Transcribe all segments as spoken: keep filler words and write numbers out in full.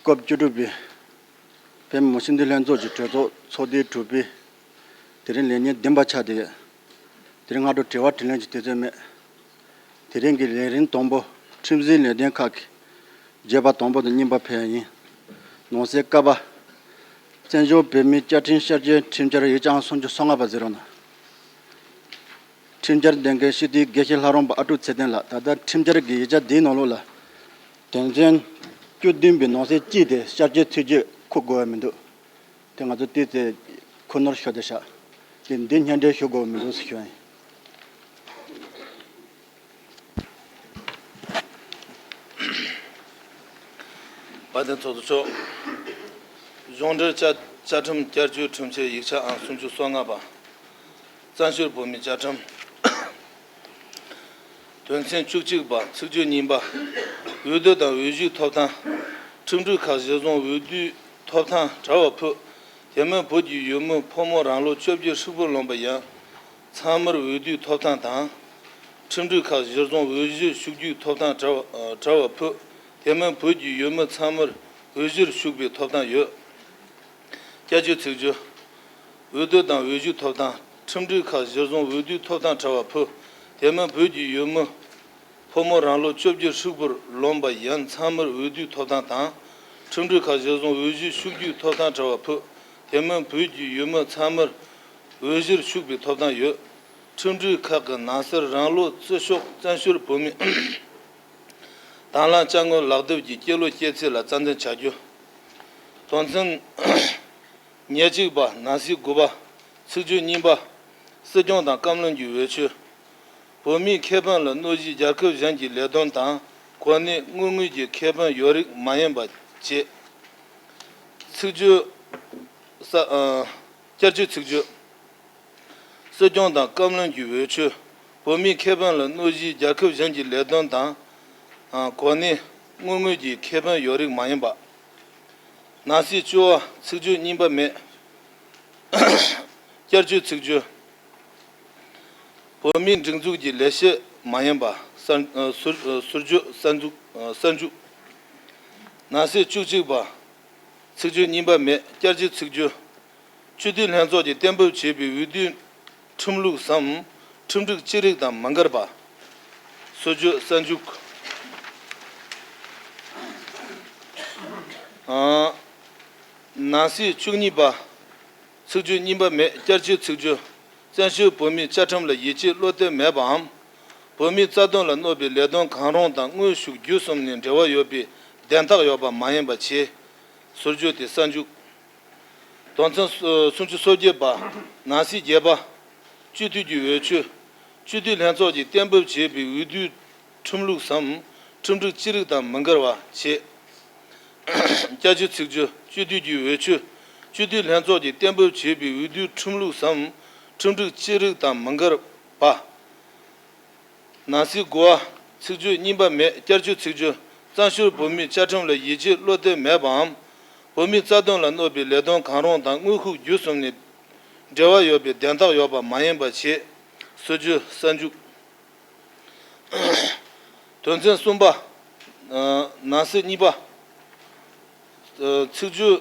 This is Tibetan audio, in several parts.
སྐབས་བཅུ་དྲུག་པའི་བོད་མི་མང་སྤྱི་འཐུས་ལྷན་ཚོགས་ཀྱི་གྲོས་ཚོགས་ཚོགས་དུས་དྲུག་པའི་དེ་རིང་ལས་ཉིན་བདུན་པ་ཆགས་ཏེ་ཡོད། དེ་རིང་སྔ་དྲོ་དྲི་བ་དྲིས་ལན་གྱི་དུས་ཚོད་མེད། དེ་རིང་གི་ལས་རིམ་དང་པོ་ཁྲིམས་བཟོའི་ལས་དོན་ཁག་གི་བརྗོད་པ་དང་པོ་དང་གཉིས་པ་ཕུལ་ཡ་ཡིན། ནང་གསེས་ཀ་པ། བཙན་བྱོལ་བོད་མིའི་བཅའ་ཁྲིམས་བསྐྱར་བཅོས་ཁྲིམས་འཆར་ཡིག་ཆ་ཨང་སུམ་ཅུ་སོ་ལྔ་པ་ཟེར་རོ་ན། ཁྲིམས་འཆར་འདོན་མཁན་སྤྱི་འཐུས་དགེ་བཤེས་ལྷ་རམས་པ་ཨ་ཀྲུག་ཚེ་བརྟན་ལགས། ད་ལྟ་ཁྲིམས་འཆར་གྱི་ཡིག་ཆ་འདིའི་ནང་ལོགས་ལ་དོན་ཚན་བཅུ་བདུན་པའི་ནང་གསེས་གཅིག་དེ་བསྐྱར་བཅོས་ཚིག་བརྗོད་འཁོད་དགོས་པ་མི་འདུག་དེ་ང་ཚོ་ཏོག་ཙམ་ཁུ་ནོར་ཤོར་བསྡད་ཤག་དེ་འདི་སྙན་སྒྲོན་ཞུ་དགོས་པ་མི་འདུག་ཟེར་ཞུ་ཡ་ཡིན། དཔལ་ལྡན་ཚོགས་གཙོ་མཆོག་གཞུང་འབྲེལ་བཅའ་བཅའ་ཁྲིམས་བསྐྱར་བཅོས་ཁྲིམས་འཆར་ཡིག་ཆ་ཨང་སུམ་ཅུ་སོ་ལྔ་པ། བཙན་བྱོལ་བོད་མིའི་བཅའ་ཁྲིམས། དོན་ཚན་བཅུ་གཅིག་པ། ཚིག་བརྗོད་གཉིས་པ། འོས་བསྡུ་དང་འོས་གཞིའི་ཐོབ་ཐང་། ཁྲིམས་སྒྲིག་ཁག་གཞིར་བཟུང་འོས་བསྡུའི་ཐོབ་ཐང་བྲལ་བ་ཕུད། དེ་མིན་བོད་ཀྱི་ཡུལ་མི་ཕོ་མོ་རང་ལོ་བཅོ་བརྒྱད་ཧྲིལ་པོར་ལོན་པ་ཡང་ཚང་མར་འོས་བསྡུའི་ཐོབ་ཐང་དང་། ཁྲིམས་སྒྲིག་ཁག་གཞིར་བཟུང་འོས་གཞིར་ཞུགས་རྒྱུའི་ཐོབ་ཐང་བྲལ་བ་བྲལ་བ་ཕུད། དེ་མིན་བོད་ཀྱི་ཡུལ་མི་ཚང་མར་འོས་གཞིར་ཞུགས་པའི་ཐོབ་ཐང་ཡོད། བསྐྱར་བཅོས་ཚིག་བརྗོད། འོས་བསྡུ་དང་འོས་གཞིའི་ཐོབ་ཐང་། ཁྲིམས་སྒྲིག་ཁག་གཞིར་བཟུང་འོས་བསྡུའི་ཐོབ་ཐང་བྲལ་བ་ཕུད། དེ་མིན་བོད་ཀྱི་ཡུལ་མི་ཕོ་མོ་རང་ལོ་བཅོ་བརྒྱད་ཧྲིལ་པོར་ལོན་པ་ཡང་ཚང་མར་འོས་བསྡུའི་ཐོབ་ཐང་དང་། ཁྲིམས་སྒྲིག་ཁག་གཞིར་བཟུང་འོས་གཞིར་ཞུགས་རྒྱུའི་ཐོབ་ཐང་བྲལ་བ་ཕུད། དེ་མིན་བོད་ཀྱི་ཡུལ་མི་ཚང་མར་འོས་གཞིར་ཞུགས་པའི་ཐོབ་ཐང་ཡོད། ཁྲིམས་སྒྲིག་ཁག་གི་ནང་གསེས་རང་ལོ་བརྩི་ཤོག་བཙན་བྱོལ་བོད་མིའི་དང་བླངས་དཔྱ་དངུལ་ལག་དེབ་ཀྱི་སྐྱེས་ལོ་སྐྱེས་ཚེས་ལ་རྩ་འཛིན་བྱ་རྒྱུ། དོན་ཚན་ཉེར་གཅིག་པ། ནང་གསེས་དགུ་པ། ཚིག་བརྗོད་གཉིས་པ། སྲིད་སྐྱོང་དང་བཀའ་བློན་གྱི་འོས་ཆོས། བོད་མིའི་ཁེ་ཕན་ལ་གནོད་གཞིའི་རྒྱལ་ཁབ་གཞན་གྱི་ལས་དོན་དང་གོ་གནས་དངུལ་དངོས་ཀྱི་ཁེ་ཕན་ཡོད་རིགས་མ་ཡིན་པ་བཅས། ཚིག་བརྗོད་ས། ཨ། བསྐྱར་བཅོས་ཚིག་བརྗོད། སྲིད་སྐྱོང་དང་བཀའ་བློན་གྱི་འོས་ཆོས། བོད་མིའི་ཁེ་ཕན་ལ་གནོད་གཞིའི་རྒྱལ་ཁབ་གཞན་གྱི་ལས་དོན་དང་། ཨ། གོ་གནས་དངུལ་དངོས་ཀྱི་ཁེ་ཕན་ཡོད་རིགས་མ་ཡིན་པ། ནང་གསེས་བཅུ་པ། ཚིག་བརྗོད་གཉིས་པ་མེད། བསྐྱར་བཅོས་ཚིག་བརྗོད། བོད་མིའི་སྒྲིག་འཛུགས་ཀྱི་ལས་བྱེད་མ་ཡིན་པ་གསར། ཨ། ཟུར། ཨ། ཟུར་བརྗོད་གསར་འཛུགས། ཨ། གསར་འཇུག་ནང་གསེས་བཅུ་གཅིག་པ། ཚིག་བརྗོད་གཉིས་པ་མེད། བསྐྱར་བཅོས་ཚིག་བརྗོད། སྤྱི་འཐུས་ལྷན་ཚོགས་ཀྱིས་གཏན་འབེབས་བྱས་པའི་འོས་བསྡུའི་ཁྲིམས་ལུགས་སམ་ཁྲིམས་སྒྲིག་ཅི་རིགས་དང་མི་འགལ་བ། ཟུར་བརྗོད་གསར་འཇུག་ཨ། ནང་གསེས་བཅུ་གཉིས་པ། ཚིག་བརྗོད་གཉིས་པ་མེད། བསྐྱར་བཅོས་ཚིག་བརྗོད། བཙན་བྱོལ་བོད་མིའི་བཅའ་ཁྲིམས་ལ་ཡིད་ཆེས་བློ་གཏད་མེད་པའམ། བོད་མིའི་རྩ་དོན་ལ་གནོད་པའི་ལས་དོན་གང་རུང་དང་དངོས་ཤུགས་བརྒྱུད་གསུམ་ནས་འབྲེལ་བ་ཡོད་པའི་དན་རྟགས་ཡོད་པ་མ་ཡིན་པ་བྱས། ཟུར་བརྗོད་དེ་གསར་འཇུག་དོན་ཚན་སུམ་ཅུ་སོ་བརྒྱད་པ། ནང་གསེས་བརྒྱད་པ། སྤྱི་འཐུས་ཀྱི་འོས་ཆོས། སྤྱི་འཐུས་ལྷན་ཚོགས་ཀྱིས་གཏན་འབེབས་བྱས་པའི་འོས་བསྡུའི་ཁྲིམས་ལུགས་སམ་ཁྲིམས་སྒྲིག་ཅི་རིགས་དང་མི་འགལ་བ་བྱས། བསྐྱར་བཅོས་ཚིག་བརྗོད། སྤྱི་འཐུས་ཀྱི་འོས་ཆོས། སྤྱི་འཐུས་ལྷན་ཚོགས་ཀྱིས་གཏན་འབེབས་བྱས་པའི་འོས་བསྡུའི་ཁྲིམས་ལུགས་སམ་ཁྲིམས་སྒྲིག་ཅི་རིགས་དང་མི་འགལ་བ། ནང་གསེས་དགུ་པ། ཚིག་བརྗོད་གཉིས་པ་མེད། བསྐྱར་བཅོས་ཚིག་བརྗོད། བཙན་བྱོལ་བོད་མིའི་བཅའ་ཁྲིམས་ལ་ཡིད་ཆེས་བློ་གཏད་མེད་པའམ། བོད་མིའི་རྩ་དོན་ལ་གནོད་པའི་ལས་དོན་གང་རུང་དང་དངོས་ཤུགས་བརྒྱུད་གསུམ་ནས་འབྲེལ་བ་ཡོད་པའི་དན་རྟགས་ཡོད་པ་མ་ཡིན་པ་བྱས། ཟུར་བརྗོད་གསར་འཇུག་དོན་ཚན་གསུམ་པ། ཨ། ནང་གསེས་གཉིས་པ། ཨ། ཚིག་བརྗོད་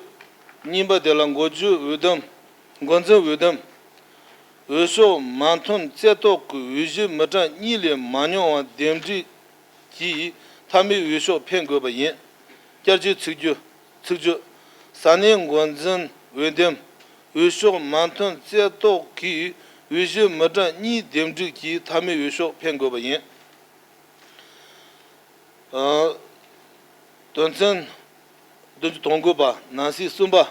གཉིས་པ་དེ་ལ་འགོ་བརྗོད་འོས་འདེམས། འགོ་འཛིན་འོས་འདེམས། འོས་ཤོག་མ་ཐོན་རྩ་གཏོགས་ཀྱི་འོས་གཞི་མི་གྲངས་གཉིས་ལས་མ་ཉུང་བ་འདེམས་སྒྲུག་གིས་མཐའ་མའི་འོས་ཤོག་འཕེན་དགོས་པ་ཡིན། བསྐྱར་བཅོས་ཚིག་བརྗོད། ཚིག་བརྗོད། ས་གནས་འགོ་འཛིན་འོས་འདེམས། འོས་ཤོག་མ་ཐོན་རྩ་གཏོགས་ཀྱི་འོས་གཞི་མི་གྲངས་གཉིས་འདེམས་སྒྲུག་གིས་མཐའ་མའི་འོས་ཤོག་འཕེན་དགོས་པ་ཡིན། ཨ། དོན་ཚན་བདུན་ཅུ་དོན་དགུ་པ། ནང་གསེས་གསུམ་པ།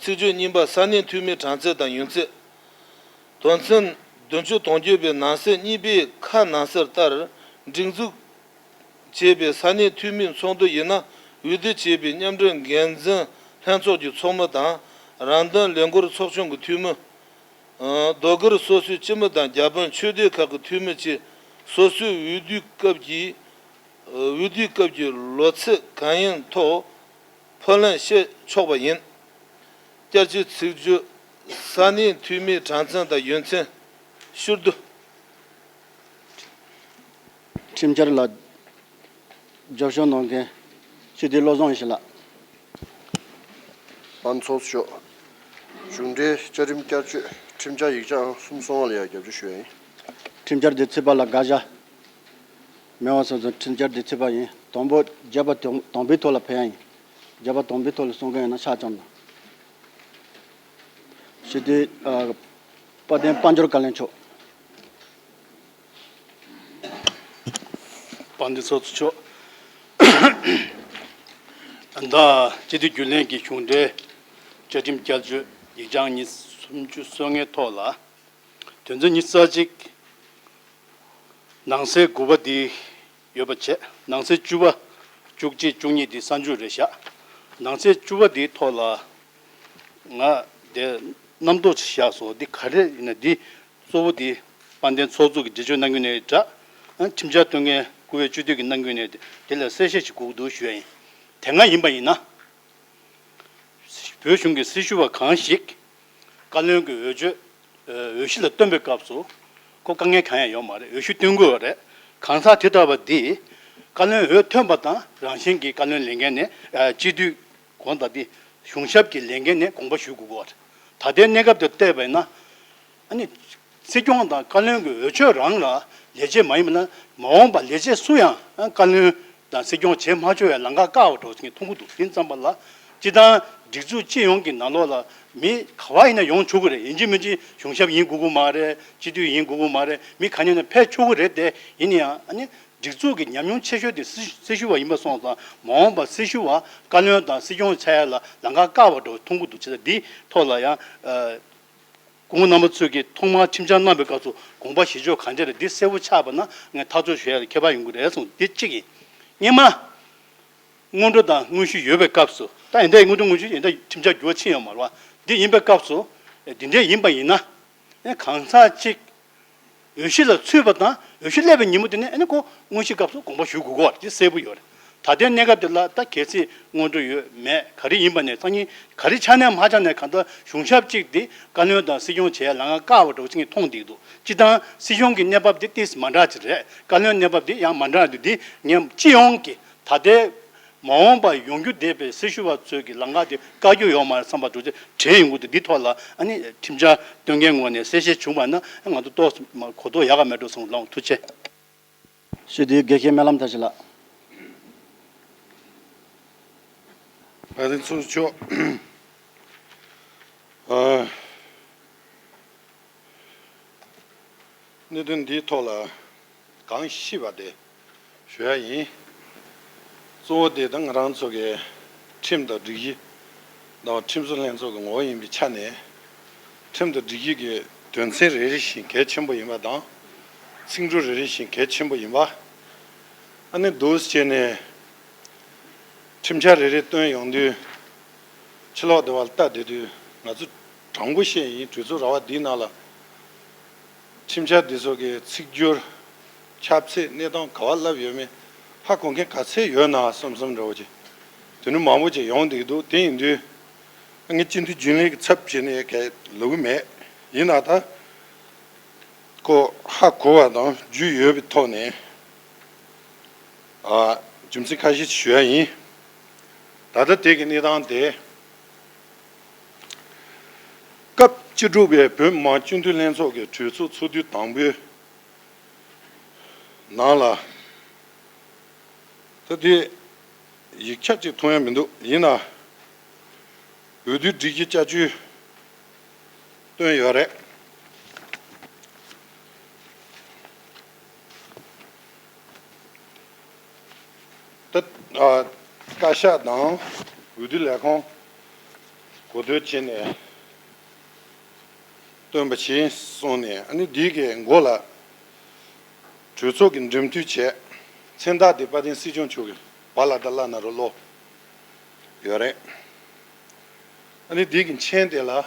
ཚིག་བརྗོད་གཉིས་པ། ས་གནས་འཐུས་མིའི་གྲངས་ཚད་དང་ཡུན་ཚད། དོན་ཚན་བདུན་ཅུ་དོན་བརྒྱད་པའི་ནང་གསེས་གཉིས་པའི་ཁ་ནང་གསལ་ལྟར། སྒྲིག་འཛུགས་བྱས་པའི་ས་གནས་འཐུས་མིའི་ཚོགས་འདུ་ཡིན་ན། འོས་བསྡུ་བྱས་པའི་མཉམ་འབྲེལ་འགན་འཛིན་ལྷན་ཚོགས་ཀྱི་ཚོགས་མི་དང་། རང་དོན་ལས་འགུལ་ཚོགས་ཆུང་གི་འཐུས་མི། ཨ། ཟློས་གར་སོ་སོའི་སྤྱི་མི་དང་རྒྱ་དཔོན་ཆོས་སྡེ་ཁག་གི་འཐུས་མི་བཅས་སོ་སོའི་འོས་བསྡུའི་སྐབས་ཀྱི། ཨ། འོས་བསྡུའི་སྐབས་ཀྱི་ལོ་ཚད་གང་ཡིན་ཐོག་ཕབ་ལེན་བྱེད་ཆོག་པ་ཡིན། བསྐྱར་བཅོས་ཚིག་བརྗོད། ས་གནས་འཐུས་མིའི་གྲངས་ཚད་དང་ཡུན་ཚད། ཕྱིར་བསྡུ། ཁྲིམས་འཆར་ལ་རྒྱབ་སྐྱོར་གནང་མཁན་སྤྱི་འཐུས་བློ་བཟང་ཡེ་ཤེས་ལགས། པ་ཚོགས་གཙོ་མཆོག་གཞུང་འབྲེལ་བཅའ་ཁྲིམས་བསྐྱར་བཅོས་ཁྲིམས་འཆར་ཡིག་ཆ་ཨང་གསུམ་སོ་ལྔ་ལ་ཡང་རྒྱབ་སྐྱོར་ཞུ་ཡ་ཡིན། ཁྲིམས་འཆར་འདི་ཚུད་པ་ལ་དགག་བྱ་མེད་པ་སོང་ཙང་ཁྲིམས་འཆར་འདི་ཚུད་པ་ཡིན། དང་པོ་བརྒྱ་པ་དང་དང་པོའི་ཐོག་ལ་ཕེབས་ཡ་ཡིན། བརྒྱ་པ་དང་པོའི་ཐོག་ལ་གསུང་མཁན་ཡོད་ན་ཕྱག་བརྐྱངས་དང་། ཞུ་དེ། དཔལ་ལྡན་དཔལ་འབྱོར་བཀའ་བློན་མཆོག་དཔལ་ལྡན་ཚོགས་གཙོ་མཆོག་ཟླ་སྤྱི་འཐུས་རྒྱུན་ལས་ཀྱི་གཞུང་འབྲེལ་བཅའ་ཁྲིམས་བསྐྱར་བཅོས་ཡིག་ཆ་ཉི་ཤུ་སོ་ལྔའི་ཐོག་ལ། དོན་ཚན་ཉི་ཤུ་རྩ་གཅིག་ནང་གསེས་དགུ་པ་འདི་ཡོད་པ་བྱས། ནང་གསེས་བཅུ་པ། བཅུ་གཅིག་བཅུ་གཉིས་འདི་གསར་འཇུག་རེད་བཞག་ནང་གསེས་བཅུ་པ་འདིའི་ཐོག་ལ་ང་དེ་རྣམ་རྟོག་ཅིག་བཞག་སོང་། འདི་ག་རེ་ཡིན་ན། འདི་གཙོ་བོ་འདི་དཔལ་ལྡན་ཚོགས་གཙོ་གི་འགྲེལ་བརྗོད་གནང་རྒྱུ་ནས་འདྲ། ཁྲིམས་འཆར་གཏོང་མཁན་བཀུར་འོས་སྤྱི་འཐུས་ཀྱི་གནང་རྒྱུ་ནས་དེ་ལ་གསལ་བཤད་ཅིག་དགོས་ཀྱི་འདུག་ཞུ་ཡ་ཡིན། དེ་སྔ་ཡིན་པ་ཡིན་ན། བོད་གཞུང་གི་སྲི་ཞུ་བ་གང་ཞིག་བཀའ་བློན་གྱི་འོས་ཆོས་འོས་གཞི་ལ་བཏོན་པའི་སྐབས་སུ་ཁོ་དཀའ་ངལ་གང་ཡང་ཡོད་མ་རེད། འོས་གཞི་བཏོན་དགོས་པ་རེད། གང་ཟག་དེ་ལྟ་བུ་འདི་བཀའ་བློན་འོས་ཐོན་པ་དང་རང་བཞིན་གྱིས་བཀའ་བློན་ལས་འགན་ནས་སྤྱི་འཐུས་གང་ལྟར་འདི་གཞུང་ཞབས་ཀྱི་ལས་འགན་ནས་དགོངས་པ་ཞུ་དགོས་ཀྱི་ཡོད་རེད། ད་ལྟའི་གནས་སྐབས་དེ་བལྟས་པ་ཡིན་ན། ཨ་ནི། སྲིད་སྐྱོང་དང་བཀའ་བློན་གྱི་འོས་ཆོས་རང་ལ་ལས་བྱེད་མ་ཡིན་པ་ན། མ་འོངས་པ་ལས་བྱེད་སུ་ཡང་བཀའ་བློན་དང་སྲིད་སྐྱོང་བྱེད་མ་ཆོག་པའི་ལམ་ཁ་བཀག་པ་འདྲ་བོ་ཞིག་མཐོང་གི་འདུག་དེ་ཙམ་པ་ལ། སྤྱི་བཏང་སྒྲིག་འཛུགས་སྤྱི་ཡོངས་ཀྱི་ནང་ལོགས་ལ་མི་ག་པར་ཡིན་ན་ཡོང་ཆོག་གི་རེད། ཡིན་གཅིག་མིན་གཅིག་གཞུང་ཞབས་ཡིན་དགོས་ཀྱི་མ་རེད། སྤྱི་འཐུས་ཡིན་དགོས་ཀྱི་མ་རེད། མི་ག་ནས་ཡིན་ན་ཕེབས་ཆོག་གི་རེད་དེ། ཡིན་ན་ཡང་ཨ་ནི། སྒྲིག་འཛུགས་ཀྱི་ཉམས་མྱོང་ཆེ་ཤོས་དེ་སྲི་སྲི་ཞུ་བ་ཡིན་པ་སོང་ཙང་། མ་འོངས་པར་སྲི་ཞུ་བ་བཀའ་བློན་དང་སྲིད་སྐྱོང་ཆགས་ཡ་ལ་ལམ་ཁ་བཀག་པ་འདྲ་བོ་མཐོང་གི་འདུག་བྱས་ཙང་འདིའི་ཐོག་ལ་ཡང་། སྐུ་ངོ་རྣམ་པ་ཚོས་ཀྱིས་ཐོག་མར་ཁྲིམས་འཆར་གནང་བའི་སྐབས་སུ་དགོངས་པ་བཞེས་ཕྱོགས་གང་ཅི་རེད། འདི་གསལ་པོ་ཆགས་པ་ན་ངས་ཐག་གཅོད་ཞུ་ཡ་ལ་ཁྱད་པར་ཡོང་གི་རེད་གསུངས། འདི་གཅིག་ཡིན། གཉིས་པ། སྔོན་འགྲོ་དང་དངོས་གཞི་ཡོད་པའི་སྐབས་སུ། ད་ཡིན་ད་སྔོན་འགྲོ་དངོས་གཞི་ཡིན་ད་ཁྲིམས་འཆར་འགྱུར་བ་ཕྱིན་ཡོད་མ་རེད་བ། འདི་ཡིན་པའི་སྐབས་སུ། འདི་འདྲ་ཡིན་པ་ཡིན་ན། གང་ཟག་གཅིག་འོས་གཞི་ལ་ཚུད་པ་དང་འོས་གཞི་སླེབས་པའི་ཉིན་མོ་དེ་ནས་ཨ་ནི་ཁོ་དངོས་གཞིའི་སྐབས་སུ་དགོངས་པ་ཞུ་དགོས་ཀྱི་ཡོད་རེད། དེ་གསལ་པོ་ཡོད་རེད། ད་ལྟའི་གནས་སྐབས་དེ་ལ་ད་གལ་སྲིད་སྔོན་འགྲོ་ཡོད་མེད་ག་རེ་ཡིན་པ་ནས་སང་ཉིན་ག་རེ་ཆགས་ནས་མ་ཆགས་ནས། གང་ལྟར་གཞུང་ཞབས་གཅིག་དེ་བཀའ་བློན་དང་སྲིད་སྐྱོང་བྱེད་ཡ་ལམ་ཁ་བཀག་པ་འདྲ་བོ་ཅིག་མཐོང་བསྡད་འདུག་སྤྱིར་བཏང་སྲིད་སྐྱོང་གི་གནས་བབ་དེ་ཏིས་མ་འདྲ་ཅིག་རེད། བཀའ་བློན་གནས་བབ་དེ་ཡང་མ་འདྲ་འདུག་འདི་ངས་སྤྱི་ཡོངས་ཀྱི་ད་ལྟའི་མ་འོངས་པར་ཡོང་རྒྱུ་བསྡད་པའི་སྲི་ཞུ་བ་ཚོས་ཀྱི་ལམ་ཁ་དེ་བཀག་རྒྱུ་ཡོད་མ་རེད་བསམ་པ་འདྲ་བོ་ཅིག་དྲན་ཡོང་གི་འདུག་འདི་ཐོག་ལ་ཨ་ནི་ཁྲིམས་འཆར་གཏོང་མཁན་ངོས་ནས་གསལ་བཤད་བྱུང་བ་ན་ང་ཚོ་ཏོག་ཙམ་གོ་རྟོགས་ཡག་ག་མེད་འགྲོ་སོང་ལགས། ཐུགས་རྗེ་ཆེ། ཞུ་དེའི་དགེ་བཤེས་སྨོན་ལམ་བཀྲ་ཤིས་ལགས། ཨ་ནི་ཚོགས་གཙོ་མཆོག་ཨ། གནད་དོན་འདིའི་ཐོག་ལ་གང་ཤེས་པ་དེ་ཞུ་ཡ་ཡིན། གཙོ་བོ་དེ་ད་ང་རང་ཚོ་གི་ཁྲིམས་དང་སྒྲིག་གཞི་དང་ཁྲིམས་བཟོ་ལྷན་ཚོགས་ཀྱི་ངོ་བོ་ཡིན་པའི་ཆ་ནས། ཁྲིམས་དང་སྒྲིག་གཞི་གི་དོན་ཚན་རེ་རེ་བཞིན་གལ་ཆེན་པོ་ཡིན་པ་དང་། ཚིག་འབྲུ་རེ་རེ་བཞིན་གལ་ཆེན་པོ་ཡིན་པ། ཨ་ནི་འདུག་སེ་བྱས་ནས་ཁྲིམས་འཆར་རེ་རེ་བཏོན་ཡོང་དུས། ཕྱི་ལོགས་དེ་བ་ལ་ལྟ་བསྡད་དུས་ང་ཚོ་དྲང་པོ་བཤད་ཡིན། གྲོས་ཚོགས་ར་བ་འདིའི་ནང་ལ་ཁྲིམས་འཆར་འདི་ཚོ་གི་ཚིག་སྦྱོར། ཁྱབ་ཚད། གནས་སྟངས་ག་བ་ལབ་ཡོད་མེད་ཧ་གོ་མཁན་ག་ཚད་ཡོད་ན་བསམ་བསམ་འདྲ་བོ་ཅིག་དེ་ནི་མང་པོ་ཅིག་ཡོང་བསྡད་ཀྱི་འདུག་དེ་ཡིན་དུས་ངས་སྤྱི་འཐུས་རྒྱུན་ལས་ཀྱི་ཚབ་བྱས་ནས་ག་ལབ་ཀྱི་མེད། ཡིན་ན་ད་ཁོ་ཧ་གོ་བ་དང་རྒྱུས་ཡོད་པའི་ཐོག་ནས། ཨ། རྒྱུ་མཚན་ཁ་ཤས་ཤིག་ཞུ་ཡ་ཡིན། ད་ལྟ་དེ་གི་གནས་སྟངས་དེ། སྐབས་བཅུ་དྲུག་པའི་བོད་མི་མང་སྤྱི་འཐུས་ལྷན་ཚོགས་ཀྱི་གྲོས་ཚོགས་ཚོགས་དུས་དང་པོའི་ནང་ལ། ད་དེ་ཡིག་ཆ་གཅིག་མཐོང་ཡ་མི་འདུག་ཡིན་ན་འོས་བསྡུའི་སྒྲིག་གཞི་བསྐྱར་བཅོས་བཏོན་ཡོད་རེད། ད། ཨ། བཀའ་ཤག་དང་འོས་བསྡུ་ལས་ཁུངས་གོ་བསྡུར་བྱས་ནས་བཏོན་པ་བྱས་སོང་ནས། ཨ་ནི་འདི་གའི་མགོ་ལ་གྲོས་ཚོགས་ཀྱི་འགྲེམས་སྟོན་བྱས། མཚན་རྟགས་དེ་དཔལ་ལྡན་སྲིད་སྐྱོང་མཆོག་གི་བ་ལ་དང་བླ་ན་རོ་ལོ་ཡོད་རེད། ཨ་ནི་འདི་གི་མཆན་དེ་ལ།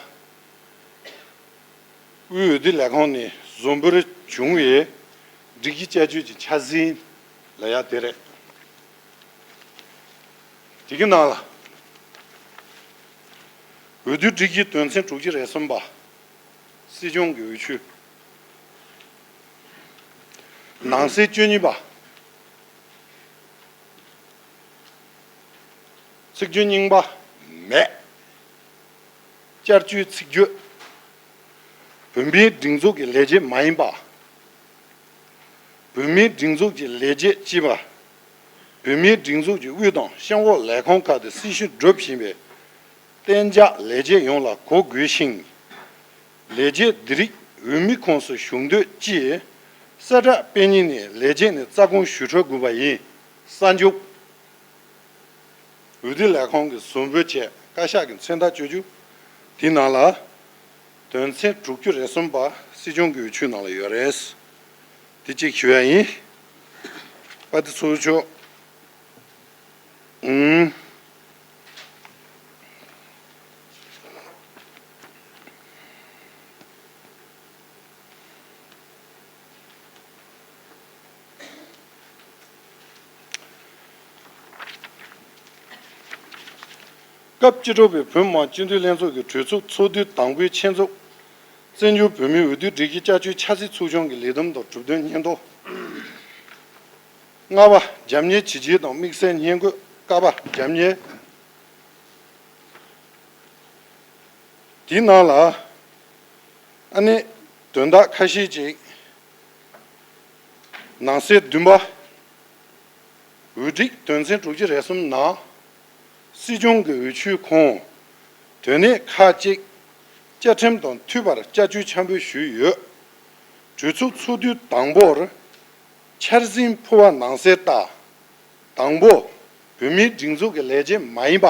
དབུས་འོས་བསྡུ་ལས་ཁང་ནས་བཟོ་འབོར་བྱུང་བའི་སྒྲིག་གཞི་བསྐྱར་བཅོས་ཀྱི་འཆར་ཟིན་ལབ་ཡ་དེ་རེད། དེ་གི་ནང་ལ། འོས་བསྡུའི་སྒྲིག་གཞིའི་དོན་ཚན་དྲུག་ཅུ་རེ་གསུམ་པ། སྲིད་སྐྱོང་གི་འོས་ཆོས། ནང་གསེས་བཅུ་གཉིས་པ། ཚིག་བརྗོད་རྙིང་པ་མེད། བསྐྱར་བཅོས་ཚིག་བརྗོད། བོད་མིའི་སྒྲིག་འཛུགས་ཀྱི་ལས་བྱེད་མ་ཡིན་པ། བོད་མིའི་སྒྲིག་འཛུགས་ཀྱི་ལས་བྱེད་ཅེས་པ། བོད་མིའི་སྒྲིག་འཛུགས་ཀྱི་དབུས་དང་གཤམ་འོག་ལས་ཁུངས་ཁག་ཏུ་སྲི་ཞུ་སྒྲུབ་བཞིན་པའི་གཏན་འཇགས་ལས་བྱེད་ཡོངས་ལ་གོ་དགོས་ཤིང་། ལས་བྱེད་འདི་རིགས་འོས་མི་ཁོངས་སུ་ཞུགས་འདོད་ཀྱིས་གསལ་བསྒྲགས་སྤེལ་ཉིན་ནས་ལས་བྱེད་ནས་རྩ་དགོངས་ཞུ་འཕྲོད་དགོས་པ་ཡིན། གསར་འཇུག་འོས་བསྡུ་ལས་ཁང་གིས་ཟུར་འབུལ་བྱས་བཀའ་ཤག་གི་མཚན་རྟགས་བཅོལ་རྒྱུ། དེའི་ནང་ལ་དོན་ཚན་དྲུག་ཅུ་རེ་གསུམ་པ་སྲིད་སྐྱོང་གི་འོས་ཆོས་ནང་ལ་ཡོད་རེད། དེ་གཅིག་ཞུ་ཡ་ཡིན། དཔལ་ལྡན་ཚོགས་གཙོ་མཆོག་ཨུམ། སྐབས་བཅུ་དྲུག་པའི་བོད་མི་མང་སྤྱི་འཐུས་ལྷན་ཚོགས་ཀྱི་གྲོས་ཚོགས་ཚོགས་དུས་དང་པོའི་ཆེད་འཛོམས། བཙན་བྱོལ་བོད་མིའི་འོས་བསྡུ་སྒྲིག་གཞི་བསྐྱར་བཅོས་ཆབ་སྲིད་ཚོགས་ཆུང་གི་ལས་བསྡོམས་དང་གྲུབ་དོན་སྙན་ཐོ། ལྔ་པ། རྒྱབ་གཉེར་བྱས་རྗེས་དང་དམིགས་བསལ་སྙན་དགོས། ཀ་པ། རྒྱབ་གཉེར། དེའི་ནང་ལ་ཨ་ནི་དོན་དག་ཁ་ཤས་ཅིག་ནང་གསེས་བདུན་པ། འོས་སྒྲིག་དོན་ཚན་དྲུག་ཅུ་རེ་གསུམ་ནང་། སྲིད་སྐྱོང་གི་འོས་ཆོས་ཁོངས་དོན་གནད་ཁག་ཅིག་བཅའ་ཁྲིམས་དང་མཐུན་པར་བསྐྱར་བཅོས་ཆེན་པོ་ཞུས་ཡོད། གྲོས་ཚོགས་ཚོགས་དུས་དང་པོར་འཆར་ཟིན་ཕུལ་བ་ནང་གསལ་ལྟར། དང་པོ། བོད་མིའི་སྒྲིག་འཛུགས་ཀྱི་ལས་བྱེད་མ་ཡིན་པ།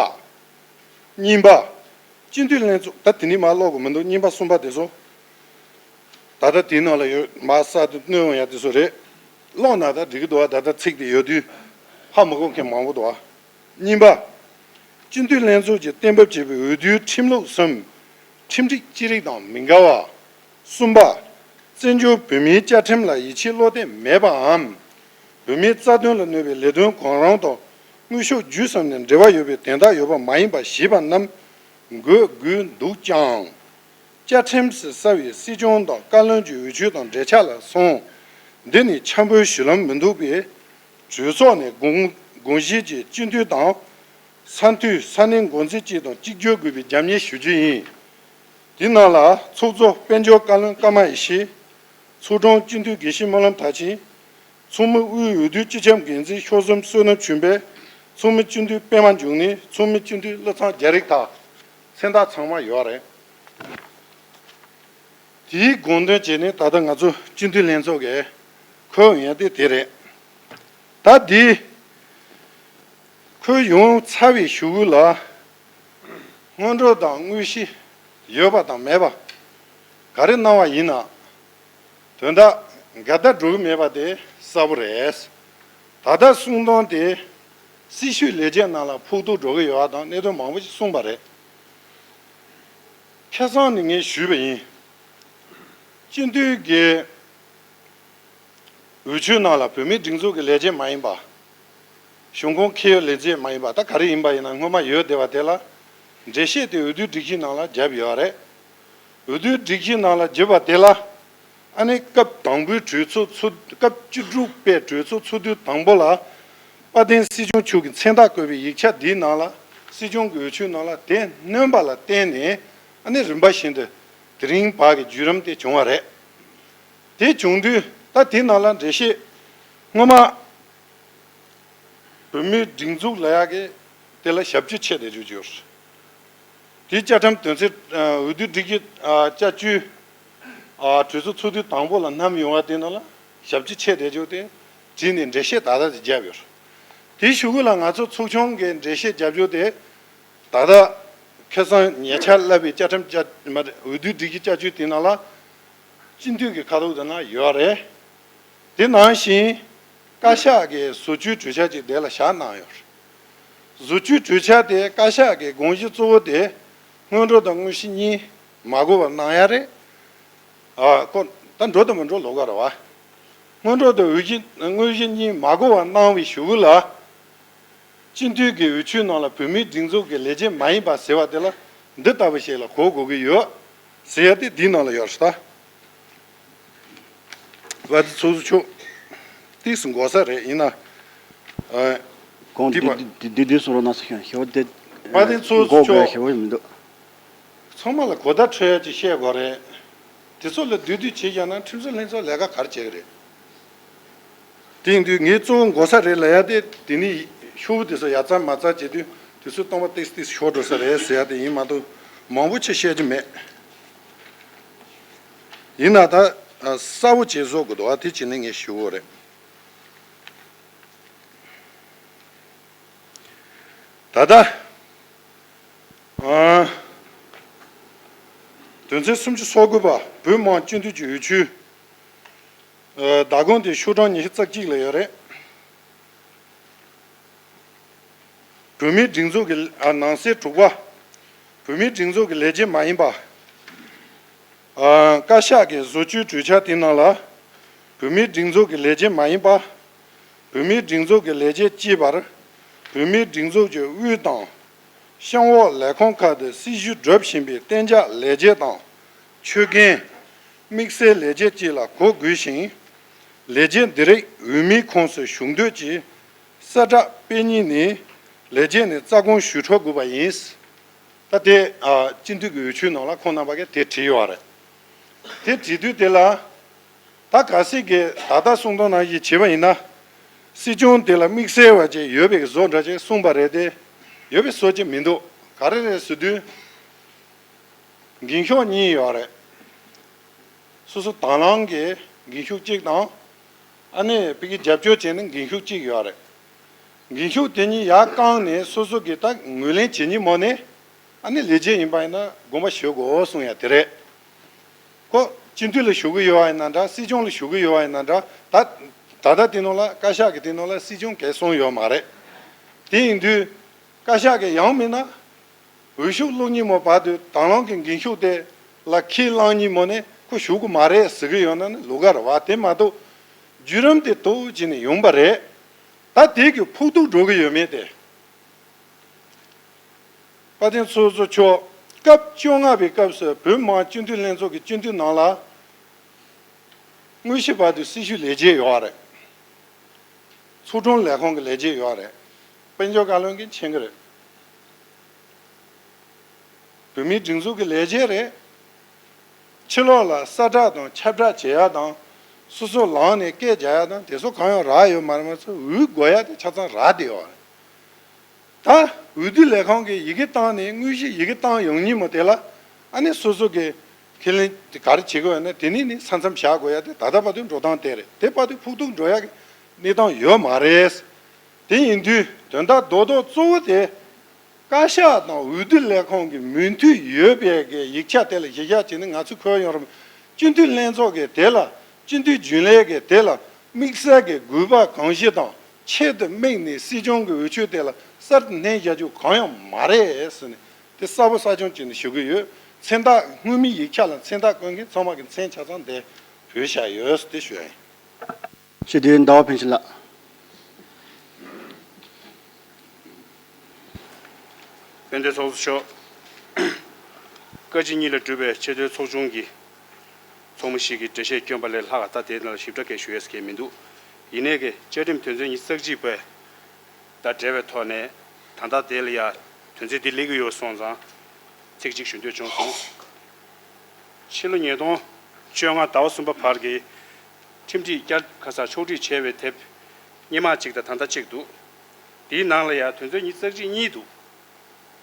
གཉིས་པ། སྤྱི་འཐུས་ལྷན་ཚོགས། ད་དེ་ནི་མར་ཀློག་དགོས་མི་འདུག་གཉིས་པ་གསུམ་པ་དེ་ཚོ། ད་ལྟ་དེའི་ནང་ལ་ཡོད། མར་གསར་དུ་བཏོན་ཡོང་ཡ་དེ་ཚོ་རེད། ཀློག་ན་ད་འགྲིག་གི་འདུག་བ། ད་ལྟ་ཚིག་དེ་ཡོད་དུས་ཧ་མ་གོ་མཁན་མང་པོ་འདུག་བ། གཉིས་པ། སྤྱི་འཐུས་ལྷན་ཚོགས་ཀྱིས་གཏན་འབེབས་བྱས་པའི་འོས་བསྡུའི་ཁྲིམས་ལུགས་སམ། ཁྲིམས་སྒྲིག་ཅི་རིགས་དང་མི་འགལ་བ། གསུམ་པ། བཙན་བྱོལ་བོད་མིའི་བཅའ་ཁྲིམས་ལ་ཡིད་ཆེས་བློ་གཏད་མེད་པའམ། བོད་མིའི་རྩ་དོན་ལ་གནོད་པའི་ལས་དོན་གང་རུང་དང་དངོས་ཤུགས་བརྒྱུད་གསུམ་ནས་འབྲེལ་བ་ཡོད་པའི་དོན་དག་ཡོད་པ་མ་ཡིན་པ་ཞེས་པ་རྣམས་འགོད་དགོས་འདུག་ཀྱང་། བཅའ་ཁྲིམས་སུ་གསལ་བའི་སྲིད་སྐྱོང་དང་བཀའ་བློན་གྱི་འོས་ཆོས་དང་འབྲེལ་ཆགས་ལ་སོང་། འདི་ནི་འཆར་འབུལ་ཞུ་ལམ་མི་འདུག་པས། གྲོས་ཚོགས་ནས་དགོངས་དགོངས་བཞེས་ཀྱིས་སྤྱི་འཐུས་དང་། ས་འཐུས་ས་གནས་འགོ་འཛིན་བཅས་དང་གཅིག་གྱུར་དགོས་པའི་རྒྱབ་གཉེར་ཞུ་རྒྱུ་ཡིན། དེའི་ནང་ལ་ཚོགས་གཙོ་དཔལ་འབྱོར་བཀའ་བློན་ཀརྨ་ཡེ་ཤེས། ཚོགས་དྲུང་སྤྱི་འཐུས་དགེ་བཤེས་སྨོན་ལམ་མཐར་ཕྱིན། ཚོགས་མི་དབུས་འོས་བསྡུ་སྤྱི་ཁྱབ་འགན་འཛིན་ཤོག་གསུམ་བསོད་ནམས་ཆོས་འཕེལ། ཚོགས་མི་སྤྱི་འཐུས་པད་མ་འབྱུང་གནས། ཚོགས་མི་སྤྱི་འཐུས་བློ་བཟང་རྒྱ་རིག་དང་། མཚན་རྟགས་ཚང་མ་ཡོད་རེད། དེའི་དགོངས་དོན་བྱས་ནས་ད་ལྟ་ང་ཚོ་སྤྱི་འཐུས་ལྷན་ཚོགས་ཀྱིས་འཁོད་ཡོང་ཡ་དེ་དེ་རེད། ད་འདི་འཁོད་ཡོང་ཚར་བའི་གཞུག་གུ་ལ་སྔོན་འགྲོ་དང་དངོས་གཞི་ཡོད་པ་དང་མེད་པ་ག་རེ་གནང་བ་ཡིན་ན། དོན་དག་འགལ་ཟླ་འགྲོ་གི་མེད་པ་དེ་གསལ་པོ་རེད། ད་ལྟ་གསུང་སྟངས་དེ་སྲི་ཞུའི་ལས་བྱེད་ནང་ལ་ཕོག་ཐུག་འགྲོ་གི་ཡོད་པ་དང་གནད་དོན་མང་པོ་ཞིག་གསུངས་པ་རེད། ཁ་སང་ནས་ངས་ཞུས་པ་ཡིན། སྤྱི་འཐུས་ཀྱི་འོས་ཆོས་ནང་ལ་བོད་མིའི་སྒྲིག་འཛུགས་ཀྱི་ལས་བྱེད་མ་ཡིན་པ། གཞུང་ཁོངས་འཁེལ་ཡོད་ལས་བྱེད་མ་ཡིན་པ་ད་ག་རེ་ཡིན་པ་ཡིན་ན་སྔོན་མ་ཡོད་བསྡད་པ་དེ་ལ་འགྲེལ་བཤད་དེ་འོས་བསྡུའི་སྒྲིག་གཞི་ནང་ལ་བརྒྱབ་ཡོད་རེད། འོས་བསྡུའི་སྒྲིག་གཞི་ནང་ལ་བརྒྱབ་པ་དེ་ལ་ཨ་ནི་སྐབས་དང་པོའི་གྲོས་ཚོགས་ཚོགས་སྐབས་བཅུ་དྲུག་པའི་གྲོས་ཚོགས་ཚོགས་དུས་དང་པོ་ལ་དཔལ་ལྡན་སྲིད་སྐྱོང་མཆོག་གི་མཚན་རྟགས་བཀོད་པའི་ཡིག་ཆ་འདིའི་ནང་ལ་སྲིད་སྐྱོང་གི་འོས་ཆོས་ནང་ལ་དེ་བསྣན་པ་ལ་བརྟེན་ནས་ཨ་ནི་རིམ་པ་བཞིན་དུ་དེ་རིང་བར་གྱི་བརྒྱུད་རིམ་དེ་བྱུང་བ་རེད། དེ་བྱུང་དུས་ད་དེ་ནང་ལ་འགྲེལ་བཤད་སྔོན་མ་བོད་མིའི་སྒྲིག་འཛུགས་ལབ་ཡག་གི་དེ་ལ་ཞབས་ཕྱི་བྱས་བསྡད་རྒྱུ་ཅིག་ཡོད་རེད། དེ་བཅའ་ཁྲིམས་དོན་ཚན་འོས་བསྡུ་སྒྲིག་གཞི་བསྐྱར་བཅོས་གྲོས་ཚོགས་ཚོགས་དུས་དང་པོ་ལ་བསྣམས་ཡོང་བ་དེ་ནང་ལ་ཞབས་ཕྱི་བྱས་བསྡད་རྒྱུ་དེ་བྲིས་ནས་འགྲེལ་བཤད་ད་ལྟ་དེ་བརྒྱབ་ཡོད་རེད། དེའི་གཞུག་གུ་ལ་ང་ཚོ་ཚོགས་ཆུང་གི་འགྲེལ་བཤད་བརྒྱབ་རྒྱུ་དེ། ད་ལྟ་ཁ་སང་ཉེ་ཆར་བསླབ་པའི་བཅའ་ཁྲིམས་བཅའ་མ་རེད། འོས་བསྡུའི་སྒྲིག་གཞི་བསྐྱར་བཅོས་དེ་ནང་ལ་སྤྱི་འཐུས་ཀྱི་ཁ་ཐུག་དེ་ན་ཡོད་རེད། དེ་ནང་བཞིན་བཀའ་ཤག་གིས་བཟོ་བཅོས་གྲོས་འཆར་ཅིག་དེ་ལ་བཞག་གནང་ཡོད་རེད། བཟོ་བཅོས་གྲོས་འཆར་དེ་བཀའ་ཤག་གི་དགོངས་གཞི་གཙོ་བོ་དེ་སྔོན་འགྲོ་དང་དངོས་གཞི་གཉིས་མ་གོ་བར་གནང་ཡ་རེད། ཨ་ཁོ་ད་འགྲོ་དང་མི་འགྲོ་ལོགས་ཀ་རེད་བ། སྔོན་འགྲོ་དང་དངོས་གཞི་དངོས་གཞི་གཉིས་མ་གོ་བར་གནང་བའི་གཞུག་གུ་ལ། སྤྱི་འཐུས་ཀྱི་འོས་ཆོས་ནང་ལ་བོད་མིའི་སྒྲིག་འཛུགས་ཀྱི་ལས་བྱེད་མ་ཡིན་པ་ཟེར་བ་དེ་ལ་འདི་ལྟ་བུ་ཞིག་ལ་གོ་དགོས་ཀྱི་ཡོད་ཟེར་ཡ་དེ་འདིའི་ནང་ལ་ཡོད་རེད་ད། བ་དེ་ཚོགས་གཙོ་མཆོག་ཏིག་སུ་འགོག་ས་རེད་ཡིན་ན། ཨ། གོང་དེ་བ་དེ་དེ་དེ་གསུང་རོགས་གནང་ཟེར་ཞུ་ཞུ་བ་དེ། བ་དེ་ཚོགས་གཙོ་འགོག་དགོས་མཆོག་ཞུ་བ་མི་འདུག་ཚོགས་ ཚང་མ་ལ་གོ་བརྡ་འཕྲོད་ཡ་ཅིག་བཤད་དགོས་རེད། དེ་ཚོ་ལ་བསྡུས་བསྡུས་བྱེད་ཀྱང་ན་ཁྲིམས་བཟོ་ལྷན་ཚོགས་ལས་ཀ་ག་རེ་བྱེད་ཀྱི་རེད། དེ་ཡིན་དུས་ངས་གཙོ་བོ་འགོ་ས་རེད་ལབ་ཡ་དེ་དེ་ནི་ཤོག་བུ་དེ་ཚོ་ཡ་རྩ་མ་རྩ་བྱེད་དུས་དེ་ཚོའི་སྟོང་པ་ཏིག་ཏིག་ཤོར་འགྲོ་ས་རེད་ཟེར་ཡ་དེ་ཡིན་མ་གཏོགས་མང་པོ་ཅིག་བཤད་རྒྱུ་མེད། ཡིན་ན་ད་གསལ་པོ་བྱེད་བཟོ་དགོས་འདུག་ཨ། དེ་བྱས་ནས་ངས་ཞུ་དགོས་རེད། ད་ལྟ། ཨ། དོན་ཚན་སུམ་ཅུ་སོ་དགུ་པ་བོད་དམངས་སྤྱི་འཐུས་ཀྱི་འོས་ཆོས། ཨ། བདག་དགོངས་དེ་ཤོག་གྲངས་ཉི་ཤུ་རྩ་གཅིག་ལ་ཡོད་རེད། བོད་མིའི་སྒྲིག་འཛུགས་ཀྱི། ཨ། ནང་གསེས་དྲུག་པ། བོད་མིའི་སྒྲིག་འཛུགས་ཀྱི་ལས་བྱེད་མ་ཡིན་པ། ཨ། བཀའ་ཤག་གི་བཟོ་བཅོས་གྲོས་འཆར་དེའི་ནང་ལ། བོད་མིའི་སྒྲིག་འཛུགས་ཀྱི་ལས་བྱེད་མ་ཡིན་པ། བོད་མིའི་སྒྲིག་འཛུགས་ཀྱི་ལས་བྱེད་ཅེས་པར། བོད་མིའི་སྒྲིག་འཛུགས་ཀྱི་དབུས་དང་། གཤམ་འོག་ལས་ཁུངས་ཁག་ཏུ་སྲི་ཞུ་སྒྲུབ་བཞིན་པའི་གཏན་འཇགས་ལས་བྱེད་དང་། ཆོད་མཁན། དམིགས་བསལ་ལས་བྱེད་བཅས་ལ་གོ་དགོས་ཤིང་། ལས་བྱེད་འདི་རིགས་འོས་མིའི་ཁོངས་སུ་ཞུགས་འདོད་ཀྱི་གསལ་བསྒྲགས་སྤེལ་ཉིན་ནས་ལས་བྱེད་ནས་རྩ་དགོངས་ཞུ་འཕྲོད་དགོས་པ་ཡིན། ད་དེ། ཨ། སྤྱི་འཐུས་ཀྱི་འོས་ཆོས་ནང་ལ་ཁོང་རྣམ་པ་གིས་དེ་བྲིས་ཡོད་རེད། དེ་བྲིས་དུས་དེ་ལ། ད་གལ་སྲིད་ཀྱི་ད་ལྟ་གསུང་དོན་ནང་བཞིན་བྱས་པ་ཡིན་ན། སྲིད་སྐྱོང་དེ་ལ་དམིགས་བསལ་བ་ཅིག་ཡོད་པའི་བཟོ་འདྲ་ཅིག་གསུངས་པ་རེད་དེ། ཡོད་པའི་བཟོ་ཅིག་མི་འདུག་ག་རེ་རེད་ཟེར་དུས། འགན་ཤུགས་གཉིས་ཡོད་རེད། སོ་སོ་དང་བླངས་ཀྱི་འགན་ཤུགས་གཅིག་དང་། ཨ་ནི་ཕ་གིའི་རྒྱབ་སྐྱོར་བྱས་ནས་འགན་ཤུགས་གཅིག་ཡོད་རེད། འགན་ཤུགས་དེ་གཉིས་ཡར་བསྐངས་ནས་སོ་སོ་གིས་ད་ངོས་ལེན་བྱེད་ཉིན་མོ་ནས། ཨ་ནི་ལས་བྱེད་ཡིན་པ་ཡིན་ན་དགོངས་པ་ཞུ་དགོས་གསུང་ཡ་དེ་རེད། ཁོ་སྤྱི་འཐུས་ལ་ཞུགས་ཀྱི་ཡོད་པ་ཡིན་ན་འདྲ། སྲིད་སྐྱོང་ལ་ཞུགས་ཀྱི་ཡོད་པ་ཡིན་ན་འདྲ། ད་ད་ལྟ་དེ་ནང་ལ་བཀའ་ཤག་གི་དེ་ནང་ལ་སྲིད་སྐྱོང་གས་གསུངས་ཡོད་མ་རེད། དེ་ཡིན་དུས་བཀའ་ཤག་གིས་ཡང་མིན་ན། འོས་ཤོག་བླུག་ཉིན་མོ་བར་དུ་དང་བླངས་ཀྱི་འགན་ཤུགས་དེ་ལ་ཁས་བླངས་ཉིན་མོ་ནས་ཁོ་ཞུགས་ཀྱི་མ་རེད་ཟེར་གྱི་ཡོད་ན་ནི་ལོགས་ཀ་རེད་བ། དེ་མ་གཏོགས་བརྒྱུད་རིམ་དེ་ཐུགས་རྗེ་ནས་ཡོང་པ་རེད། ད་དེ་གི་ཕོག་ཐུག་འགྲོ་གི་ཡོད་མེད་དེ། དཔལ་ལྡན་ཚོགས་གཙོ་མཆོག་སྐབས་བཅོ་ལྔ་པའི་སྐབས་སུ་བོད་མི་མང་སྤྱི་འཐུས་ལྷན་ཚོགས་ཀྱི་སྤྱི་འཐུས་ནང་ལ། དངོས་གཞི་བར་དུ་སྲི་ཞུ་ལས་བྱེད་ཡོད་རེད། ཚོགས་དྲུང་ལས་ཁུངས་ཀྱི་ལས་བྱེད་ཡོད་རེད། དཔལ་འབྱོར་བཀའ་བློན་གྱིས་མཁྱེན་གྱི་རེད། བོད་མིའི་སྒྲིག་འཛུགས་ཀྱི་ལས་བྱེད་རེད། ཕྱི་ལོགས་ལ་གསལ་བསྒྲགས་དང་ཁྱབ་བསྒྲགས་བྱེད་ཡ་དང་། སོ་སོ་ལངས་ནས་སྐད་རྒྱག་ཡ་དང་དེ་ཚོ་གང་ཡང་རག་ཡོད་མ་རེད། མ་ཚད་འོས་དགོས་ཡ་དེ་ཆ་ཚང་རག་བསྡད་ཡོད་རེད། ད་འོས་བསྡུ་ལས་ཁང་གིས་ཡི་གེ་བཏང་ནས་དངོས་གཞི་ཡི་གེ་བཏང་ཡོང་ཉིན་མོ་དེ་ལ། ཨ་ནི་སོ་སོ་གི་ཁས་ལེན་དེ་ག་རེ་བྱེད་དགོས་ཡོད་ན་དེ་ནས་ནི་ས་མཚམས་བཞག་དགོས་ཡ་དེ་ད་ལྟ་བར་དུ་འགྲོ་སྟངས་དེ་རེད། དེ་བར་དུ་ཕོག་ཐུག་འགྲོ་ཡ་གི་གནས་སྟངས་ཡོད་མ་རེད། དེ་ཡིན་དུས་དོན་དག་རྡོག་རྡོག་གཙོ་བོ་དེ། བཀའ་ཤག་དང་འོས་བསྡུ་ལས་ཁང་གི་མོས་མཐུན་ཡོད་པའི་གི་ཡིག་ཆ་དེ་ལ་གཞི་བཞག་བྱས་ནས་ང་ཚོས་འཁོད་ཡོང་རབས། སྤྱི་འཐུས་ལྷན་ཚོགས་ཀྱི་དེ་ལ། སྤྱི་འཐུས་རྒྱུན་ལས་ཀྱི་དེ་ལ་དམིགས་བསལ་གྱི་དགོས་པ་གང་ཞིག་དང་ཆེད་དུ་དམིགས་ནས་སྲིད་སྐྱོང་གི་འོས་ཆོས་དེ་ལ་གསར་དུ་བསྣན་བཞག་རྒྱུ་གང་ཡང་མ་རེད་ཟེར་ནས་དེ་གསལ་པོ་གསལ་རྐྱང་བྱས་ནས་ཞུ་གི་ཡོད། མཚན་རྟགས་སྔོན་མའི་ཡིག་ཆ་ལ་མཚན་རྟགས་བཀོད་མཁན་ཚང་མ་གི་མཚན་ཆ་ཚང་དེ་བོད་བཞག་ཡོད་ཟེར་དེ་ཞུ་ཡ་ཡིན། ཞུ་དེ་ཟླ་བ་ཕུན་ཚོགས་ལགས། དཔལ་ལྡན་ཚོགས་གཙོ་མཆོག་བཀའ་སྤྱི་གཉིས་ལས་གྲུབ་པའི་ཆེས་མཐོའི་ཚོགས་ཆུང་གི་ཚོགས་མི་ཞིག་གིས་འགྲེལ་བཤད་བསྐྱོན་པ་ལས་ལྷག་ད་དེའི་ནང་ལ་ཞིབ་ཕྲ་སྐད་ཞུ་ཡས་སྐད་མི་འདུག་ཡིན་ནའི་གི་བཅའ་ཁྲིམས་དོན་ཚན་ཉི་ཤུ་རྩ་གཅིག་པའི་དང་འབྲེལ་བའི་ཐོག་ནས་ད་ལྟ་དེ་ལ་ཡ་དོན་ཚན་འདི་སླེབས་ཀྱི་ཡོད་སོང་ཙང་ཚིག་གཅིག་ཞུ་འདོད་བྱུང་སོང་། ཕྱི་ལོ་ཉིས་སྟོང་བཅོ་ལྔ་ཟླ་བ་གསུམ་པ་བར་གྱི་ཁྲིམས་སྒྲིག་བསྐྱར་ཁ་ས་ཕྱོགས་སྒྲིག་བྱས་པའི་དེབ་སྔོན་མ་གཅིག་དང་ད་ལྟ་གཅིག་འདུག་དེའི་ནང་ལ་ཡང་དོན་ཚན་ཉི་ཤུ་རྩ་གཅིག་གཉིས་འདུག་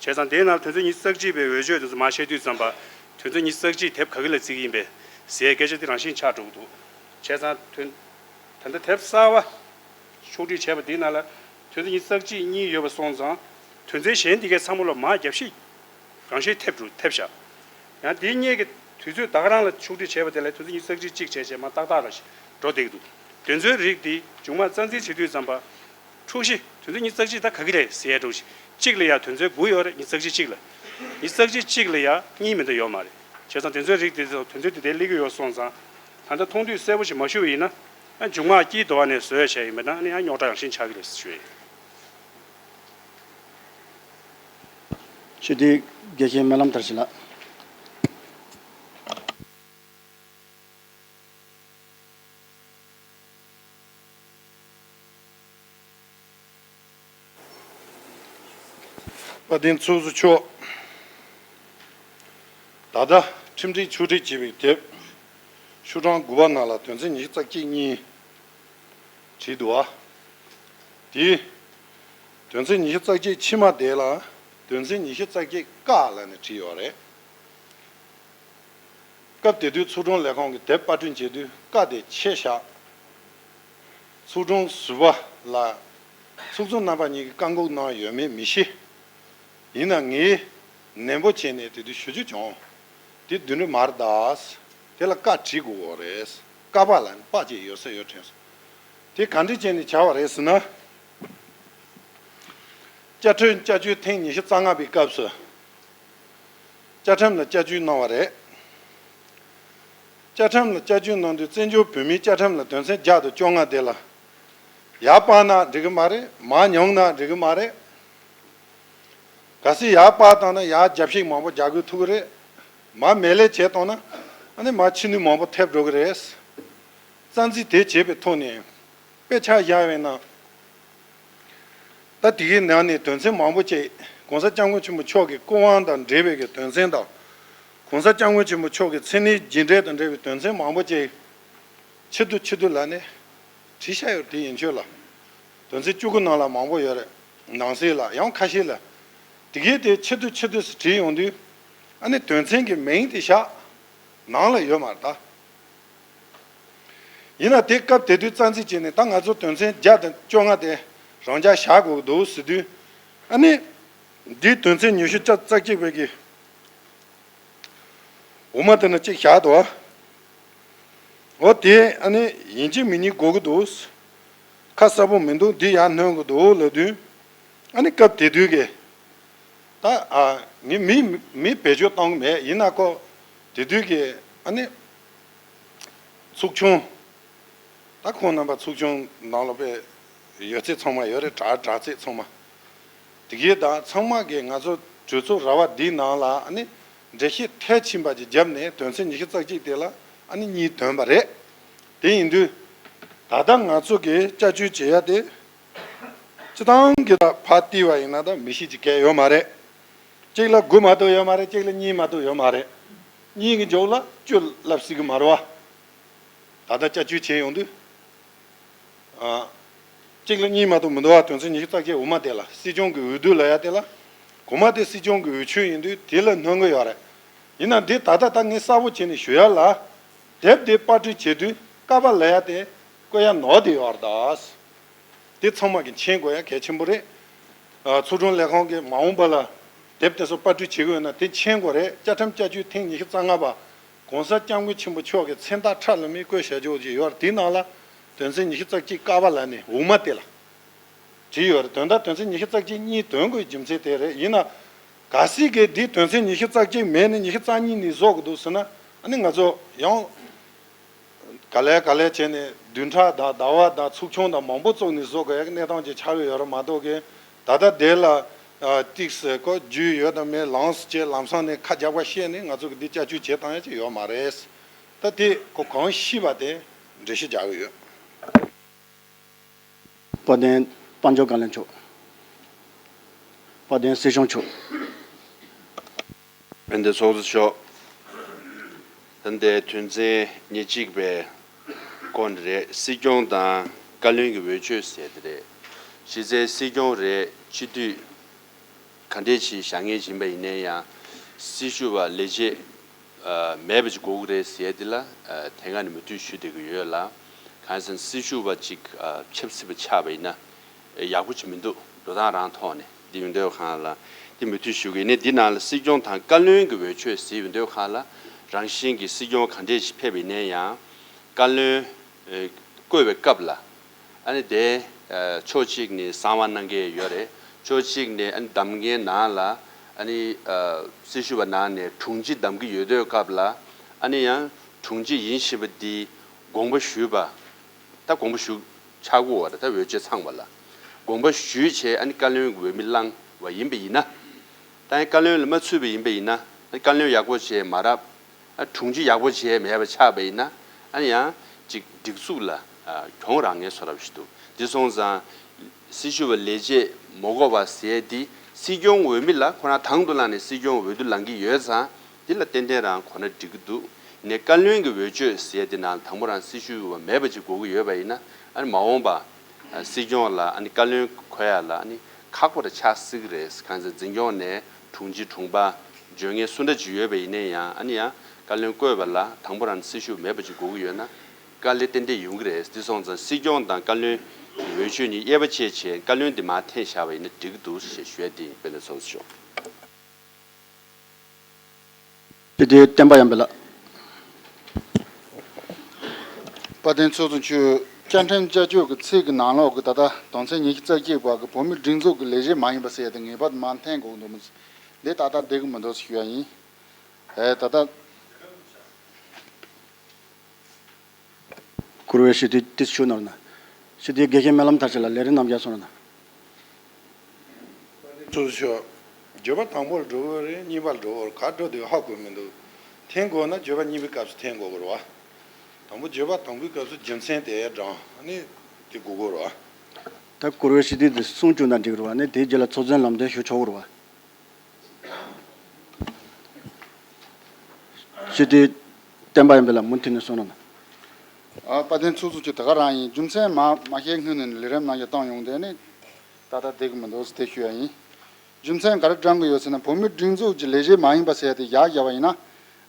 བྱས་ཙང་དེའི་ནང་དོན་ཚན་ཉི་ཤུ་རྩ་གཅིག་པའི་འོས་ཆོས་དེ་ཚོ་མར་བཤད་དུས་ཙམ་པ་དོན་ཚན་ཉི་ཤུ་རྩ་གཅིག་དེབ་ག་གི་ལ་བརྩི་གི་ཡིན་པས་ཟེར་སྐད་ཆ་དེ་རང་བཞིན་ཆགས་འགྲོ་གི་འདུག་བྱས་ཙང་དོན་ད་ལྟ་དེབ་གསར་བ་ཕྱོགས་སྒྲིག་བྱས་པ་དེའི་ནང་ལ་དོན་ཚན་ཉི་ཤུ་རྩ་གཅིག་གཉིས་ཡོད་པ་སོང་ཙང་དོན་ཚན་གཞན་དེ་གའི་ཚང་མ་ལ་མར་རྒྱབ་བཤིག་རང་བཞིན་ཐེབས་འགྲོ་ཐེབས་བཞག་ཡང་དེའི་སྔོན་གྱི་དུས་ཚོད་ད་ག་རང་ལ་ཕྱོགས་སྒྲིག་བྱས་པ་དེ་ལས་དོན་ཚན་ཉི་ཤུ་རྩ་གཅིག་གཅིག་བྱས་བྱས་མར་ཏག་ཏག་རང་བཞིན་འགྲོ་བསྡད་ཀྱི་འདུག་དོན་ཚན་རིགས་འདི་མཇུག་མ་རྩ་འཛིན་བྱེད་དུས་ཙམ་པ། འཁྲུག་གཞི་དོན་ཚན་ཉི་ཤུ་རྩ་གཅིག་ད་ག་གི་རེད་ཟེར་ཡ་འཁྲུག་གཞི་གཅིག་ལ་ཡ་དོན་ཚན་དགུ་ཡོད་རེད། ཉི་ཤུ་རྩ་གཅིག་གཅིག་ལ། ཉི་ཤུ་རྩ་གཅིག་གཅིག་ལ་ཡ་གཉིས་མི་འདུག་ཡོད་མ་རེད། བྱས་ཙང་དོན་ཚན་རིགས་དེ་ཚོ་དོན་ཚན་དེ་དེ་སླེབས་ཀྱི་ཡོད་སོང་ཙང་ད་ལྟ་མཐོང་དུས་གསལ་པོ་ཞིག་མ་ཞུ་བ་ཡིན་ན་ཨ་མཇུག་མ་དཀྱིལ་དུ་བ་ནས་བཟོས་བྱས་ཡིན་པ་ན་ཨ་ནི་ཨ་རྙོག་དྲ་རང་བཞིན་ཆགས་ཀྱི་རེད་ཞུ་ཡ་ཡིན། ཞུ་དེ་དགེ་བཤེས་སྨོན་ལམ་མཐར་ཕྱིན་ལགས། དཔལ་ལྡན་ཚོགས་གཙོ་མཆོག་ད་ལྟ་ཁྲིམས་སྒྲིག་ཆོག་སྒྲིག་བྱས་པའི་དེབ་ཤོག་གྲངས་དགུ་པ་ནང་ལ་དོན་ཚན་ཉི་ཤུ་རྩ་གཅིག་གཉིས་བྲིས་འདུག་བ། དེ་དོན་ཚན་ཉི་ཤུ་རྩ་གཅིག་ཕྱི་མ་དེ་ལ་དོན་ཚན་ཉི་ཤུ་རྩ་གཅིག་ཀ་ལབ་ནས་བྲིས་ཡོད་རེད། སྐབས་དེ་དུས་ཚོགས་དྲུང་ལས་ཁུངས་ཀྱིས་དེབ་པར་སྐྲུན་བྱེད་དུས་ཀ་དེ་ཆད་བཞག་ཚོགས་དྲུང་ཟུར་པ་ལ་ཚོགས་གཙོ་རྣམ་པ་གཉིས་ཀྱིས་བཀག་འགོག་གནང་ཡོད་མེད་མི་ཤེས། ཡིན་ན་ངས་ནན་པོ་བྱས་ནས་དེ་དུས་ཞུ་རྒྱུ་བྱུང་། དེ་དོན་འགྲིག་མ་རེད་ད། དེ་ལ་ཀ་བྲིས་དགོས་ཀྱི་རེད། ཀ་པ་ལ་ནི་པ་ཅིག་ཡོད་ས་ཡོད་དྲན་སོང་། དེ་ག་འདྲ་བྱས་ནས་བྱ་བ་རེད་ཟེར་ན། བཅའ་ཁྲིམས་བསྐྱར་བཅོས་ཐེངས་ཉི་ཤུ་རྩ་ལྔ་པའི་སྐབས་སུ་བཅའ་ཁྲིམས་ལ་བསྐྱར་བཅོས་གནང་བ་རེད། བཅའ་ཁྲིམས་ལ་བསྐྱར་བཅོས་གནང་དུས་བཙན་བྱོལ་བོད་མིའི་བཅའ་ཁྲིམས་ལ་དོན་ཚན་བརྒྱ་དང་བཅོ་ལྔ་དེ་ལ་ཡར་སྤར་ན་འགྲིག་གི་མ་རེད། མར་ཉུང་ན་འགྲིག་གི་མ་རེད། གལ་སྲིད་ཡར་སྤར་བཏང་ན་ཡར་རྒྱབ་བཤིག་མང་པོ་རྒྱག་དགོས་ཐུག་གི་རེད། མར་མེད་ལས་བྱས་བཏང་ན་ཨ་ནི་མར་ཕྱི་ནུས་མང་པོ་ཐེབས་འགྲོ་གི་རེད། རྩ་འཛིན་དེ་བྱས་པའི་ཐོག་ནས་དཔེ་ཆ་བཞག་པའི་ནང་། ད་དེ་གའི་ནང་ནས་དོན་ཚན་མང་པོ་ཅིག་༸གོང་ས་༸སྐྱབས་མགོན་ཆེན་པོ་མཆོག་གི་སྐུ་དབང་དང་འབྲེལ་བའི་གི་དོན་ཚན་དང་། ༸གོང་ས་༸སྐྱབས་མགོན་ཆེན་པོ་མཆོག་གི་མཚན་གནས་རྗེས་འབྲེལ་དང་འབྲེལ་བའི་དོན་ཚན་མང་པོ་ཅིག་ཕྱིར་བསྡུ་ཕྱིར་བསྡུ་ལབ་ནས་བྲིས་བཞག་ཡོད་རེད། དེ་ཡན་ཆོད་ལ། དོན་ཚན་བཅུ་དགུ་ནང་ལ་མང་པོ་ཡོད་རེད། ནང་གསེས་ལ་ཡང་ཁ་ཤས་ལ། དེ་གའི་དེ་ཕྱིར་བསྡུ་ཕྱིར་བསྡུ་ཟེར་བྲིས་ཡོང་དུས། ཨ་ནི་དོན་ཚན་གྱི་མིང་དེ་བཞག་ནང་ལ་ཡོད་མ་རེད་ད། ཡིན་ན་དེ་སྐབས་དེ་དུས་རྩ་འཛིན་བྱས་ནས་ད་ང་ཚོ་དོན་ཚན་བརྒྱ་དང་བཅོ་ལྔ་དེ་རང་འཇགས་བཞག་དགོས་ཀྱི་འདུག་ཟེར་དུས། ཨ་ནི་འདིའི་དོན་ཚན་ཉི་ཤུ་རྩ་གཅིག་པའི་གི་འོག་མ་དེ་ན་གཅིག་བཞག་འདུག་བ། འོ་དེ་ཨ་ནི་ཡིན་གཅིག་མིན་གཉིས་དགོས་ཀྱི་འདུག་ཁ་གསལ་པོ་མི་འདུག་འདི་ཡར་སྣོན་དགོས་འདུག་ལབ་དུས། ཨ་ནི་སྐབས་དེ་དུས་ཀྱི་ད་ཨ་ངས་མི་མི་བེད་སྤྱོད་གཏོང་གི་མེད། ཡིན་ན་ཁོ་དེ་དུས་ཀྱི་ཨ་ནི་ཚོགས་ཆུང་། ད་ཁོང་རྣམ་པ་ཚོགས་ཆུང་ནང་ལ་དཔེ་ཡོད་ཚད་ཚང་མ་ཡོད་རེད། དྲག་དྲག་ཚད་ཚང་མ། དེ་གའི་ད་ཚང་མ་གིས་ང་ཚོ་གྲོས་ཚོགས་ར་བ་འདིའི་ནང་ལ་ཨ་ནི་འགྲེལ་བཤད་མཐིལ་ཕྱིན་པ་ཅིག་བརྒྱབ་ནས་དོན་ཚན་ཉི་ཤུ་རྩ་གཅིག་དེ་ལ་ཨ་ནི་གཉིས་བཏོན་པ་རེད། དེ་ཡིན་དུས་ད་ལྟ་ང་ཚོ་གིས་བསྐྱར་བཅོས་བྱེད་ཡ་དེ་སྤྱི་བཏང་གི་ད་ཕར་བལྟས་པ་ཡིན་ན་ད་མི་ཤེས་ཅིག་གས་ཡོད་མ་རེད། གཅིག་ལ་དགུ་མ་གཏོགས་ཡོད་མ་རེད། གཅིག་ལ་གཉིས་མ་གཏོགས་ཡོད་མ་རེད། གཉིས་ཀྱི་མཇུག་ལ་བཅུ་ལབ་སྲིད་ཀྱི་མ་རེད་བ། ད་ལྟ་བསྐྱར་བཅོས་བྱས་ཡོང་དུས། ཨ། གཅིག་ལ་གཉིས་མ་གཏོགས་མི་འདུག་བ། དོན་ཚན་ཉི་ཤུ་རྩ་བརྒྱད་འོག་མ་དེ་ལ་སྲིད་སྐྱོང་གི་འོས་བསྡུ་ལབ་ཡ་དེ་ལ། གོང་མ་དེ་སྲིད་སྐྱོང་གི་འོས་ཆོས་ཡིན་དུས་དེ་ལ་སྣོན་གི་ཡོད་རེད། ཡིན་ན་འདི་ད་ལྟ་ད་ངས་གསལ་པོ་བྱས་ནས་ཞུ་ཡ་ལ། དེབ་དེ་པར་སྐྲུན་བྱེད་དུས་ཀ་པ་ལབ་ཡ་དེ་བཀོད་ཡ་ནོར་དེ་ཡོད་རེད་ད། དེ་ཚང་མ་གིས་མཁྱེན་དགོས་ཡ་གལ་ཆེན་པོ་རེད། ཨ། ཚོགས་དྲུང་ལས་ཁང་གིས་མ་འོངས་པ་ལ་དེབ་དེ་ཚོ་པར་སྐྲུན་བྱེད་དགོས་ན་དེ་མཁྱེན་དགོས་རེད། བཅའ་ཁྲིམས་བསྐྱར་བཅོས་ཐེངས་ཉི་ཤུ་རྩ་ལྔ་པ་༸གོང་ས་༸སྐྱབས་མགོན་ཆེན་པོ་མཆོག་གི་མཚན་རྟགས་ཁྲ་ལམ་མེར་བཀོད་བཞག་ཆོག་ཅིག་ཡོད་རེད། དེའི་ནང་ལ་དོན་ཚན་ཉི་ཤུ་རྩ་གཅིག་ཀ་པ་ལབ་ནས་འོག་མ་དེ་ལ་བྲིས་ཡོད་རེད། དོན་དག་དོན་ཚན་ཉི་ཤུ་རྩ་གཅིག་གཉིས་དོན་དགོས་རྒྱུ་མཚན་དེ་རེད། ཡིན་ན་གལ་སྲིད་གི་འདི་དོན་ཚན་ཉི་ཤུ་རྩ་གཅིག་མེད་ནས་ཉི་ཤུ་རྩ་གཉིས་ནས་བཟོ་དགོས་འདུག་ཟེར་ན། ཨ་ནི་ང་ཚོ་ཡང་ག་ལེ་ག་ལེ་བྱས་ནས་བདུན་ཕྲག་དང་ཟླ་བ་དང་ཚོགས་ཆུང་དང་མང་པོ་བཙུགས་ནས་བཟོ་དགོས་ཡག་གི་གནས་སྟངས་ཅིག་ཆགས་ཀྱི་ཡོད་རེད་མ་གཏོགས་གི། ད་ལྟ་དེ་ལ་ཨ་ཏིག་སེ་ཀོ་རྒྱུས་ཡོད་དང་མེད་ལངས་སུ་བྱས་ལམ་སང་ནས་ཁ་རྒྱག་པ་བཤད་ནས་ང་ཚོ་གི་འདི་བསྐྱར་བཅོས་བྱེད་སྟངས་ཡག་ཅིག་ཡོད་མ་རེད། ད་དེ་ཁོ་གང་ཤེས་པ་དེ་འགྲེལ་བཤད་རྒྱག་གི་ཡོད། དཔལ་ལྡན་དཔལ་འབྱོར་བཀའ་བློན་མཆོག་དཔལ་ལྡན་སྲིད་སྐྱོང་མཆོག་དཔལ་ལྡན་ཚོགས་གཙོ་མཆོག་ད་ལྟའི་དོན་ཚན་ཉེར་གཅིག་པའི་སྐོར་འདི་རེད། སྲིད་སྐྱོང་དང་བཀའ་བློན་གྱི་འོས་ཆོས་ཟེར་དེ་རེད། གཞི་རྩའི་སྲིད་སྐྱོང་རེད། སྤྱི་འཐུས་ག་འདྲས་ཅིག་བཞེངས་མཁན་ཡིན་པ་ཡིན་ན་ཡང་། སྲི་ཞུ་བ་ལས་བྱེད་ཨ་མེད་པ་ཅིག་དགོས་ཀྱི་རེད་ཟེར་ཡ་འདི་ལ་ཨ་དེ་སྔ་ནས་མོས་མཐུན་ཞུས་བསྡད་ཀྱི་ཡོད་ལ། གང་ཡིན་ཟེར་ན་སྲི་ཞུ་བ་ཅིག་ཨ་ཆབ་སྲིད་པ་ཆགས་པ་ཡིན་ན་ཡག་པོ་ཅིག་མི་འདུག་འགྲོ་སྟངས་རང་ཐོག་ནས་འདི་ཡོང་དུས་སྒང་ལ་འདི་མོས་མཐུན་ཞུ་གི་ཡིན། འདི་ནང་ལ་སྲིད་སྐྱོང་དང་བཀའ་བློན་གྱི་འོས་ཆོས་ཟེར་ཡོང་དུས་སྒང་ལ་རང་བཞིན་གྱི་སྲིད་སྐྱོང་ག་འདྲས་ཅིག་ཕེབས་པ་ཡིན་ན་ཡང་བཀའ་བློན་ཨེ་བསྐོས་པའི་སྐབས་ལ། ཨ་ནི་དེ་ཨ་ཕྱོགས་གཅིག་ནས་གསང་བ་གནང་མཁན་ཡོད་རེད། ཕྱོགས་གཅིག་ནས་ཨ་ནི་གདམ་མཁན་ནང་ལ་ཨ་ནི་ཨ་སྲི་ཞུ་བ་ནང་ནས་དྲུང་ཆེ་གདམ་གྱི་ཡོད་དུས་སྐབས་ལ་ཨ་ནི་ཡང་དྲུང་ཆེ་ཡིན་བཞིན་པ་འདི་དགོངས་པ་ཞུས་པ། ད་དགོངས་པ་ཞུ་ཆགས་ཀྱི་ཡོད་རེད། ད་འོས་ཆོས་ཚང་བ་ལ་དགོངས་པ་ཞུས་བྱས་ཨ་ནི་བཀའ་བློན་གྱི་འོས་མི་བླངས་པ་ཡིན་པ་ཡིན་ན། ད་ཡང་བཀའ་བློན་ལ་མ་ཚུད་པ་ཡིན་པ་ཡིན་ན། ཨ་ནི་བཀའ་བློན་ཡག་པོ་བྱས་མ་རབས། ཨ་དྲུང་ཆེ་ཡག་པོ་བྱས་མེད་པ་ཆགས་པ་ཡིན་ན། ཨ་ནི་ཡང་ཅིག་སྒྲིག་འཛུགས་ལ་ཨ་གྱོང་རག་མཁན་བཟོ་འདྲ་ཞིག་འདུག་འདི་སོང་ཙང་སྲི་ཞུ་བ་ལས་བྱེད་མ་དགོས་པ་ཟེར་ཡ་འདི་སྲིད་སྐྱོང་འོས་མི་ལ་ཁོ་རང་དང་དུ་བླངས་ནས་སྲིད་སྐྱོང་འོས་བསྡུ་ལངས་ཀྱི་ཡོད་ཙང་ འདི་ལ་ཏན་ཏན་རང་གོ་ན་འགྲིག་གི་འདུག་ནས་བཀའ་བློན་གྱི་འོས་ཆོས་ཟེར་དེ་ནང་དང་པོ་རང་སྲི་ཞུ་བ་མེད་པ་ཅིག་དགོས་ཀྱི་ཡོད་པ་ཡིན་ན། ཨ་ནི་མ་འོངས་པ་སྲིད་སྐྱོང་ལ་ཨ་ནི་བཀའ་བློན་འཁོད་ཡ་ལ་ཨ་ནི་ཁག་པོ་རེ་ཆགས་སྲིད་ཀྱི་རེད། གང་ཟེར་འཛིན་སྐྱོང་ནས་དྲུང་ཆེ་དྲུང་འཕར་བརྗོད་མཁན་སུ་འདྲ་ཅིག་ཡོད་པ་ཡིན་ན་ཡང་། ཨ་ནི་ཡང་བཀའ་བློན་བསྐོས་པ་ལ་དང་པོ་རང་སྲི་ཞུ་མེད་པ་ཅིག་དགོས་ཀྱི་ཡོད་ན། དཀའ་ལས་ཏན་ཏན་ཡོང་གི་རེད། འདི་སོང་ཙང་སྲིད་སྐྱོང་དང་བཀའ་བློན་གྱི་འོས་ཆོས་གཉིས་དབྱེ་བ་ཕྱེ་བྱས་བཀའ་བློན་འདི་མར་འཐེན་བཞག་པ་ཡིན་ན་འགྲིག་གི་འདུག་ཞེས་ཞུ་ཡ་དེ་ཡིན། དཔལ་ལྡན་ཚོགས་གཙོ་མཆོག་དེ་དུས་བསྟན་པ་ཡར་འཕེལ་ལགས། དཔལ་ལྡན་ཚོགས་གཙོ་མཆོག་བཅའ་ཁྲིམས་བཅའ་བཅོས་ཀྱི་ཚིག་གི་ནང་ལོགས་ཀྱི་ད་ལྟ་དོན་ཚན་ཉི་ཤུ་རྩ་གཅིག་པ་གི་བོད་མིའི་སྒྲིག་འཛུགས་ཀྱི་ལས་བྱེད་མ་ཡིན་པ་ཟེར་ཡ་དེ་ངེས་པར་དུ་མར་འཐེན་དགོས་འདུག་མི། འདི་ཏག་ཏག་བསྡད་ཀྱི་མི་འདུག་ཞུ་ཡ་ཡིན། ཨེ་ད་ལྟ། བཀུར་འོས་སྤྱི་འཐུས་ཏིས་ཞུ་ནོར་ན། སྤྱི་འཐུས་དགེ་བཤེས་སྨོན་ལམ་མཐར་ཕྱིན་ལགས། ལས་རིམ་རྣམ་གཞག་སོང་ན། ཚོགས་གཙོ་མཆོག་བརྗོད་པ་དང་པོར་འགྲོ་གི་རེད། གཉིས་པར་འགྲོ་གི་རེད། ག་འགྲོ་འདོད་ཧ་གོ་མི་འདུག་འཐེན་དགོས་ན་བརྗོད་པ་གཉིས་པའི་སྐབས་སུ་འཐེན་དགོས་ཀྱི་རེད་བ། དང་པོ་བརྗོད་པ་དང་པོའི་སྐབས་སུ་རྒྱུ་མཚན་དེ་དྲངས་ནས་དེ་དགོས་ཀྱི་རེད་བ། ད་བཀུར་འོས་སྤྱི་འཐུས་དེ་གསུང་བཅུག་ན་འགྲིག་རེད་བ། ནས་དེའི་རྗེས་ལ་ཚོགས་གཙོའི་ལམ་སྟོན་ཞུ་ཆོག་གི་རེད་བ། སྤྱི་འཐུས་བསྟན་པ་ཡར་འཕེལ་ལགས། མུ་མཐུད་ནས་གསུང་རོགས་གནང་། ཨ་དཔལ་ལྡན་ཚོགས་གཙོ་མཆོག་ད་ག་རང་ཡིན། རྒྱུ་མཚན་མ་མ་བཤད་སྔོན་ནས་ལས་རིམ་ནང་བཞིན་བཏང་ཡོང་དེ་ནི་ཏག་ཏག་བསྡད་ཀྱི་མི་འདུག་ཟེར་དེ་ཞུ་ཡ་ཡིན། རྒྱུ་མཚན་ག་རེ་དྲངས་ཀྱི་ཡོད་ཟེར་ན། བོད་མིའི་སྒྲིག་འཛུགས་ཀྱི་ལས་བྱེད་མ་ཡིན་པ་ཟེར་ཡ་དེ་ཡར་བཞག་པ་ཡིན་ན།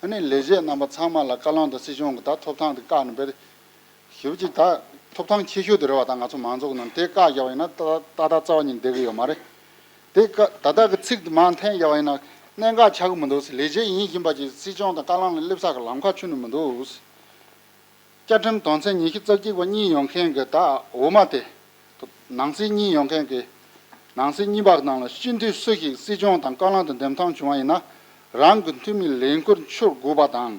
ཨ་ནི་ལས་བྱེད་རྣམ་པ་ཚང་མ་ལ་བཀའ་བློན་དང་སྲིད་སྐྱོང་གི་ད་ཐོབ་ཐང་དེ་བཀག་ནས་བེད་ཞུ་བ་ཅིག་ད་ཐོབ་ཐང་ཆེ་ཤོས་དེ་རེད་བ། ད་ང་ཚོ་མང་ཚོགས་ནང་དེ་བཀག་བཞག་པ་ཡིན་ན་ཏག་ཏག་ཏག་ཏག་རྩ་བ་ཉིད་བསྡད་ཀྱི་ཡོད་མ་རེད། དེ་ཀ་ད་ལྟ་གི་ཚིག་དེ་མར་འཐེན་བཞག་པ་ཡིན་ན་གནད་འགག་ཆགས་ཀྱི་མི་འདུག་ཟེར། ལས་བྱེད་ཡིན་བཞིན་པ་ཅིག་སྲིད་སྐྱོང་དང་བཀའ་བློན་ལ་སླེབས་ས་གི་ལམ་ཁ་ཁྱོན་ནས་མི་འདུག་བཅའ་ཁྲིམས་དོན་ཚན་ཉི་ཤུ་རྩ་གཅིག་པ་གཉིས་ཡོང་མཁན་གྱི་ད་འོག་མ་དེ། ནང་གསེས་གཉིས་ཡོང་མཁན་གྱི་ནང་གསེས་གཉིས་པ་ནང་ལ་སྤྱི་འཐུས་སུ་ཞིག་སྲིད་སྐྱོང་དང་བཀའ་བློན་དུ་འདེམས་ཐོན་བྱུང་བ་ཡིན་ན། རང་གི་འཐུས་མི་ལས་འཁུར་འཆོར་དགོས་པ་དང་།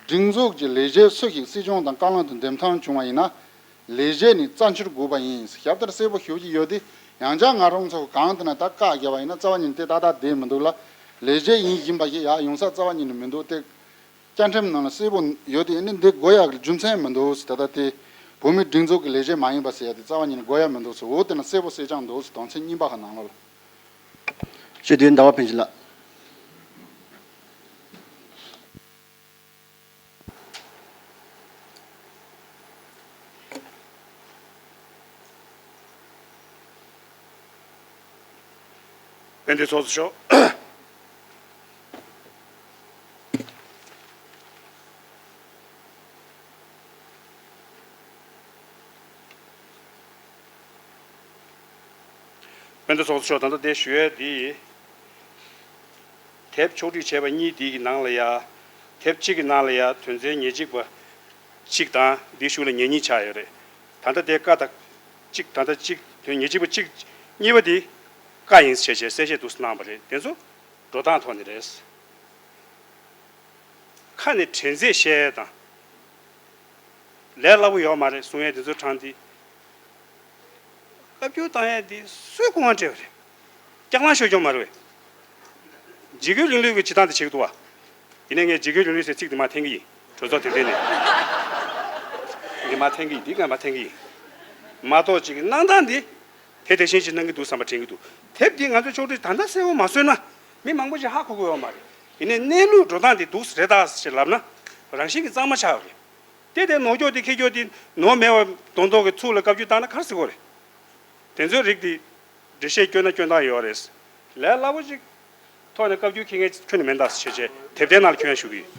སྒྲིག་འཛུགས་ཀྱི་ལས་བྱེད་སུ་ཞིག་སྲིད་སྐྱོང་དང་བཀའ་བློན་དུ་འདེམས་ཐོན་བྱུང་བ་ཡིན་ན། ལས་བྱེད་ནས་རྩ་འཆོར་དགོས་པ་ཡིན། ཞབས་ལྟར་གསལ་པོ་ཞུ་གི་ཡོད་དེ། ཡང་བསྐྱར་ང་རང་ཚོ་གང་དེ་ན་ད་བཀག་བརྒྱབ་པ་ཡིན་ན་རྩ་བ་ཉིད་དེ་ཏག་ཏག་བསྡད་མི་འདུག་ལ། ལས་བྱེད་ཡིན་བཞིན་པ་ཞིག་ཡར་ཡོང་ས་རྩ་བ་ཉིད་ནས་མི་འདུག་སྟེ། བཅའ་ཁྲིམས་ནང་ལ་གསལ་པོ་ཡོད་དེ། ཨ་ནི་འདི་དགོས་ཡག་གི་རྒྱུ་མཚན་མི་འདུག་ཟེར། ད་ལྟ་དེ་བོད་མིའི་སྒྲིག་འཛུགས་ཀྱི་ལས་བྱེད་མ་ཡིན་པ་ཟེར་ཡ་དེ་རྩ་བ་ཉིད་ནས་དགོས་ཡག་མི་འདུག་ཟེར། འོ་དེ་ན་གསལ་པོ་གསལ་རྐྱང་འདུག་ཟེར། དོན་ཚན་གཉིས་པ་ཁག་ནང་ལོགས་ལ། སྤྱི་འཐུས་ཟླ་བ་ཕུན་སྐྱིད་ལགས། དཔལ་ལྡན་ཚོགས་གཙོ་མཆོག་དཔལ་ལྡན་ཚོགས་གཙོ་མཆོག་ད་ལྟ་དེ་ཞུ་ཡས་འདི། དེབ་ཕྱོགས་སྒྲིག་བྱས་པ་གཉིས་འདི་གི་ནང་ལ་ཡ། དེབ་གཅིག་གི་ནང་ལ་ཡ་དོན་ཚན་ཉེར་གཅིག་པ་གཅིག་དང་འདི་གཞུག་ལ་ཉེར་གཉིས་ཆགས་ཡོད་རེད། ད་ལྟ་དེ་ཀ་དང་གཅིག་ད་ལྟ་གཅིག་དོན་ཉེར་གཅིག་པ་གཅིག་གཉིས་པ་འདི་ཀ་ཡིན་ཟེར་བྱས་གསལ་བཤད་འདུག་སེ་གནང་བ་རེད། དེ་ཚོ་འགྲོ་སྟངས་ཐོག་ནས་རེད། ཁ་ནས་དྲན་ཚད་བཤད་ཡས་དང་། ལས་སླ་པོ་ཡོད་མ་རེད། གསུང་ཡས་དེ་ཚོ་དྲངས་ཏེ། བཀའ་བཀྱོན་བཏང་ཡས་དེ་སུས་ཁོང་ང་སྤྲད་པ་རེད། སྐྱག་ལང་ཤོར་ཀྱང་མ་རེད་པས། འཇིགས་སྐུལ་རིང་ལུགས་ཀྱི་བྱེད་སྟངས་དེ་བྱེད་ཀྱི་འདུག་བ། དེ་ནས་ངས་འཇིགས་སྐུལ་རིང་ལུགས་ཟེར་ཚིག་དེ་མར་འཐེན་གྱི་ཡིན། གྲོས་ཚོགས་དེ་འདྲ་ནས། འདི་མར་འཐེན་གྱི་ཡིན། འདི་ངས་མར་འཐེན་གྱི་ཡིན། མ་གཏོགས་ཅིག་གི་གནང་སྟངས་འདི། དེ་དེ་བཞིན་ཞིག་གནང་གི་འདུག་བསམ་པ་དྲན་གྱི་འདུག་དེབ་འདི་ང་ཚོས་ཕྱོགས་སྒྲིག་ད་ལྟ་གསལ་པོ་མ་བཟོས་ན། མི་མང་པོ་ཞིག་ཧ་གོ་གི་ཡོད་མ་རེད། ཡིན་ནའི་གནས་ལུགས་འགྲོ་སྟངས་འདི་འདུག་སེ་རེད་ད་ཟེར་ལབ་ན། རང་བཞིན་གྱིས་གཙང་མ་ཆགས་པ་རེད། དེ་དེ་ནོར་སྐྱོག་དེ་ཁེ་སྐྱོག་དེ་ནོར་མེད་པ་མདོག་མདོག་གི་ཚུགས་ལ་བཀའ་བཀྱོན་བཏང་ན་ག་རེ་ཟེར་དགོས་རེད། དེ་ཚོའི་རིགས་དེ། འགྲེལ་བཤད་སྐྱོན་ན་སྐྱོན་སྟངས་ཡོད་རེད། ལས་སླ་པོ་ཅིག་ཐོག་ནས་བཀའ་བཀྱོན་འཁྱེར་མཁན་ཁྱོན་ནས་མེད་ད་ཟེར་བྱས་དེབ་དེ་ནང་ལ་ཁྱོན་ཡ་ཞུ་གི་ཡོད།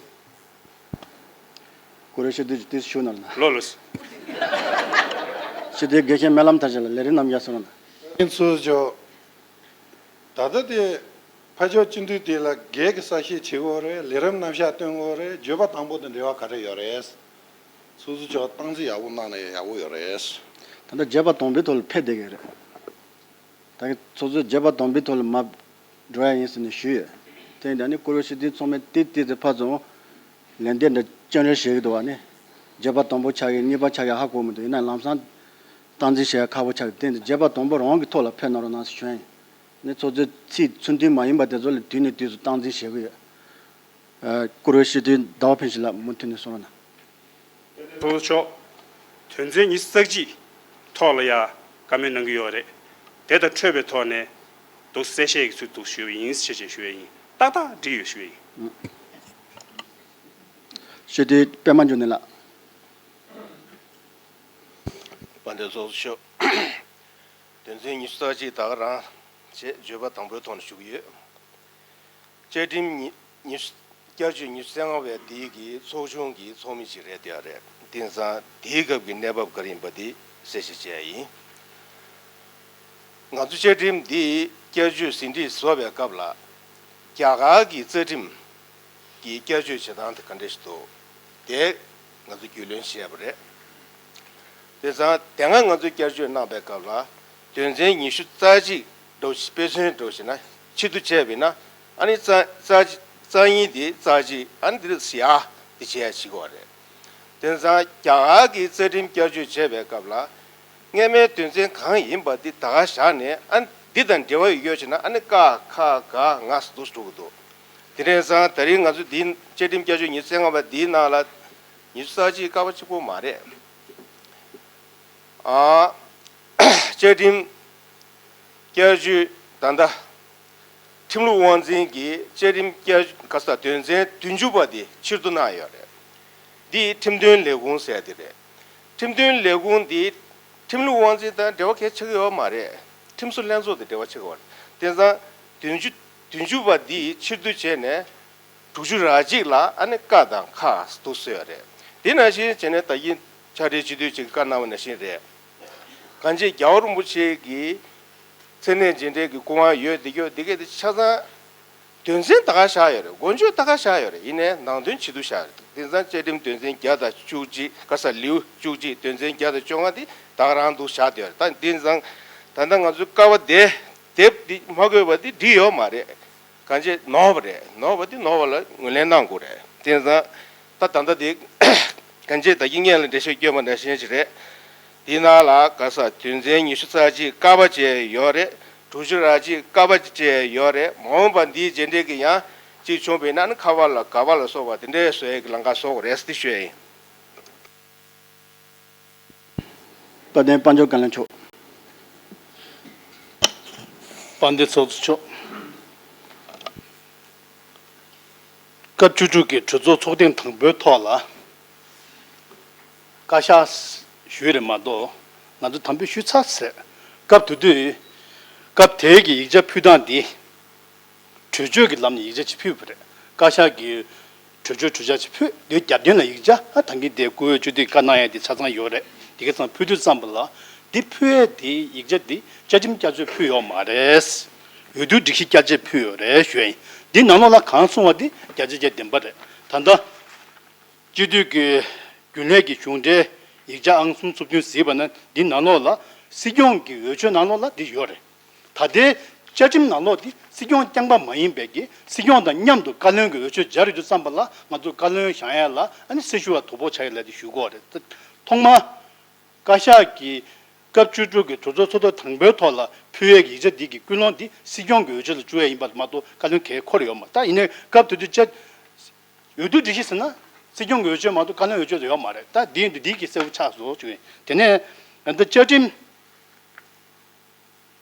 ཀུ་རེ་ཤི་དུས་དུས་ཞུ་ན་ལ། ལོ་ལོ། ཤི་དུས་དགེ་བཤེས་སྨོན་ལམ་མཐར་ཕྱིན་ལགས། ལས་རིམ་རྣམ་གཞག་སོང་ན། ཚོགས་གཙོ། ད་ལྟ་དེ་ཕར་ཕྱོགས་སྤྱི་འཐུས་དེ་ལ་སྒེར་གྱི་གསལ་བཤད་བྱེད་དགོས་རེད། ལས་རིམ་རྣམ་གཞག་སྟོན་དགོས་རེད། བརྗོད་པ་དང་པོ་དང་འབྲེལ་བ་ག་རེ་ཡོད་རེད། ཚོགས་གཙོ་མཆོག་སྟངས་འཛིན་ཡག་པོ་གནང་ན་ཡག་པོ་ཡོད་རེད། ད་ལྟ་བརྗོད་པ་དང་པོའི་ཐོག་ལ་ཕེབས་བསྡད་ཀྱི་རེད། ད་གི་ཚོགས་གཙོས་བརྗོད་པ་དང་པོའི་ཐོག་ལ་མར་འགྲོ་ཡ་ཡིན་ཟེར་ནས་ཞུས་ཡོད། དེ་ཡིན་ད་ནི་ཀུ་རེ་ཤི་དུས་ཚང་མས་ཏིག་ཏིག་ཏིག་ཕར་ཚུར་ལན་འདེབས་འདྲ་སྐྱོན་རེ་བྱེད་ཀྱི་འདུག་བ་ནི། བརྗོད་པ་དང་པོ་ཆགས་ཀྱི་གཉིས་པ་ཆགས་ཀྱི་ཧ་གོ་མི་འདུག་ཡིན་ན་ལམ་སང་སྟངས་འཛིན་བྱེད་ཡ་ཁག་པོ་ཆགས་ཀྱི། དེ་ཡིན་ད་བརྗོད་པ་དང་པོ་རང་གི་ཐོག་ལ་ཕེབས་གནང་རོགས་གནང་ཟེར་ཞུ་ཡ་ཡིན། ནི་ཚོགས་གཙོས་ཚིག་ཚུལ་མཐུན་མ་ཡིན་པ་དེ་ཚོ་ལ་དུས་ནས་དུས་སུ་སྟངས་འཛིན་བྱེད་ཀྱི་ཡོད། ཨ། ཀུ་རེ་ཤི་དུས་ཟླ་བ་ཕུན་སྐྱིད་ལགས་མུ་མཐུད་ནས་གསུང་རོགས་གནང་། ཚོགས་གཙོ་མཆོག་དོན་ཚན་ཉི་ཤུ་རྩ་གཅིག་ཐོག་ལ་ཡ་བཀའ་མོལ་གནང་གི་ཡོད་རེད། དེ་དང་འཕྲོས་པའི་ཐོག་ནས་འདུག་གསལ་བཤད་ཀྱི་ཚུལ་འདུག་ཞུས་པ་ཡིན་ཞེས་བྱས་ཞུས་པ་ཡིན། ཏག་ཏག་འགྲིག་ཡོད་ཞུས་པ་ཡིན། སྤྱི་འཐུས་པད་མ་འབྱུང་གནས་ལགས། དཔལ་ལྡན་ཚོགས་གཙོ་མཆོག་དོན་ཚན་ཉི་ཤུ་རྩ་གཅིག་ད་ག་རང་བྱས་བརྗོད་པ་དང་པོའི་ཐོག་ནས་ཞུ་གི་ཡོད། བཅའ་ཁྲིམས་ཉི་ཉི་ཤུ་བསྐྱར་བཅོས་ཉི་ཤུ་རྩ་ལྔ་པའི་དེའི་གི་ཚོགས་ཆུང་གི་ཚོགས་མི་ཅིག་རེད་བསྡད་ཡ་རེད། དེང་སང་དེའི་སྐབས་ཀྱི་གནས་བབ་ག་རེ་ཡིན་པ་དེ་གསལ་བཤད་བྱས་ཡ་ཡིན། ང་ཚོ་བཅའ་ཁྲིམས་འདི་བསྐྱར་བཅོས་ཟིན་བྲིས་བཟོ་བའི་སྐབས་ལ་རྒྱ་གར་གྱི་རྩ་ཁྲིམས་ཀྱི་བསྐྱར་བཅོས་བྱེད་སྟངས་དེ་ག་འདྲ་ཞིག་འདུག་དེ་ང་ཚོ་རྒྱུས་ལོན་བྱས་པ་རེད། དེ་ཙང་དེ་སྔ་ང་ཚོས་བསྐྱར་བཅོས་གནང་པའི་སྐབས་ལ་དོན་ཚན་ཉི་ཤུ་རྩ་གཅིག་འགྲོ་དཔེ་མཚོན་འགྲོ་བྱས་ན་ཕྱིར་བསྡུ་བྱས་པ་ཡིན་ན་ཨ་ནི་རྩ་རྩ་རྩ་གཉིས་དེ་རྩ་གཅིག་ཨ་ནི་དེ་ཡ་དེ་བྱས་ཡ་བྱེད་དགོས་པ་རེད། དེ་ཙང་རྒྱ་གར་གྱི་རྩ་ཁྲིམས་བསྐྱར་བཅོས་བྱས་པའི་སྐབས་ལ་སྔ་མའི་དོན་ཚན་གང་ཡིན་པ་འདི་ད་ག་བཞག་ནས་ཨ་འདི་དང་འབྲེལ་བ་ཡོད་ཡོད་བྱས་ན་ཨ་ནི་ཀ་ཁ་ག་ང་ཟེར་འདུག་འགྲོ་གི་འདུག་དེ་རིང་སང་ད་རིང་ང་ཚོ་འདིའི་བཅའ་ཁྲིམས་བསྐྱར་བཅོས་ཉི་ཤུ་རྩ་ལྔ་པ་འདིའི་ནང་ལ་ཉི་ཤུ་རྩ་གཅིག་ཀ་པ་གཅིག་པོ་མ་རེད། ཨ། བཅའ་ཁྲིམས་བསྐྱར་བཅོས་ད་ལྟ་ཁྲིམས་ལུགས་དབང་འཛིན་གྱིས་བཅའ་ཁྲིམས་བསྐྱར་ག་ས་དོན་ཚན་བདུན་ཅུ་པ་དེ་ཕྱིར་བསྡུ་གནང་ཡོད་རེད། འདི་ཁྲིམས་དོན་ལས་ཁུངས་ཟེར་དེ་རེད། ཁྲིམས་དོན་ལས་ཁུངས་འདི་ཁྲིམས་ལུགས་དབང་འཛིན་དང་འབྲེལ་བ་གལ་ཆེ་གི་ཡོད་མ་རེད། ཁྲིམས་བཟོ་ལྷན་ཚོགས་དང་འབྲེལ་བ་ཆེ་གི་ཡོད་རེད། དེ་ཙང་བདུན་ཅུ་བདུན་ཅུ་པ་འདི་ཕྱིར་བསྡུ་བྱས་ནས་དྲུག་ཅུ་ར་གཅིག་ལ་ཨ་ནི་ཀ་དང་ཁ་འདུག་སེ་ཡོད་རེད། དེ་ནང་བཞིན་བྱས་ནས་ད་གིན་ཕྱག་སྦྲེལ་སྤྱི་འཐུས་ཅིག་གིས་བཀའ་གནང་བ་ནང་བཞིན་རེད། གང་ཅི་རྒྱལ་བ་རིན་པོ་ཆེ་གི་མཚན་གནས་རྗེས་འབྲེལ་གྱི་སྐུ་དབང་ཡོད་འདི་ཡོད་འདི་གས་དེ་ཆ་ཚང་དོན་ཚན་ད་ག་བཞག་ཡོད་རེད། འགོ་བརྗོད་ད་ག་བཞག་ཡོད་རེད། ཡིན་ནའི་ནང་དོན་ཕྱིར་བསྡུ་བཞག་ཡོད་རེད། དེང་སང་བཅའ་ཁྲིམས་དོན་ཚན་བརྒྱ་དང་བཅུ་གཅིག་ག་ས་ལེའུ་བཅུ་གཅིག་དོན་ཚན་བརྒྱ་དང་བཅོ་ལྔ་འདི་ད་ག་རང་འདུག་བཞག་བསྡད་ཡོད་རེད། ད་དེང་སང་ད་ལྟ་ང་ཚོའི་ཀ་བ་དེ་དེབ་འདི་མ་བཀོད་པ་འདི་འགྲིག་ཡོད་མ་རེད། གང་ཅི་ནོར་བ་རེད། ནོར་བ་འདི་ནོར་བ་ལ་ངོས་ལེན་གནང་དགོས་རེད། དེང་སང་ད་ད་ལྟ་འདི་གང་ཅི་ད་གིན་སྔོན་ལ་འགྲེལ་བཤད་བསྐྱོན་པ་ནང་བཞིན་ཞིག་རེད། འདི་ནང་ལ་ག་ས་དོན་ཚན་ཉི་ཤུ་རྩ་གཅིག་ཀ་པ་བཅས་ཡོད་རེད། དྲུག་ཅུ་ར་གཅིག་ཀ་པ་བཅས་ཡོད་རེད། མ་འོངས་པ་འདིའི་རྗེས་འབྲེལ་གྱི་ཡང་གཅིག་བྱུང་བས་ན་ནི་ཁ་པ་ལ་ག་པ་ལ་སོགས་པ་དེ་འདྲའི་བཟོ་ཡས་ཀྱི་ལམ་ཁ་བཟོ་དགོས་རེད་ཟེར་ཞུ་ཡས་ཡིན། དཔལ་ལྡན་དཔལ་འབྱོར་བཀའ་བློན་མཆོག་དཔལ་ལྡན་ཚོགས་གཙོ་མཆོག་སྐབས་བཅུ་དྲུག་གི་གྲོས་ཚོགས་ཚོགས་ཐེངས་དང་པོའི་ཐོག་ལ་བཀའ་ཤག་ཞུས་རེད་མ་གཏོགས་ང་ཚོ་དམ་འབུལ་ཞུས་ཚར་ཟེར། སྐབས་དེ་དུས་སྐབས་དེའི་གི་ཡིག་ཆ་ཕུལ་སྟངས་འདི། གྲོས་ཆོད་ཀྱི་ལམ་ནས་ཡིག་ཆ་ཅིག་ཕུལ་བ་རེད། བཀའ་ཤག་གིས་གྲོས་ཆོད་གྲོས་འཆར་ཅིག་ཕུལ། དེའི་རྒྱབ་རྟེན་ལ་ཡིག་ཆ་ཨ་ད་གིན་དེ་བཀུར་འོས་སྤྱི་འཐུས་བཀའ་གནང་ཡ་དེ་ཆ་ཚང་ཡོད་རེད། དེ་ག་ཚང་ཕུལ་དུས་ཙམ་པ་ལ་འདི་ཕུལ་ཡས་དེ་ཡིག་ཆ་འདི་བཅའ་ཁྲིམས་བསྐྱར་བཅོས་ཕུལ་ཡོད་མ་རེད། འོས་བསྡུ་སྒྲིག་གཞི་བསྐྱར་བཅོས་ཕུལ་ཡོད་རེད་ཞུ་ཡ་ཡིན། འདི་ནང་ལོགས་ལ་གང་གསུངས་པ་འདི་བརྒྱ་ཆ་བརྒྱ་བདེན་པ་རེད། ད་ལྟ་སྤྱི་འཐུས་ཀྱི་རྒྱུན་ལས་ཀྱི་གཞུང་འབྲེལ་ཡིག་ཆ་ཨང་གསུམ་གསུམ་བདུན་གཟིགས་པ་ན་འདི་ནང་ལོགས་ལ་སྲིད་སྐྱོང་གི་འོས་ཆོས་ནང་ལོགས་ལ་འདི་ཡོད་རེད། ད་ལྟའི་བཅའ་ཁྲིམས་ནང་ལོགས་འདི་སྲིད་སྐྱོང་རྐྱང་པ་མ་ཡིན་པའི་གི་སྲིད་སྐྱོང་དང་མཉམ་དུ་བཀའ་བློན་གྱི་འོས་ཆོས་སྦྱར་ཡོད་དུས་ཙམ་པ་ལ་ང་ཚོ་བཀའ་བློན་བཞེངས་ཡ་ལ་ཨ་ནི་སྲི་ཞུ་བ་དོ་ཕོག་ཆགས་ཡོད་ལབ་དེ་ཞུ་གི་ཡོད་རེད། ཐོག་མར་བཀའ་ཤག་གིས་སྐབས་བཅུ་དྲུག་གི་གྲོས་ཚོགས་ཚོགས་ཐེངས་དང་པོའི་ཐོག་ལ་ཕུལ་ཡས་ཀྱི་ཡིག་ཆ་འདི་གི་ཀུན་སློང་འདི་སྲིད་སྐྱོང་གི་འོས་ཆོས་ལ་བཅུག་ཡས་ཡིན་པ་མ་གཏོགས་བཀའ་བློན་གང་འཁོར་ཡོད་མ་རེད། ད་ཡིན་ནའི་སྐབས་དེ་དུས་བཅའ་འོས་བསྡུ་སྒྲིག་གཞི་ཟེར་ན་སྲིད་སྐྱོང་གི་འོས་ཆོས་མ་གཏོགས་བཀའ་བློན་འོས་ཆོས་དེ་ཡོད་མ་རེད། ད་འདི་ཡིན་དུས་འདི་གི་གསལ་པོ་ཆགས་སོང་བྱུང་ཡིན། དེ་ནས་ད་བཅའ་ཁྲིམས་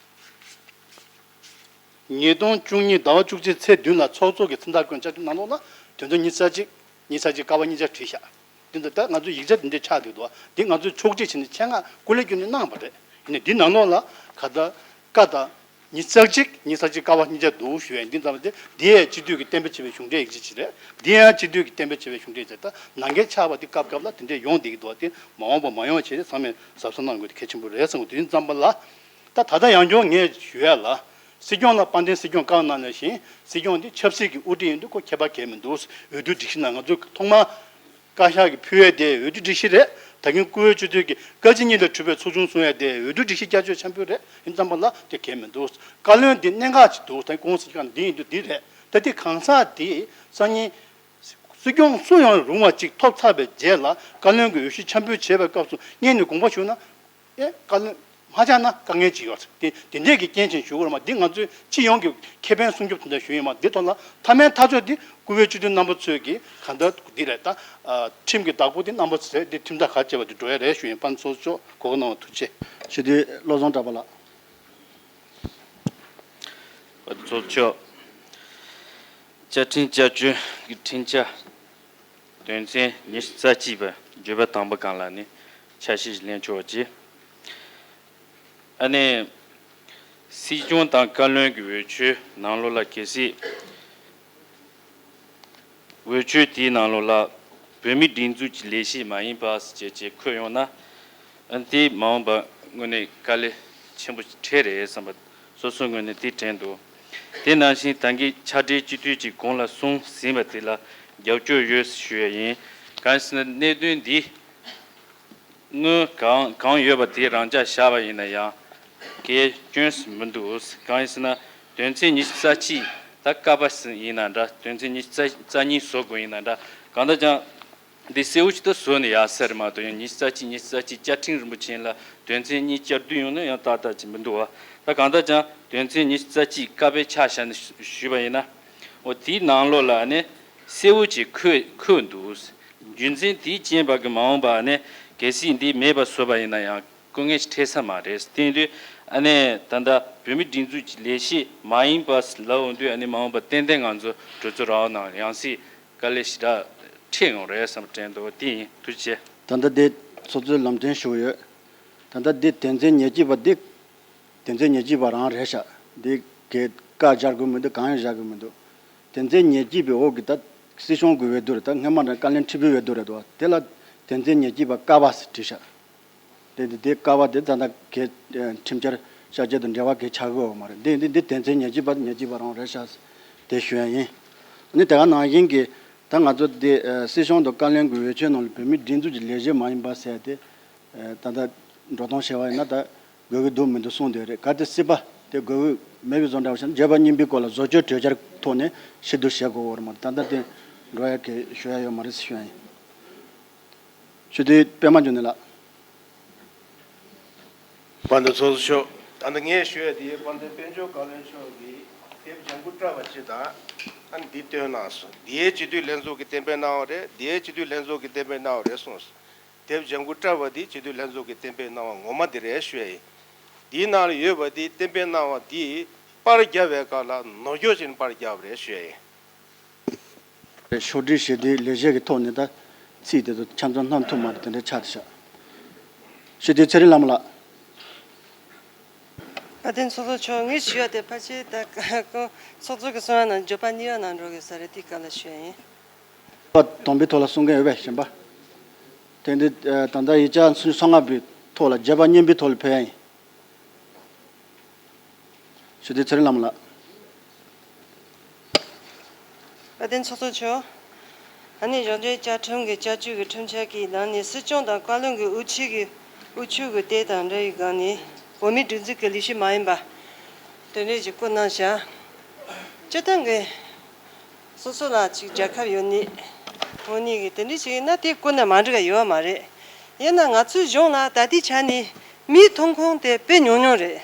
ཉིས་སྟོང་བཅུ་གཉིས་ཟླ་བ་བཅུ་གཅིག་ཚེས་བདུན་ལ་ཚོགས་གཙོ་གི་མཚན་རྟགས་བཀོད་བཅའ་ཁྲིམས་ནང་ལོགས་ལ་དོན་ཚན་ཉི་ཤུ་རྩ་གཅིག་ཉི་ཤུ་རྩ་གཅིག་ཀ་བ་གཉིས་ཆ་བྲིས་ཤག་འདི་ཚོ་ད་ང་ཚོས་ཡིག་ཆ་འདི་འདྲས་ཆགས་བསྡད་འདུག་འདི་ང་ཚོས་ཕྱོགས་སྒྲིག་བྱས་ནས་ཆེད་མངགས་སྐུ་ལས་བསྐྱོན་ནས་གནང་བ་རེད། ཡིན་ནའི་འདི་ནང་ལོགས་ལ་ག་ད་ཀ་ད་ཉི་ཤུ་རྩ་གཅིག་ཉི་ཤུ་རྩ་གཅིག་ཀ་བ་གཉིས་ཆ་འདུག་ཞུ་ཡས་འདི་ཙམ་དེ་འདི་ཡང་སྤྱི་འཐུས་ཀྱིས་གཏན་འབེབས་བྱས་པའི་གཞུང་འབྲེལ་ཡིག་ཆ་ཅིག་རེད། འདི་ཡང་སྤྱི་འཐུས་ཀྱིས་གཏན་འབེབས་བྱས་པའི་གཞུང་འབྲེལ་ཅིག་ད་ནང་འགལ་ཆགས་པ་འདི་སྐབས་སྐབས་ལ་དེ་འདྲས་ཡོང་བསྡད་ཀྱི་འདུག་དེ་མ་འོངས་པ་མ་ཡོང་བ་བྱས་ཏེ་ཚང་མས་གཟབ་གཟབ་གནང་དགོས་དེ་གལ་ཆེན་པོ་རེད་བསམ་གྱི་འདུག་དེ་ཙམ་པ་ལ་ད་ད་ལྟ་ཡང་བསྐྱར་ངས་ཞུ་ཡ་ལ་སྲིད་སྐྱོང་ལ་དཔལ་ལྡན་སྲིད་སྐྱོང་བཀའ་གནང་ནང་བཞིན་སྲིད་སྐྱོང་འདི་ཆབ་སྲིད་ཀྱི་དབུ་ཁྲིད་ཡིན་དུས་ཁོ་ཁྱད་པར་གང་ཡང་མི་འདུག་འོས་བསྡུ་སྒྲིག་གཞི་ནང་ང་ཚོས་ཐོག་མར་བཀའ་ཤག་གིས་ཕུལ་ཡས་དེ་འོས་བསྡུ་སྒྲིག་གཞི་རེད། ད་གིན་བཀུར་འོས་སྤྱི་འཐུས་ཀྱིས་བཀའ་སྤྱི་གཉིས་ལས་གྲུབ་པའི་ཚོགས་ཆུང་བཟུང་ཡས་དེ་འོས་བསྡུ་སྒྲིག་གཞི་བསྐྱར་བཅོས་འཆར་འབུལ་རེད། ཡིན་ཙམ་པ་ལ་དེ་གང་ཡང་མི་འདུག་བཀའ་བློན་འདི་གནད་འགག་ཅིག་འདུག་ད་ཁོང་སྲིད་སྐྱོང་འདི་ཡིན་དུས་འདི་རེད། ད་དེ་གང་ཟག་དེ་སང་ཉིན་སྲིད་སྐྱོང་སུ་ཡོང་རུང་བ་ཅིག་ཐོབ་ཚར་བའི་རྗེས་ལ་བཀའ་བློན་གྱི་འོས་གཞི་འཆར་འབུལ་བྱས་པའི་སྐབས་སུ་སྔོན་ནས་དགོངས་པ་ཞུས་ན། ཨེ་བཀའ་བློན་མ་བཅར་ན་དཀའ་ངལ་ཅིག་ཡོད་རེད། དེ་དེ་འདྲས་ཀྱི་རྐྱེན་བྱས་ཞུ་དགོས་རེད་མ། འདི་ང་ཚོའི་སྤྱི་ཡོངས་ཀྱི་ཁེ་ཕན་སྲུང་སྐྱོབ་དེ་འདྲ་ཞུ་ཡིན་མ། འདི་ཐོག་ལ་མཐའ་མའི་ཐག་གཅོད་འདི་སྐུ་པའི་སྤྱི་འཐུས་རྣམ་པ་ཚོས་ཀྱི་གང་ལྟར་འདི་རེད། ད་ཨ་ཁྲིམས་ཀྱི་བདག་པོ་འདི་རྣམ་པ་ཚོ་རེད། འདི་ཁྲིམས་ཐག་ག་བཅད་པ་འདི་འགྲོ་ཡ་རེད་ཞུ་ཡིན། དཔལ་ཚོགས་གཙོ་གོ་གནང་བ་ཐུགས་རྗེ་ཆེ། སྤྱི་འཐུས་བློ་བཟང་གྲགས་པ་ལགས། དཔལ་ཚོགས་གཙོ། བཅའ་ཁྲིམས་བསྐྱར་བཅོས་ཀྱི་ཁྲིམས་འཆར། དོན་ཚན་ཉི་ཤུ་རྩ་གཅིག་པ་བརྗོད་པ་དང་པོ་སྒང་ལ་ནི་ཆ་ཤས་ཤིག་ལེན་ཆོག་ཅེས། ཨ་ནི། སྲིད་སྐྱོང་དང་བཀའ་བློན་གྱི་འོས་ཆོས་ནང་ལོགས་ལ་གལ་སྲིད། འོས་ཆོས་དེའི་ནང་ལོགས་ལ་བོད་མིའི་སྒྲིག་འཛུགས་ཀྱི་ལས་གཞི་མ་ཡིན་པ་ཞེས་བྱས་འཁོད་ཡོང་ན། ཨ་ནི་དེ་མ་འོངས་པ་དངོས་གནས་དཀའ་ལས་ཆེན་པོ་འཕྲད་རེད་བསམ་པ་སོ་སོའི་ངོས་ནས་དེ་དྲན་འདུག་དེ་ནང་བཞིན་ད་གིན་ཕྱག་སྦྲེལ་སྤྱི་འཐུས་ཀྱིས་གོང་ལ་གསུངས་ཟིན་པ་དེ་ལ་རྒྱབ་སྐྱོར་ཡོད་ཞུ་ཡ་ཡིན། གང་ཡིན་ཟེར་ན་གནད་དོན་འདི་དངུལ་གང་གང་ཡོད་པ་དེ་རང་འཇགས་བཞག་པ་ཡིན་ན་ཡང་གལ་སྐྱོན་མི་འདུག་གང་ཡིན་ཟེར་ན་དོན་ཚན་ཉི་ཤུ་རྩ་གཅིག་ད་ཀ་པ་ཟིན་ཡིན་ན་འདྲ། དོན་ཚན་ཉི་ཤུ་རྩ་གཉིས་བཟོ་དགོས་ཡིན་ན་འདྲ། གང་ལྟར་ཀྱང་། འདི་གསལ་བོ་ཞིག་ཏུ་བཟོས་ནས་ཡག་ས་རེད་མ་གཏོགས་ཡང་ཉི་ཤུ་རྩ་གཅིག་ཉི་ཤུ་རྩ་གཅིག་བཅའ་ཁྲིམས་རིན་པོ་ཆེ་ལ་དོན་ཚན་གཉིས་བསྐྱར་ཟློས་ཡོང་ན་ཡང་ཏག་ཏག་ཅིག་མི་འདུག་བ། ད་གང་ལྟར་ཀྱང་དོན་ཚན་ཉི་ཤུ་རྩ་གཅིག་ཀ་པའི་ཆ་བཞག་ནས་ཞུས་པ་ཡིན་ན། འོ་དེའི་ནང་ལོགས་ལ་ནི་གསལ་བོ་ཅིག་འཁོད་འཁོད་འདུག་རྒྱུ་མཚན་དེའི་རྐྱེན་པ་གི་མ་འོངས་པ་ནི་གལ་སྲིད་འདི་མེད་པ་བཟོས་པ་ཡིན་ན་ཡང་། དཀའ་ངལ་ཞིག་འཕྲད་ས་མ་རེད། དེ་ཡིན་དུས་ཨ་ནེ་ད་ལྟ་བོད་མིའི་སྒྲིག་འཛུགས་ཀྱི་ལས་གཞི་མ་ཡིན་པ་ལབ་འོང་དུས་ཨ་ནེ་མ་འོངས་པ་ཏན་ཏན་ང་ཚོ་གྲོས་ཚོགས་རང་དབང་ནང་ཡང་སྲིད་དཀའ་ལས་ཞེ་དྲག་འཕྲད་ཡོང་རེད་བསམ་དྲན་འདུག་དེ་ཡིན། ཐུགས་རྗེ་ཆེ། ད་ལྟ་འདི་ཚོགས་གཙོས་ལམ་སྟོན་ཞུ་གི་ཡོད། ད་ལྟ་འདི་དོན་ཚན་ཉེར་གཅིག་པ་འདི་དོན་ཚན་ཉེར་གཅིག་པ་རང་རེད་ཤག་འདི་གའི་བཀའ་སྦྱར་དགོས་མི་འདུག་གང་ཡང་སྦྱར་དགོས་མི་འདུག་དོན་ཚན་ཉེར་གཅིག་པའི་འོག་གི་ད་སྲིད་སྐྱོང་གི་འོས་བསྡུ་རེད། ད་སྔོན་མ་འདྲ་བཀའ་བློན་ཁྲི་པའི་འོས་བསྡུ་རེད་འདུག་དེ་ལ་དོན་ཚན་ཉེར་གཅིག་པ་ཀ་པ་ཟེར་བྲིས་ཤག་དེ་དེ་དེ་ཀ་བ་དེ་ད་ལྟ་གའི་ཁྲིམས་འཆར་ཤར་སྐྱོད་དང་འབྲེལ་བ་གའི་ཆགས་ཀྱི་ཡོད་མ་རེད། འདི་འདི་འདི་དོན་ཚན་ཉེར་གཅིག་པ་ཉེར་གཅིག་པ་རང་རེད་ཤག་དེ་ཞུ་ཡ་ཡིན། ནི་དེ་ག་ནང་བཞིན་གྱི་ད་ང་ཚོ་འདི་སྲིད་སྐྱོང་དང་བཀའ་བློན་གྱི་འོས་ཆོས་ནང་ལ་བོད་མིའི་སྒྲིག་འཛུགས་ཀྱི་ལས་གཞི་མ་ཡིན་པ་ཟེར་ཏེ་ད་ལྟ་འགྲོ་སྟངས་བྱས་པ་ཡིན་ན་ད་དགོས་ཀྱི་འདུག་མི་འདུག་གསུངས་བསྡད་རེད། གལ་ཏེ་སྲིད་པ་དེ་དགོས་ཀྱི་མེད་པའི་བཟོ་འདྲ་བ་བྱས་ན་བརྗོད་པ་གཉིས་པའི་སྐོར་ལ་བཟོ་བཅོས་གྲོས་འཆར་ཐོག་ནས་ཕྱིར་བསྡུ་བྱེད་དགོས་ཀྱི་ཡོད་རེད་མ་གཏོགས་ད་ལྟ་དེ་འགྲོ་ཡ་གི་ཞུ་ཡ་ཡོད་མ་རེད་ཟེར་ཞུ་ཡ་ཡིན། ཞུ་དེ་པད་མ་འབྱུང་གནས་ལགས། དཔལ་ལྡན་ཚོགས་གཙོ་མཆོག་ད་ལྟ་ངས་ཞུ་ཡ་དེ་དཔལ་ལྡན་དཔལ་འབྱོར་བཀའ་བློན་མཆོག་གིས་དེབ་ལྗང་ཁུ་བཀྲམ་པ་ཅིག་དང་ཨ་ནི་འདི་བཏོན་གནང་སོང་། འདིའི་སྤྱི་འཐུས་ལྷན་ཚོགས་ཀྱིས་གཏན་འབེབས་གནང་བ་རེད། འདིའི་སྤྱི་འཐུས་ལྷན་ཚོགས་ཀྱིས་གཏན་འབེབས་གནང་བ་རེད་གསུངས་སོང་། དེབ་ལྗང་ཁུ་བཀྲམ་པ་འདི་སྤྱི་འཐུས་ལྷན་ཚོགས་ཀྱིས་གཏན་འབེབས་གནང་བ་ངོ་མ་འདི་རེད་ཞུ་ཡ་ཡིན། འདིའི་ནང་ལ་ཡོད་པ་འདི་གཏན་འབེབས་གནང་བ་འདི་པར་བརྒྱབ་པའི་སྐབས་ལ་ནོར་འཁྱོག་བྱས་ནས་པར་བརྒྱབ་པ་རེད་ཞུ་ཡ་ཡིན། ཕྱོགས་སྒྲིག་བྱས་ཏེ་ལས་བྱེད་ཀྱི་ཐོག་ནས་ད་ཚིག་དེ་ཚོ་ཆ་ཚང་སྣང་ཐུབ་མ་རེད། དེ་འདྲ་ཆགས་བསྡད་ཤག་ཞུ་དེ་ཚེ་རིང་ལྷ་མོ་ལགས། དཔལ་ལྡན་ཚོགས་གཙོ་མཆོག་ངས་ཞུ་ཡ་དེ་ཕལ་ཆེར་ད་ཁོང་ཚོགས་གཙོ་གི་གསུང་བ་ནང་བརྗོད་པ་གཉིས་པ་ནང་འགྲོ་གི་ས་རེད། དེའི་སྐབས་ལ་ཞུ་ཡ་ཡིན། བརྗོད་པ་དང་པོའི་ཐོག་ལ་གསུང་མཁན་ཡོད་པས་གཞན་པ། དེ་འདི་ད་ལྟ་ཡིག་ཆ་སུམ་ཅུ་སོ་ལྔ་པའི་ཐོག་ལ་བརྗོད་པ་གཉིས་པའི་ཐོག་ལ་ཕེབས་ཡ་ཡིན། ཞུ་དེ་ཚེ་རིང་ལྷ་མོ་ལགས། དཔལ་ལྡན་ཚོགས་གཙོ་མཆོག་ཨ་ནི་གཞུང་འབྲེལ་བཅའ་ཁྲིམས་ཀྱི་བསྐྱར་བཅོས་ཀྱི་ཁྲིམས་འཆར་གྱི་ནང་ནས་སྲིད་སྐྱོང་དང་བཀའ་བློན་གྱི་འོས་ཆོས་ཀྱི་འོས་ཆོས་ཀྱི་དེ་དང་འབྲེལ་བའི་སྒང་ནས་བོད་མིའི་སྒྲིག་འཛུགས་ཀྱི་ལས་གཞི་མ་ཡིན་པ་དེ་འདྲ་ཞིག་བཀོད་གནང་བཞག་སྤྱིར་བཏང་གི་སོ་སོ་ལ་ཅིག་རྒྱལ་ཁབ་ཡོད་ནི་དངོས་གནས་ཀྱི་དེ་འདྲ་ཞིག་ཡིན་ན་དེ་བཀོད་ན་མ་འགྲིག་ག་ཡོད་མ་རེད། ཡིན་ན་ང་ཚོའི་གཞུང་ལ་ད་ལྟའི་ཆ་ནས་མིའི་ཐོན་ཁུངས་དེ་དཔེ་ཉུང་ཉུང་རེད།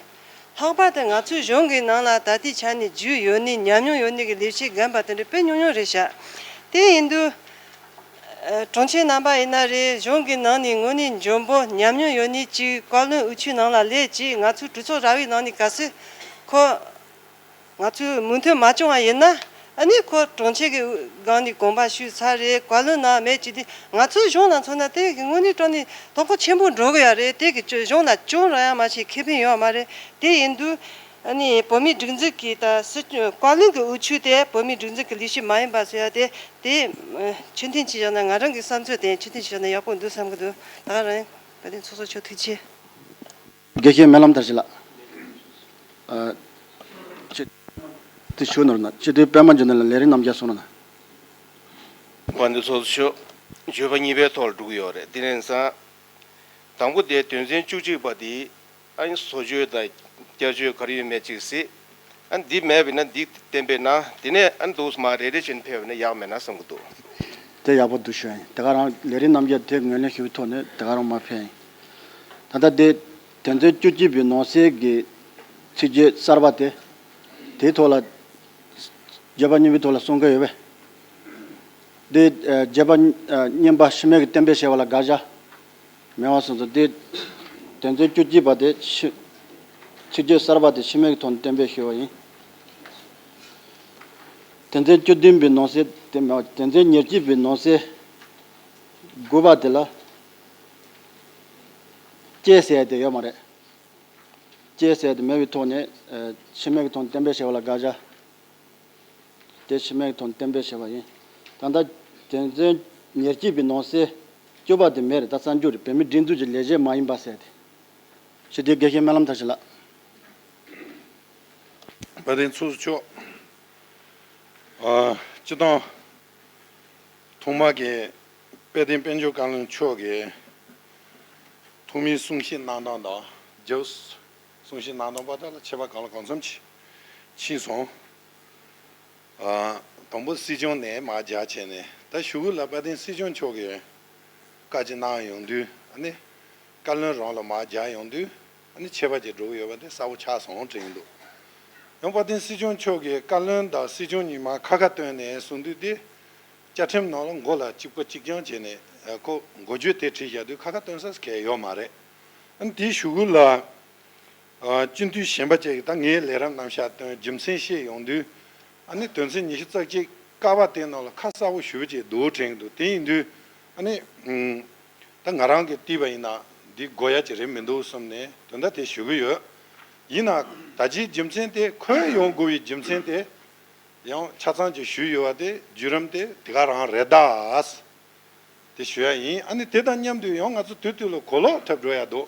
ལྷག་པར་དུ་ང་ཚོའི་གཞུང་གི་ནང་ལ་ད་ལྟའི་ཆ་ནས་རྒྱུས་ཡོད་ནི་ཉམས་མྱོང་ཡོད་ནི་གི་ལས་བྱེད་རྒན་པ་དེ་འདྲ་དཔེ་ཉུང་ཉུང་རེད་ཤག་དེ་ཡིན་དུས་ཨ། དྲུང་ཆེ་རྣམ་པ་ཡིན་ན་རེད། གཞུང་གི་ནང་ནས་དངོས་གནས་འཇོན་པོ་ཉམས་མྱོང་ཡོད་ནི་ཅིག་བཀའ་བློན་འོས་ཆོས་ནང་ལ་སླེབས་ཅིག་ང་ཚོའི་གྲོས་ཚོགས་ར་བའི་ནང་ནས་གལ་སྲིད་ཁོ་ང་ཚོའི་མོས་མཐུན་མ་བྱུང་བ་ཡིན་ན་ཨ་ནི་ཁོ་དྲུང་ཆེ་གི་སྒང་ནས་དགོངས་པ་ཞུས་ཚར་རེད། བཀའ་བློན་ནང་མེད་ཅིག་དེ་ང་ཚོའི་གཞུང་ལ་མཚོན་ན་དེ་གི་དངོས་གནས་དྲང་གནས་དོ་ཁུར་ཆེན་པོ་འགྲོ་གི་ཡོད་རེད། དེ་གི་གཞུང་ལ་ཅུང་ར་ཡང་མ་ཞིག་ཁེ་ཕན་ཡོད་མ་རེད། དེ་ཡིན་དུས། ཨ་ནི་བོད་མིའི་སྒྲིག་འཛུགས་ཀྱི་ད་སྲིད་སྐྱོང་བཀའ་བློན་གྱི་འོས་ཆོས་དེ་བོད་མིའི་སྒྲིག་འཛུགས་ཀྱི་ལས་གཞི་མ་ཡིན་པ་ཟེར་ཡ་དེ་དེ་ཆོས་མཐུན་གྱིས་བཞག་ན་ང་རང་གི་བསམ་ཚུལ་དེ་ཆོས་མཐུན་གྱིས་བཞག་ན་ཡག་པོ་འདུག་བསམ་གྱི་འདུག་ད་ག་རང་ཡིན། དཔལ་ལྡན་ཚོགས་གཙོ་མཆོག་ཐུགས་རྗེ་ཆེ། དགེ་བཤེས་སྨོན་ལམ་དར་ཞིང་ལགས། ཨ། ཆེ། དེ་ཞུ་ནོར་ན་སྤྱི་འཐུས་པད་མ་འབྱུང་གནས་ལགས་ལས་རིམ་རྣམ་བསྒྱར་གསུང་རོགས་གནང་། དཔལ་ལྡན་ཚོགས་གཙོ་མཆོག་བརྗོད་པ་གཉིས་པའི་ཐོག་ལ་འགྲོ་གི་ཡོད་རེད། དེ་ནས་བཟུང་དང་པོ་དེ་དོན་ཚན་བཅུ་གཅིག་པ་དེ། ཨ་ནི་བཟོ་བཅོས་དང་བསྐྱར་བཅོས་ག་རེ་ཡོད་མེད་ཅིག་གཟིགས། ཨ་ནི་འདི་མེད་པ་ཡིན་ན་འདི་གཏན་འབེབས་གནང་། དེ་ནས་ཨ་ནི་འདུག་སེ་མར་རེ་རེ་བྱས་ནས་ཕེབས་པ་ན་ཡག་མེད་ན་བསམ་གྱི་འདུག་དེ་ཡག་པོ་འདུག་ཞུ་ཡ་ཡིན། དེ་ག་རང་ལས་རིམ་རྣམ་བསྒྱར་དེ་ངོས་ལེན་ཞུ་བའི་ཐོག་ནས་དེ་ག་རང་མར་ཕེབས་ཡིན། ད་ལྟ་དེ་དོན་ཚན་བཅུ་གཅིག་པའི་ནང་གསེས་ཀྱི་ཚིག་བརྗོད་གསར་པ་དེ་དེའི་ཐོག་ལ་བརྗོད་པ་གཉིས་པའི་ཐོག་ལ་གསུང་གི་ཡོད་པས། དེ་བརྗོད་པ་གཉིས་པ་ཕྱི་མའི་གི་གཏན་འབེབས་བྱས་པ་ལ་དགག་བྱ། མེད་པ་སོང་ཙང་དེ་དོན་ཚན་བཅུ་གཅིག་པ་དེ་ཕྱི་ཚིག་བརྗོད་གསར་པ་དེ་ཕྱི་མའི་གི་ཐོག་ནས་གཏན་འབེབས་ཞུས་པ་ཡིན། དོན་ཚན་བཅུ་བདུན་པའི་ནང་གསེས་དེ་མེད་པ་དོན་ཚན་ཉེར་གཅིག་པའི་ནང་གསེས་ དགུ་པ་དེ་ལ་ལྕེ་ཟེར་ཡ་དེ་ཡོད་མ་རེད། ལྕེ་ཟེར་ཡ་དེ་མེད་པའི་ཐོག་ནས་ཨ་ཕྱི་མའི་ཐོག་ནས་བསྟན་པའི་བྱ་བ་ལ་དགག་བྱ། དེ་ཕྱི་མའི་ཐོག་ནས་བསྟན་པའི་བྱ་བ་ཡིན། ད་ལྟ་དོན་ཚན་ཉེར་གཅིག་པའི་ནང་གསེས་བཅུ་པ་དེ་མེད་རེད། ད་གསར་འཇུག་རེད། བོད་མིའི་སྒྲིག་འཛུགས་ཀྱི་ལས་བྱེད་མ་ཡིན་པ་ཟེར་ཏེ། ཞུ་དེ་དགེ་བཤེས་སྨོན་ལམ་མཐར་ཕྱིན་ལགས། དཔལ་ལྡན་ཚོགས་གཙོ་མཆོག་ཨ་སྤྱི་བཏང་ཐོག་མ་གི་དཔལ་ལྡན་དཔལ་འབྱོར་བཀའ་བློན་མཆོག་གིས་ཐོག་མའི་གསུང་བཤད་གནང་སྟངས་དང་རྒྱབ་གསུང་བཤད་གནང་སྟངས་བར་དག་ལ་ཆད་པ་གང་ལ་གང་འཚམ་ཅིག་ཕྱིན་སོང་། ཨ་དང་པོ་སྲིད་སྐྱོང་ནས་མར་རྒྱག་བྱས་ནས། ད་གཞུག་གུ་ལ་དཔལ་ལྡན་སྲིད་སྐྱོང་མཆོག་གིས་བཀའ་ཅིག་གནང་ཡོང་དུས། ཨ་ནི་བཀའ་བློན་རང་ལ་མར་རྒྱག་ཡོང་དུས། ཨ་ནི་ཆད་པ་ཅིག་འགྲོ་གི་ཡོད་པ་དེ་གསལ་པོ་ཆགས་སོང་དྲན་གྱི་འདུག། ཡང་དཔལ་ལྡན་སྲིད་སྐྱོང་མཆོག་གིས་བཀའ་བློན་དང་སྲིད་སྐྱོང་གཉིས་མར་ཁ་ཁ་བཏོན་ནས་གསུང་དུས་དེ། བཅའ་ཁྲིམས་ནང་ལ་མགོ་ལ་གཅིག་པ་གཅིག་རྐྱང་བྱས་ནས་ཁོ་འགོ་བརྗོད་དེ་བྲིས་བཞག་དུས་ཁ་ཁ་བཏོན་ས་གལ་ཡོད་མ་རེད། ཨ་ནི་དེའི་གཞུག་གུ་ལ་ཨ་སྤྱི་འཐུས་གཞན་པ་ཅིག་གིས་ད་ངའི་ལས་རིམ་རྣམ་གཞག་བཏོན། རྒྱུ་མཚན་བཤད་ཡོང་དུས། ཨ་ནི་དོན་ཚན་ཉི་ཤུ་རྩ་གཅིག་ཀ་པ་དེའི་ནང་ལ་ཁ་གསལ་པོ་ཞེ་པོ་ཅིག་འདུག་དྲན་གྱི་འདུག། དེ་ཡིན་དུས་ཨ་ནི་ཨུམ། ད་ང་རང་གིས་བལྟས་པ་ཡིན་ན་འདི་དགོས་ཡ་ཅིག་རེད་མི་འདུག་བསམ་ནས་དོན་དག་དེ་ཞུ་གི་ཡོད། ཡིན་ན་ད་ཅིའི་རྒྱུ་མཚན་དེ། འཁོད་ཡོང་དགོས་པའི་རྒྱུ་མཚན་དེ་ཡང་ཆ་ཚང་ཅིག་ཞུས་ཡོད་པ་དེ་བརྒྱུད་རིམ་དེ་དེ་ག་རང་རེད་ད། དེ་ཞུ་ཡ་ཡིན། ཨ་ནི་དེ་དང་མཉམ་དུ་ཡང་ང་ཚོ་དུས་དུས་ལ་གོ་ལོག་ཐེབས་འགྲོ་ཡ་འདུག།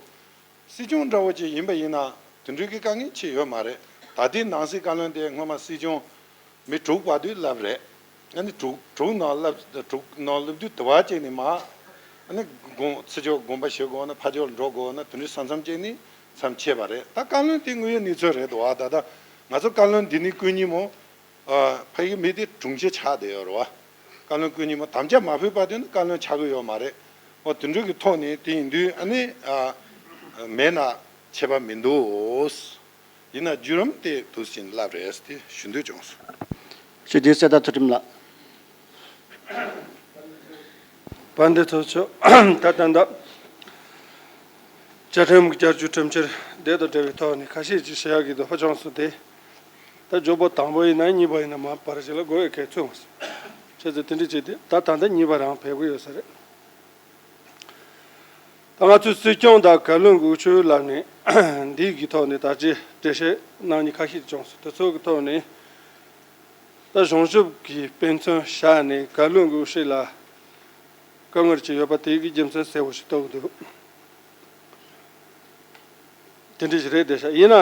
སྲིད་སྐྱོང་འདྲ་བོ་ཅིག་ཡིན་པ་ཡིན་ན་དེ་འདྲའི་གི་དཀའ་ངལ་ཅིག་ཡོད་མ་རེད། ད་ལྟའི་ནང་སྲིད་བཀའ་བློན་དེ་སྔོན་མ་སྲིད་སྐྱོང་མི་དྲུག་བར་དུ་བསླེབས་རེད། ཨ་ནི་དྲུག་དྲུག་ནང་བསླེབས། དྲུག་ནང་བསླེབས་དུས་དེ་བ་ཅིག་ནས་མར་ཨ་ནི་དགོངས། ཚུར་ཕྱོགས་དགོངས་པ་ཞུ་དགོས་ན། ཕར་ཕྱོགས་ལ་འགྲོ་དགོས་ན། དེ་འདྲའི་ས་མཚམས་ཅིག་ནས་མཚམས་ཆད་པ་རེད། ད་བཀའ་བློན་དེ་དངོས་ཡོད་གནས་ཚུལ་རེད་འདུག་བ། ད་ལྟ་ང་ཚོ་བཀའ་བློན་འདི་ནས་སྐུ་ཉིད་མོ། ཨ་ཕ་གི་མི་དེ་དྲུང་ཆེ་ཆགས་བསྡད་ཡོད་རེད་བ། བཀའ་བློན་སྐུ་ཉིད་མོ་དམ་བཅའ་མ་ཕུད་པ་དེ་ནི་བཀའ་བློན་ཆགས་ཀྱི་ཡོད་མ་རེད། འོ་དེ་འདྲ་གི་ཐོག་ནས་དེ་ཡིན་དུས་ཨ་ནི་ཨ་མེད་ན་ཆད་པ་མི་འདུག། ཡིན་ན་བརྒྱུད་རིམ་དེ་འདུག་སེ་བྱས་ནས་བསླེབས་རེད་ཟེར་དེ་ཞུ་འདོད་བྱུང་སོང་། ཞུ་དེ་གསལ་བརྡ་ཐུགས་ཁྲིམས་ལགས། དཔལ་ལྡན་ཚོགས་གཙོ་མཆོག། ད་ད་ལྟ་བཅའ་ཁྲིམས་ཀྱི་བསྐྱར་བཅོས་ཁྲིམས་འཆར་དེ་དང་འབྲེལ་བའི་ཐོག་ནས་ཁ་ཤས་ཅིག་བཤད་ཡག་གི་འདུག། ཧ་ཅང་སོང་སྟེ། ད་མགྱོགས་པོ་དང་པོ་ཡིན་ན་གཉིས་པ་ཡིན་ན་མ་པར་ཞིག་ལ་དགོས་ཡ་གལ་ཚུད་མ་སོང་། བྱས་ཙང་དེ་འདྲ་བྱས་ཏེ་ད་ད་ལྟ་གཉིས་པ་རང་ཕེབས་ཀྱི་ཡོད་ས་རེད། ད་ང་ཚོས་སྲིད་སྐྱོང་དང་བཀའ་བློན་གྱི་དབུ་ཁྲིད་ལབ་ནས་འདི་གི་ཐོག་ནས་ད་ཅི་འགྲེལ་བཤད་གནང་མཁན་ཁ་ཤས་བྱུང་སོང་། དེ་ཚོ་གི་ཐོག་ནས་ད་གཞུང་ཞབས་ཀྱི་དཔེ་མཚོན་བཞག་ནས་བཀའ་བློན་གྱི་དབུ་ཁྲིད་ལ་དཀའ་ངལ་ཅིག་ཡོད་པ་དེ་གི་རྒྱུ་མཚན་གསལ་པོ་ཞིག་རྟོགས་འདུག། དེ་འདྲ་ཞིག་རེད་བསྡད་ཤག། ཡིན་ན་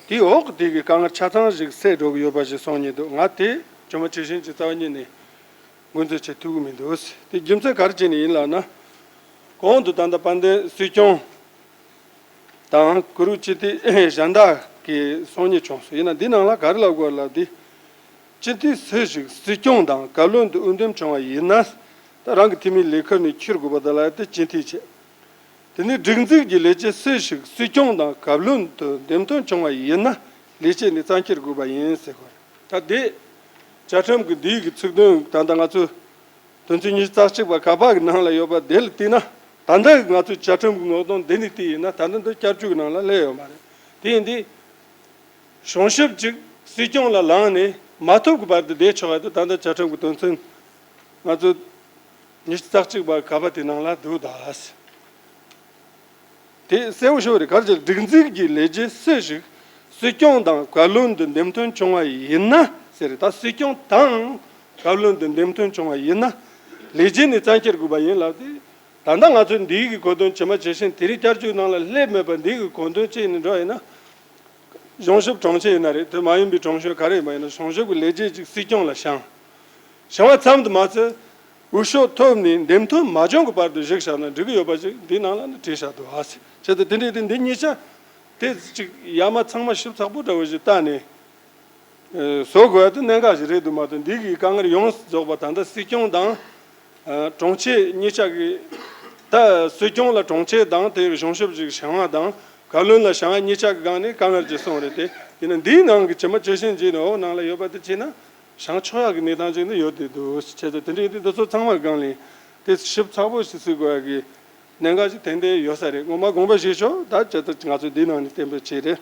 དེའི་འོག་གི་དེ་གི་དཀའ་ངལ་ཆ་ཚང་ཞིག་སེལ་འགྲོ་གི་ཡོད་པ་ཞིག་གསུང་མཁན་འདུག། ང་དེ་ཇོ་མོ་ཁྲི་ཤིང་གི་རྩ་བ་ཉིད་ནས་འགོ་འཛུགས་བྱེད་ཐུབ་ཀྱི་མི་འདུག། དེ་རྒྱུ་མཚན་ག་རེ་བྱས་ནས་ཡིན་ལབ་ན། གོང་དུ་ད་ལྟ་དཔལ་ལྡན་སྲིད་སྐྱོང་དང་གུ་རུ་སྤྱི་འཐུས་གཞན་དག་གིས་གསུང་མཁན་བྱུང་སོང་། ཡིན་ན་འདི་ནང་ལ་ག་རེ་ལབ་དགོས་ལབ་དེ། སྤྱི་འཐུས་སུ་ཞིག་སྲིད་སྐྱོང་དང་བཀའ་བློན་དུ་འོས་འདེམས་བྱུང་བ་ཡིན་ན། ད་རང་གི་འཐུས་མིའི་ལས་ཁུར་ནས་ཁྱེར་དགོས་པ་དེ་ལ་དེ་སྤྱི་འཐུས་བྱས། དེ་ནས་སྒྲིག་འཛུགས་ཀྱི་ལས་བྱེད་སུ་ཞིག་སྲིད་སྐྱོང་དང་བཀའ་བློན་དུ་འདེམས་ཐོན་བྱུང་བ་ཡིན་ན་ལས་བྱེད་ནས་གཙང་ཁྱེར་དགོས་པ་ཡིན་ཟེར་བ་རེད། ད་དེ་བཅའ་ཁྲིམས་ཀྱི་འདིའི་གི་ཚིག་དོན་ད་ལྟ་ང་ཚོས་དོན་ཚན་ཉི་ཤུ་རྩ་གཅིག་པ་ཀ་པ་གི་ནང་ལ་ཡོད་པ་དེ་ལ་བལྟས་ན། ད་ལྟ་ང་ཚོའི་བཅའ་ཁྲིམས་ཀྱི་ངོ་གདོང་འདི་ནས་བལྟས་ཡིན་ན་ད་ལྟ་འདི་བསྐྱར་བཅོས་ཀྱི་ནང་ལ་སླེབས་ཡོད་མ་རེད། དེ་ཡིན་དུས། གཞུང་ཞབས་ཅིག་སྲིད་སྐྱོང་ལ་ལངས་ནས་མ་ཐོབ་ཀྱི་བར་དུ་བསྡད་ཆོག་ཡ་དེ་ད་ལྟ་བཅའ་ཁྲིམས་ཀྱི་དོན་ཚན་ང་ཚོ་ཉི་ཤུ་རྩ་གཅིག་པ་ཀ་པ་དེ་ནང་ལ་འདུག་ད། དེ་གསལ་པོ་ཞེ་པོ་རེད། ག་རེ་ཟེར། སྒྲིག་འཛུགས་ཀྱི་ལས་བྱེད་སུ་ཞིག་སྲིད་སྐྱོང་དང་བཀའ་བློན་དུ་འདེམས་ཐོན་བྱུང་བ་ཡིན་ན་ཟེར་རེད། ད་སྲིད་སྐྱོང་དང་བཀའ་བློན་དུ་འདེམས་ཐོན་བྱུང་བ་ཡིན་ན་ལས་བྱེད་ནས་གཙང་ཁྱེར་དགོས་པ་ཡིན་ལབ་དེ། ད་ལྟ་ང་ཚོས་འདིའི་གི་གོ་དོན་ཇི་མ་ཇི་བཞིན་དེ་རིང་བསྐྱར་བཅོས་ནང་ལ་སླེབས་མེད་པ་འདིའི་གི་གོ་དོན་ཅི་ཡིན་ནས་འགྲོ་ཡིན་ན། གཞུང་ཞབས་དྲུང་ཆེ་ཡིན་ན་རེད། དེ་མ་ཡིན་པའི་དྲུང་ཆེ་ག་རེ་ཡིན་པ་ཡིན་ན་གཞུང་ཞབས་ཀྱི་ལས་བྱེད་ཅིག་སྲིད་སྐྱོང་ལ་བཞེངས། བཞེངས་པ་ཙམ་དུ་མ་ཟད། འོས་ཤོག་ཐོབ་ནས་འདེམས་ཐོན་མ་བྱུང་གི་བར་དུ་བཞག་བཞག་ན་འགྲིག་གི་ཡོད་པ་ཞིག་འདིའི་ནང་ལ་ནི་བྲིས་བཞག་འདུག་ཨ་ཟེར། བྱས་ཙང་དེ་འདྲའི་དེ་འདི་གཉིས་ཆ་དེ་ཅིག་ཡ་མ་ཚང་མ་ཞིབ་ཚགས་པོ་འདྲ་བོ་ཞིག་བལྟས་ནས། ཨ་བཟོ་དགོས་ཡ་དེ་གནད་འགག་ཞིག་རེད་འདུག་མ་གཏོགས་འདི་གི་དཀའ་ངལ་ཡོངས་སུ་རྫོགས་པ་ད་ལྟ་སྲིད་སྐྱོང་དང་། ཨ་དྲུང་ཆེ་གཉིས་ཆ་གི། ད་སྲིད་སྐྱོང་ལ་དྲུང་ཆེ་དང་དེ་གཞུང་ཞབས་ཅིག་བཞེངས་པ་དང་བཀའ་བློན་ལ་བཞེངས་པ་གཉིས་ཆ་གི་སྒང་ནས་དཀའ་ངལ་ཅིག་སོང་རེད་དེ། ཡིན་ན་འདིའི་ནང་གི་ཇི་མ་ཇི་བཞིན་བྱས་ནས་འོག་ནང་ལ་ཡོད་པ་དེ་བྱས་ན་བཞེངས་ཆོག་ཡག་གི་གནས་སྟངས་ཅིག་ནི་ཡོད་བསྡད་འདུག། བྱས་ཙང་དེ་འདྲ་ཡིན་དུས་འདི་ཚོ་ཚང་མ་སྒང་ལ་དེ་ཞིབ་ཚགས་པོ་ཞིག་བཟོ་དགོས་ཡག་གི་གནད་འགག་ཅིག་ཏན་ཏན་ཡོད་ས་རེད། ངོ་མ་དགོངས་པ་བཞེས་ཤོག། ད་བྱས་ཙང་ང་ཚོས་འདིའི་ནང་ནས་གཏན་འབེབས་བྱས་རེད།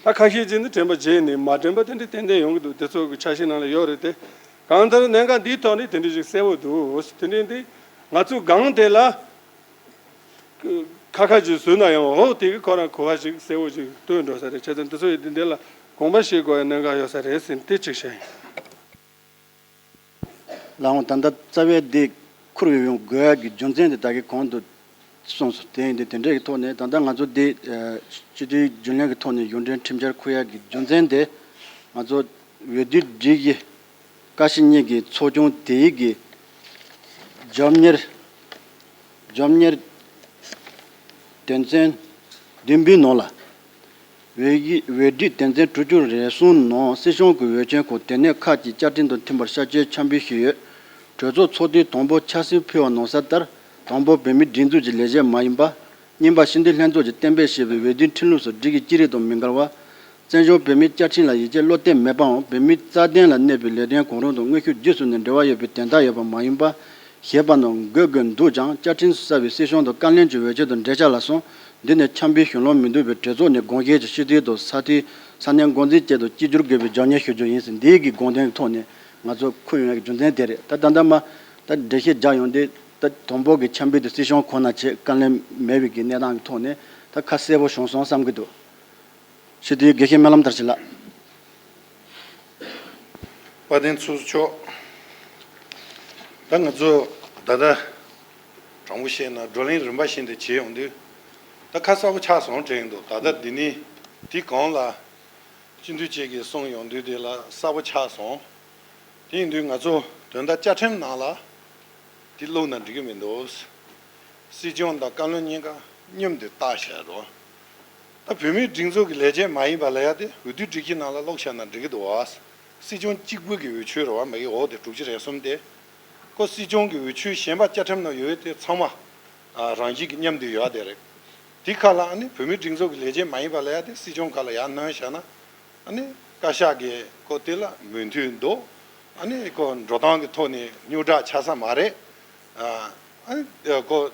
ད་ཁ་ཤས་ཅིག་ནི་དྲན་པ་བརྗེད་ནས་མ་དྲན་པ་དེ་འདྲ་ཏན་ཏན་ཡོང་གི་འདུག། དེ་ཚོ་གི་འཆར་གཞི་ནང་ལ་ཡོད་རེད་དེ། གང་ལྟར་གནད་འགག་འདིའི་ཐོག་ནས་དེ་འདྲ་ཞིག་གསལ་པོ་འདུག། དེ་འདྲ་འདི་ ང་ཚོའི་སྒང་དེ་ལ་ཁ་ཁ་ཅིག་བཟོས་ན་ཡང་འོ་དེ་གི་ཁོ་རང་གོ་བ་ཞིག་གསལ་བོ་ཞིག་སྟོན་འགྲོ་ས་རེད། བྱས་ཙང་འདི་ཚོ་ཡི་འདི་འདི་ལ་དགོངས་པ་བཞེས་དགོས་ཡ་གནད་འགག་ཡོད་ས་རེད་ཟེར་དེ་གཅིག་བཤད་ཡིན། ལགས་འོང་། ད་ལྟ་རྩ་བའི་འདི་ཁུར་ཡོང་དགོས་ཡ་གི་རྒྱུ་མཚན་དེ་ད་གི་གོང་དུ་གསུངས་སོང་། དེ་ཡིན་དུས་དེ་འདྲའི་གི་ཐོག་ནས་ད་ལྟ་ང་ཚོ་འདི་ཨ་སྤྱི་འཐུས་རྒྱུན་ལས་ཀྱི་ཐོག་ནས་གཞུང་འབྲེལ་ཁྲིམས་འཆར་འཁུར་ཡ་གི་རྒྱུ་མཚན་དེ་ང་ཚོ་འོས་བསྡུ་སྒྲིག་གཞི་ཀ་ཤི་གཉིས་ཀྱི་ཚོགས་ཆུང་དེའི་གི་རྒྱབ་གཉེར་རྒྱབ་གཉེར་དོན་ཚན་བདུན་པའི་ནང་ལ། འོས་ཀྱི་འོས་སྒྲིག་དོན་ཚན་དྲུག་ཅུ་རེ་གསུམ་ནང་སྲིད་སྐྱོང་གི་འོས་ཆོས་ཁག་དེ་ནས་ཁག་ཅིག་བཅའ་ཁྲིམས་དང་མཐུན་པར་ཤར་བསྐྱོད་ཆ་འབུལ་ཞུས་ཡོད། གྲོས་ཚོགས་ཚོགས་དུས་དང་པོ་ཆབ་སྲིད་ཕུལ་བ་ནང་གསལ་ལྟར། དང་པོ་བོད་མིའི་སྒྲིག་འཛུགས་ཀྱི་ལས་བྱེད་མ་ཡིན་པ། གཉིས་པ་སྤྱི་འཐུས་ལྷན་ཚོགས་ཀྱིས་གཏན་འབེབས་བྱས་པའི་འོས་བསྡུའི་ཁྲིམས་ལུགས་སུ་སྒྲིག་གཞི་ཅི་རིགས་དང་མི་འགལ་བ། བཙན་བྱོལ་བོད་མིའི་བཅའ་ཁྲིམས་ལ་ཡིད་ཆེས་བློ་གཏད་མེད་པའམ་བོད་མིའི་རྩ་དོན་ལ་གནས་པའི་ལས་དོན་གང་རུང་དང་དངོས་ཤུགས་རྗེས་སུ་ནས་འབྲེལ་བ་ཡོད་པའི་དོན་དག་ཡོད་པ་མ་ཡིན་པ། ཞེས་པ་རྣམས་དགོས་དགོས་འདུག་ཀྱང་བཅའ་ཁྲིམས་སུ་གསལ་བའི་སྲིད་སྐྱོང་དང་བཀའ་བློན་གྱི་འོས་ཆོས་དང་འབྲེལ་ཆགས་ལ་སོགས་འདི་ནས་ཆ་འབུལ་ཞུ་ལོང་མི་འདུག་པས་གྲོས་ཚོགས་ནས་དགོངས་བཞེས་ཀྱི་སྤྱི་འཐུས་དང་ས་འཐུས་ས་གནས་འགོ་འཛིན་བཅས་དང་གཅིག་གྱུར་དགོས་པའི་རྒྱབ་གཉེར་ཞུ་རྒྱུ་ཡིན་ཟེར། འདིའི་གི་དགོངས་དོན་གྱི་ཐོག་ནས་ང་ཚོ་འཁུར་ཡོང་ཡག་གི་རྒྱུ་མཚན་དེ་རེད། ད་ད་ལྟ་མ་ད་འགྲེལ་བཤད་རྒྱག་ཡོང་དུས་ད་དང་པོ་གི་ཆ་འབུལ་དེ་སྲིད་སྐྱོང་ཁོ་ན་བྱེད་བཀའ་བློན་མེད་པའི་གི་གནས་སྟངས་ཀྱི་ཐོག་ནས་ད་ཁ་གསལ་པོ་བྱུང་སོང་བསམ་གྱི་འདུག་སྤྱི་འཐུས་དགེ་བཤེས་སྨོན་ལམ་དར་ཞིང་ལགས། དཔལ་ལྡན་ཚོགས་གཙོ་མཆོག་ད་ང་ཚོ་ད་ལྟ་དྲང་པོ་བཤད་ན་བགྲོ་གླེང་རིམ་པ་བཞིན་དུ་བྱས་ཡོང་དུས་ད་ཁ་གསལ་པོ་ཆགས་སོང་དྲན་འདུག་ད་ལྟ་འདི་ནི་དེ་གོང་ལ་སྤྱི་འཐུས་བཅས་ཀྱིས་གསུངས་ཡོང་དུས་དེ་ལ་གསལ་པོ་ཆགས་སོང་། དེ་ཡིན་དུས་ང་ཚོ་དོན་དག་བཅའ་ཁྲིམས་ནང་ལ་དེ་བླུགས་ན་འགྲིག་གི་མི་འདུག་སྲིད་སྐྱོང་དང་བཀའ་བློན་གཉིས་ཀ་མཉམ་དུ་བཏགས་བཞག་རོགས། ད་བོད་མིའི་སྒྲིག་འཛུགས་ཀྱི་ལས་བྱེད་མ་ཡིན་པ་ལ་ཡ་དེ་འོས་བསྡུ་སྒྲིག་གཞི་ནང་ལ་ཀློག་བཞག་ན་འགྲིག་གི་འདུག་བ། སྲིད་སྐྱོང་གཅིག་པུ་གི་འོས་ཆོས་རེད་བ། མ་གི་འོག་དེ་དྲུག་ཅུ་རེ་གསུམ་དེ། ཁོ་སྲིད་སྐྱོང་གི་འོས་ཆོས་གཞན་པ་བཅའ་ཁྲིམས་ནང་ཡོད་དེ་ཚང་མ་ཨ་རང་བཞིན་གྱི་མཉམ་དུ་ཡོད་དེ་རེད། དེ་ཁ་ལ་ཨ་ནི་བོད་མིའི་སྒྲིག་འཛུགས་ཀྱི་ལས་བྱེད་མ་ཡིན་པ་ལ་ཡ་དེ་སྲིད་སྐྱོང་ཁ་ལ་ཡར་བསྣོན་བཞག་ན། ཨ་ནི་བཀའ་ཤག་གིས་ཁོ་དེ་ལ་མོས་མཐུན་འདུག་ཨ་ནི་ཁོ་འགྲོ་སྟངས་ཀྱི་ཐོག་ནས་རྙོག་དྲ་ཆགས་ས་མ་རེད། ཨ་ཨ་ནི་ཁོ་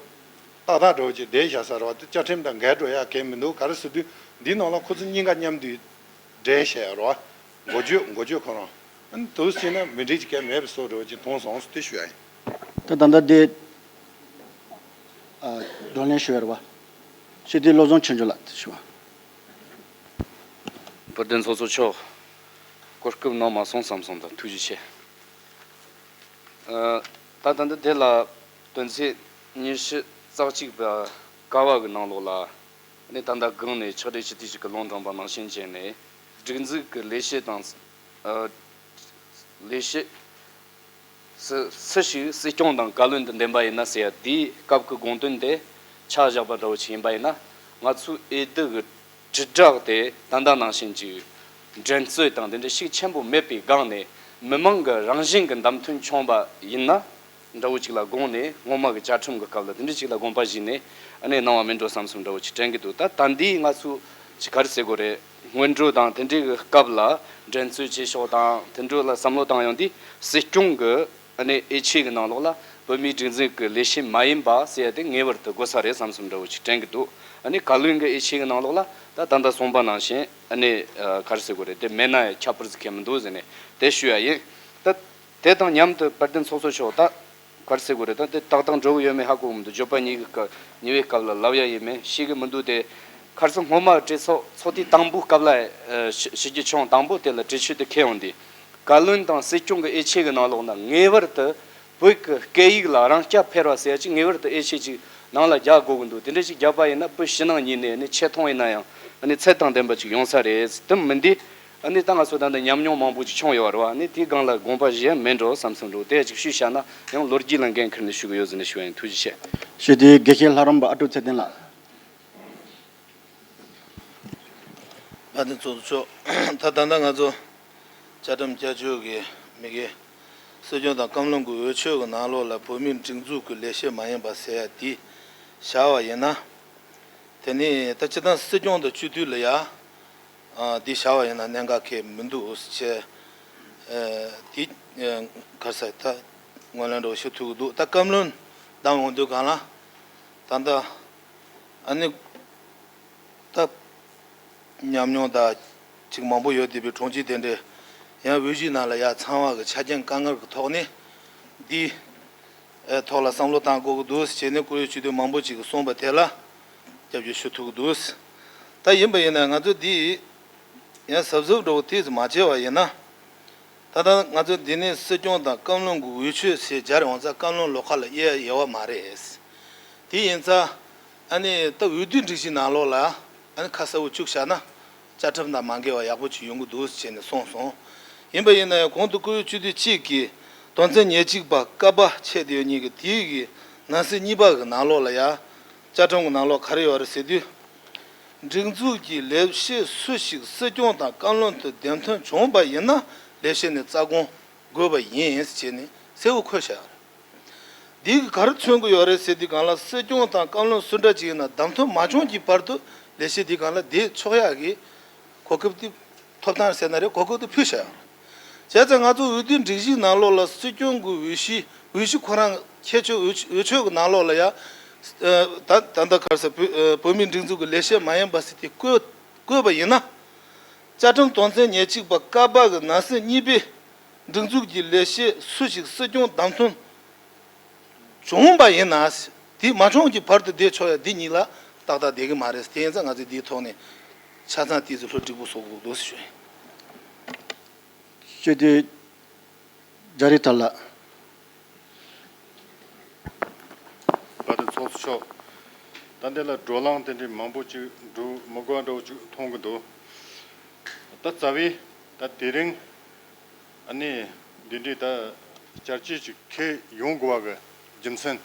ཏག་ཏག་འགྲོ་ཅིག་བསྡད་བཞག་ས་རེད་བ། དེ་བཅའ་ཁྲིམས་དང་འགལ་འགྲོ་ཡ་གལ་མི་འདུག་ག་རེ་ཟེར་དུས་འདི་ནང་ལ་ཁོ་ཚོ་གཉིས་ཀ་མཉམ་དུ་འགྲན་བཞག་ཡ་རེད་བ། འགོ་བརྗོད་འགོ་བརྗོད་ཁོ་རང་ཨ་ནི་དུ་ཟིན་ན་མི་འགྲིག་ཅིག་གལ་མེད་པའི་བཟོ་འགྲོ་ཅིག་མཐོང་སོང་ཟེར་དེ་ཞུ་ཡ་ཡིན། ད་ད་ལྟ་དེ་ཨ་བགྲོ་གླེང་ཞུ་ཡ་རེད་བ། སྤྱི་འཐུས་བློ་བཟང་ཆོས་འབྱོར་ལགས་དེ་ཞུ་བ། དཔལ་ལྡན་ཚོགས་གཙོ་མཆོག་གོ་སྐབས་གནང་མ་སོང་བསམ་སོང་དང་ཐུགས་རྗེ་ཆེ། ཨ་ད་ད་འདི་དེ་ལ་དོན་ཚན་ཉི་ཤུ་རྩ་གཅིག་པ་ཀ་བ་གི་ནང་ལོགས་ལ་ནི་ད་ལྟ་གང་ནས་ཕྱག་སྦྲེལ་སྤྱི་འཐུས་ཞིག་གི་ལུང་དྲངས་པ་ནང་བཞིན་བྱས་ནས་སྒྲིག་འཛུགས་ཀྱི་ལས་བྱེད་དང་ཨ་ལས་བྱེད། སུ་སུ་ཞིག་སྲིད་སྐྱོང་དང་བཀའ་བློན་དུ་འདེམས་པ་ཡིན་ན་ཟེར་ཡ་དེའི་སྐབས་ཀྱི་དགོངས་དོན་དེ་ཆ་བཞག་པ་འདྲ་བོ་ཞིག་ཡིན་པ་ཡིན་ན། ང་ཚོའི་འོས་བསྡུ་གི་དྲིལ་བསྒྲགས་དེ་ད་ལྟ་ནང་བཞིན་གྱི་འགྲན་རྩོད་དང་དེ་འདྲ་ཤུགས་ཆེན་པོ་མེད་པའི་སྒང་ནས་མི་མང་གི་རང་བཞིན་གྱི་བདམས་ཐོན་བྱུང་བ་ཡིན་ན་འདྲ་བོ་ཅིག་ལ་དགོངས་ནས། སྔོན་མ་གི་བཅའ་ཁྲིམས་ཀྱི་སྐབས་ལ་དེ་འདྲ་ཅིག་ལ་དགོངས་པ་བཞེས་ནས་ཨ་ནི་གནང་བ་མིན་འགྲོ་བསམ་སོང་འདྲ་བོ་ཅིག་དྲན་གྱི་འདུག་ད་ད་འདི་ང་ཚོ་ཅིག་ག་རེ་ཟེར་དགོས་རེད། སྔོན་འགྲོ་དང་དེ་འདྲའི་གི་སྐབས་ལ་འགྲན་རྩོད་བྱེད་ཕྱོགས་དང་དེ་འདྲ་ལ་བསམ་བློ་བཏང་ཡོང་དུས་སྲིད་སྐྱོང་གི་ཨ་ནི་འོས་ཆོས་ཀྱི་ནང་ལོགས་ལ་བོད་མིའི་སྒྲིག་འཛུགས་ཀྱི་ལས་བྱེད་མ་ཡིན་པ་ཟེར་ཡ་དེ་ངེས་པར་དུ་དགོས་ས་རེད་བསམ་སོང་འདྲ་བོ་ཅིག་དྲན་གྱི་འདུག་ཨ་ནི་བཀའ་བློན་གྱི་འོས་ཆོས་ཀྱི་ནང་ལོགས་ལ་ད་ད་ལྟ་གསུངས་པ་ནང་བཞིན་ཨ་ནི་ཨ་ག་རེ་ཟེར་དགོས་རེད། དེ་མེད་ན་ཡང་ཁྱད་པར་ཟིག་ཁེལ་མི་འདུག་ཟེར་ནས་དེ་ཞུ་ཡ་ཡིན། ད་དེ་དང་མཉམ་དུ་དཔལ་ལྡན་ཚོགས་གཙོ་མཆོག་ད། ག་རེ་ཟེར་དགོས་རེད། ད་དེ་ཏག་ཏག་འགྲོ་གི་ཡོད་མེད་ཧ་གོ་གི་མི་འདུག་བརྗོད་པ་ཉེས་ཀྱི་སྐབས་ཉེས་པའི་སྐབས་ལ་ལབ་ཡ་ཡིན་མིན་ཤེས་ཀྱི་མི་འདུག་དེ་ཁར་སང་སྔོན་མ་གྲོས་ཚོགས་ཚོགས་དུས་དང་པོའི་སྐབས་ལ་ཨ་ཞི་ཞི་རྒྱས་ཆུང་དང་པོ་དེ་ལ་གྲོས་ཆོད་དེ་འཁེལ་ཡོང་དུས། བཀའ་བློན་དང་སྲིད་སྐྱོང་གི་འོས་ཆོས་ཀྱི་ནང་ལོགས་ན་ངེས་པར་དུ་བོད་ཀྱི་སྐད་ཡིག་ལ་རང་རྐྱ་འཕེར་བ་ཟེར་ཡ་ཅིག་ངེས་པར་དུ་འོས་ཆོས་ཅིག་ནང་ལ་རྒྱག་དགོས་ཀྱི་འདུག་དེ་འདྲ་ཅིག་རྒྱག་པ་ཡིན་ན་བོད་ཕྱི་ནང་གཉིས་ནས་ནི་ཆེ་མཐོང་ཡིན་ན་ཡང་ཨ་ནི་ཚད་དང་ལྡན་པ་ཅིག་ཡོང་ས་རེད། དེ་མིན་དུས། ཨ་ནི་ད་ང་ཚོ་ད་ལྟ་ཉམས་མྱོང་མང་པོ་ཅིག་བྱུང་ཡོད་རེད་བ། ཨ་ནི་དེའི་སྒང་ལ་དགོངས་པ་བཞེས་ཡ་མེད་འགྲོ་བསམ་སོང་འགྲོ། དེ་ཅིག་ཞུས་བཞག་ན་ཡང་ལོ་རྒྱུས་ལ་འགན་འཁུར་ནས་ཞུ་གི་ཡོད་ཟེར་ནས་ཞུ་བ་ཡིན། ཐུགས་རྗེ་ཆེ། ཞུ་དེ་དགེ་བཤེས་ལྷ་རམས་པ་ཨ་ཀྲུག་ཚེ་བརྟན་ལགས། དཔལ་ལྡན་ཚོགས་གཙོ་མཆོག་ད་ད་ལྟ་ང་ཚོ་བཅའ་ཁྲིམས་བསྐྱར་བཅོས་ཀྱི་མི་སྒེར་སྲིད་སྐྱོང་དང་བཀའ་བློན་གྱི་འོས་ཆོས་ཀྱི་ནང་ལོགས་ལ་བོད་མིའི་སྒྲིག་འཛུགས་ཀྱི་ལས་བྱེད་མ་ཡིན་པ་ཟེར་ཡ་དེ་བཞག་པ་ཡིན་ན། དེ་ནི་ད་སྤྱིར་བཏང་སྲིད་སྐྱོང་དང་སྤྱི་འཐུས་ལ་ཡ། ཨ་འདི་བྱ་བ་ཡིན་ན་གནད་འགག་གལ་མི་འདུག་ཟེར་བྱས། ཨ་འདི་ཨ་ག་རེ་ཟེར་ད་ངོས་ལེན་འདྲ་བོ་ཞུ་ཐུབ་ཀྱི་འདུག་ད་བཀའ་བློན་བདམས་འོང་དུས་སྒང་ལ་ད་ལྟ་ཨ་ནི་ད་ཉམས་མྱོང་ད་ཅིག་མང་པོ་ཡོད་བསྡད་པའི་དྲུང་ཆེ་དེ་འདྲས་ཡང་འོས་གཞི་ནང་ལ་ཡ་ཚང་བ་གི་ཆ་རྐྱེན་དཀའ་ངལ་གྱི་ཐོག་ནས་འདི་ ཐོག་ལ་བསམ་བློ་བཏང་དགོས་ཀྱི་འདུག་ཟེར་བྱས་ནས་བཀུར་འོས་སྤྱི་འཐུས་མང་པོ་ཅིག་གིས་གསུངས་པ་དེ་ལ་སྐྱབས་བཅོལ་ཞུ་ཐུབ་ཀྱི་འདུག། ད་ཡིན་པ་ཡིན་ན་ང་ཚོ་འདི་ཡང་གཟབ་གཟབ་འདྲ་བོ་ཏོག་ཙམ་མ་བྱས་པ་ཡིན་ན། ད་ལྟ་ང་ཚོ་འདི་ནས་སྲིད་སྐྱོང་དང་བཀའ་བློན་གྱི་འོས་ཆོས་ཟེར་སྦྱར་ཡོང་ཙང་བཀའ་བློན་ལོགས་ཁ་ལ་དབྱེ་ཡ་ཡོད་པ་མ་རེད། དེ་ཡིན་ཙང་ཨ་ནི་ད་འོས་བསྡུའི་སྒྲིག་གཞི་ནང་ལོགས་ལ་ཨ་ནི་ཁ་གསལ་པོ་བཅུག་བཞག་ན་བཅའ་ཁྲིམས་དང་མ་འགལ་བ་ཡག་པོ་ཅིག་ཡོང་གི་འདུག་ཟེར་ནས་གསུངས་སོང་། ཡིན་པ་ཡིན་ན་ཡང་གོང་དུ་བཀུར་འོས་སྤྱི་འཐུས་གཅིག་གིས་དོན་ཚན་ཉེར་གཅིག་པ་ཀ་པ་ཆད་དེ་ཡོད་མཁན་གྱི་དེའི་གི་ནང་གསེས་གཉིས་པ་གི་ནང་ལོགས་ལ་ཡང་བཅའ་ཁྲིམས་ཀྱི་ནང་ལོགས་ག་རེ་ཡོད་རེད་ཟེར་དུས། སྒྲིག་འཛུགས་ཀྱི་ལས་བྱེད་སུ་ཞིག་སྲིད་སྐྱོང་དང་བཀའ་བློན་དུ་འདེམས་ཐོན་བྱུང་བ་ཡིན་ན་ལས་བྱེད་ནས་རྩ་དགོངས་དགོས་པ་ཡིན་ཟེར་ནས་གསལ་པོ་འཁོད་བཞག་ཡོད་རེད། འདི་གིས་ག་རེ་མཚོན་གྱི་ཡོད་རེད་ཟེར་དུས་སྒང་ལ་སྲིད་སྐྱོང་དང་བཀའ་བློན་སུ་འདྲ་ཅིག་ཡིན་ན་བདམས་ཐོན་མ་བྱུང་གི་བར་དུ་ལས་བྱེད་འདི་སྒང་ལ་བསྡད་ཆོག་ཡག་གི་གོ་སྐབས་དེ། ཐོབ་ཐང་ཟེར་ན་རེད། གོ་སྐབས་དེ་ཕུལ་བཞག་ཡོད་རེད། བྱས་ཙང་ང་ཚོ་འོས་བསྡུའི་སྒྲིག་གཞིའི་ནང་ལོགས་ལ་སྲིད་སྐྱོང་གི་འོས་གཞི་འོས་གཞི་ཁོ་རང་ཁྱད་ཆོས་འོས་འོས་ཆོས་ཀྱི་ནང་ལོགས་ལ་ཡ། ད་ད་ལྟ་ག་རེ་ཟེར་བོད་བོད་མིའི་སྒྲིག་འཛུགས་ཀྱི་ལས་བྱེད་མ་ཡིན་པ་ཟེར་དེ་བཀོད་བཀོད་པ་ཡིན་ན། བཅའ་ཁྲིམས་དོན་ཚན་ཉེར་གཅིག་པ་ཀ་པ་གི་ནང་གསེས་གཉིས་པའི་སྒྲིག་འཛུགས་ཀྱི་ལས་བྱེད་སུ་ཞིག་སྲིད་སྐྱོང་བདམས་ཐོན་བྱུང་བ་ཡིན་ན། དེ་མ་བྱུང་གི་བར་དུ་བསྡད་ཆོག་ཡ་འདི་གཉིས་ལ་ཏག་ཏག་བསྡད་ཀྱི་མ་རེད། དེ་ཡིན་ཙང་ང་ཚོས་འདིའི་ཐོག་ནས་ཆ་ཚང་ཏོག་ཙམ་ལྷུ་འགྲིག་པོ་བཟོ་དགོས་འདུག་ཟེར་ཞུ་ཡིན། སྤྱི་འཐུས་རྒྱ་རི་ཐར་ལགས། དཔལ་ལྡན་ཚོགས་གཙོ་མཆོག་ད་འདི་ལ་བགྲོ་གླེང་དེ་འདྲའི་མང་པོ་ཅིག་འགྲོ་མི་དགོས་འདྲ་བོ་ཅིག་མཐོང་གི་འདུག་ད་རྩ་བའི་ད་དེ་རིང་ཨ་ནི་འདི་འདྲའི་ད་བསྐྱར་བཅོས་ཅིག་འཁེལ་ཡོང་དགོས་པ་གི་རྒྱུ་མཚན་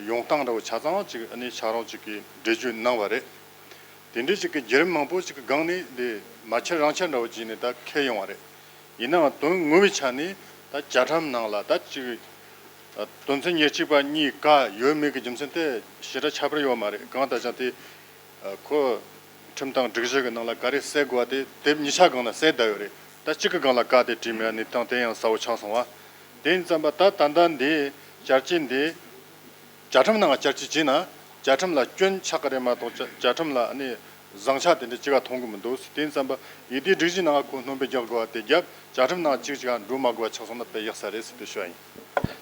ཡོང་སྟངས་འདྲ་བོ་ཆ་ཚང་ཅིག་ཨ་ནི་ཕྱག་རོགས་ཅིག་གིས་འགྲེལ་བརྗོད་གནང་བ་རེད། དེ་འདྲའི་ཅིག་གི་བརྒྱུད་རིམ་མང་པོ་ཅིག་གི་སྒང་ནས་འདི་མ་འཆར་རང་འཆར་འདྲ་བོ་བྱས་ནས་ད་འཁེལ་ཡོང་བ་རེད། ཡིན་ནའང་དོན་དངོས་པོའི་ཆ་ནས་ད་བཅའ་ཁྲིམས་ནང་ལ་ད་ཅིག་དོན་ཚན་ཉེར་གཅིག་པ་གཉིས་ཀ་ཡོད་མེད་ཀྱི་རྒྱུ་མཚན་དེ་ཞེ་དྲག་ཁྱད་པར་ཡོད་མ་རེད། གང་ལྟར་ཀྱང་དེ་ཁོ་ཁྲིམས་དང་སྒྲིག་གཞི་གི་ནང་ལ་ག་རེ་གསལ་དགོས་པ་དེ་དེབ་གཉིས་ཆ་སྒང་ལ་གསལ་བསྡད་ཡོད་རེད། ད་གཅིག་གི་སྒང་ལ་ཀ་དེ་བྲིས་མེད་གནས་སྟངས་དེ་ཡང་གསལ་པོ་ཆགས་སོང་བ། དེ་ཡིན་ཙམ་པ་ད་ད་ལྟ་འདི་བསྐྱར་བཅོས་འདི། བཅའ་ཁྲིམས་ནང་བསྐྱར་བཅོས་བྱས་ན་བཅའ་ཁྲིམས་ལ་སྐྱོན་ཆགས་ཀྱི་རེད་མ་གཏོགས་བཅའ་བཅའ་ཁྲིམས་ལ་ནི་བཟང་ཆ་དེ་འདྲ་ཅི་ག་མཐོང་གི་མི་འདུག་དེ་ཙམ་པ་ཡི་དེའི་སྒྲིག་གཞི་ནང་ཁོ་སྣོན་པ་རྒྱག་དགོས་པ་དེ་རྒྱབ་བཅའ་ཁྲིམས་ནང་གཅིག་ཅི་ག་འགྲོ་མ་དགོས་པ་ཆགས་སོང་ན་དཔེ་ཡག་ས་རེད་ཟེར་ཏེ་ཞུ་བ་ཡིན།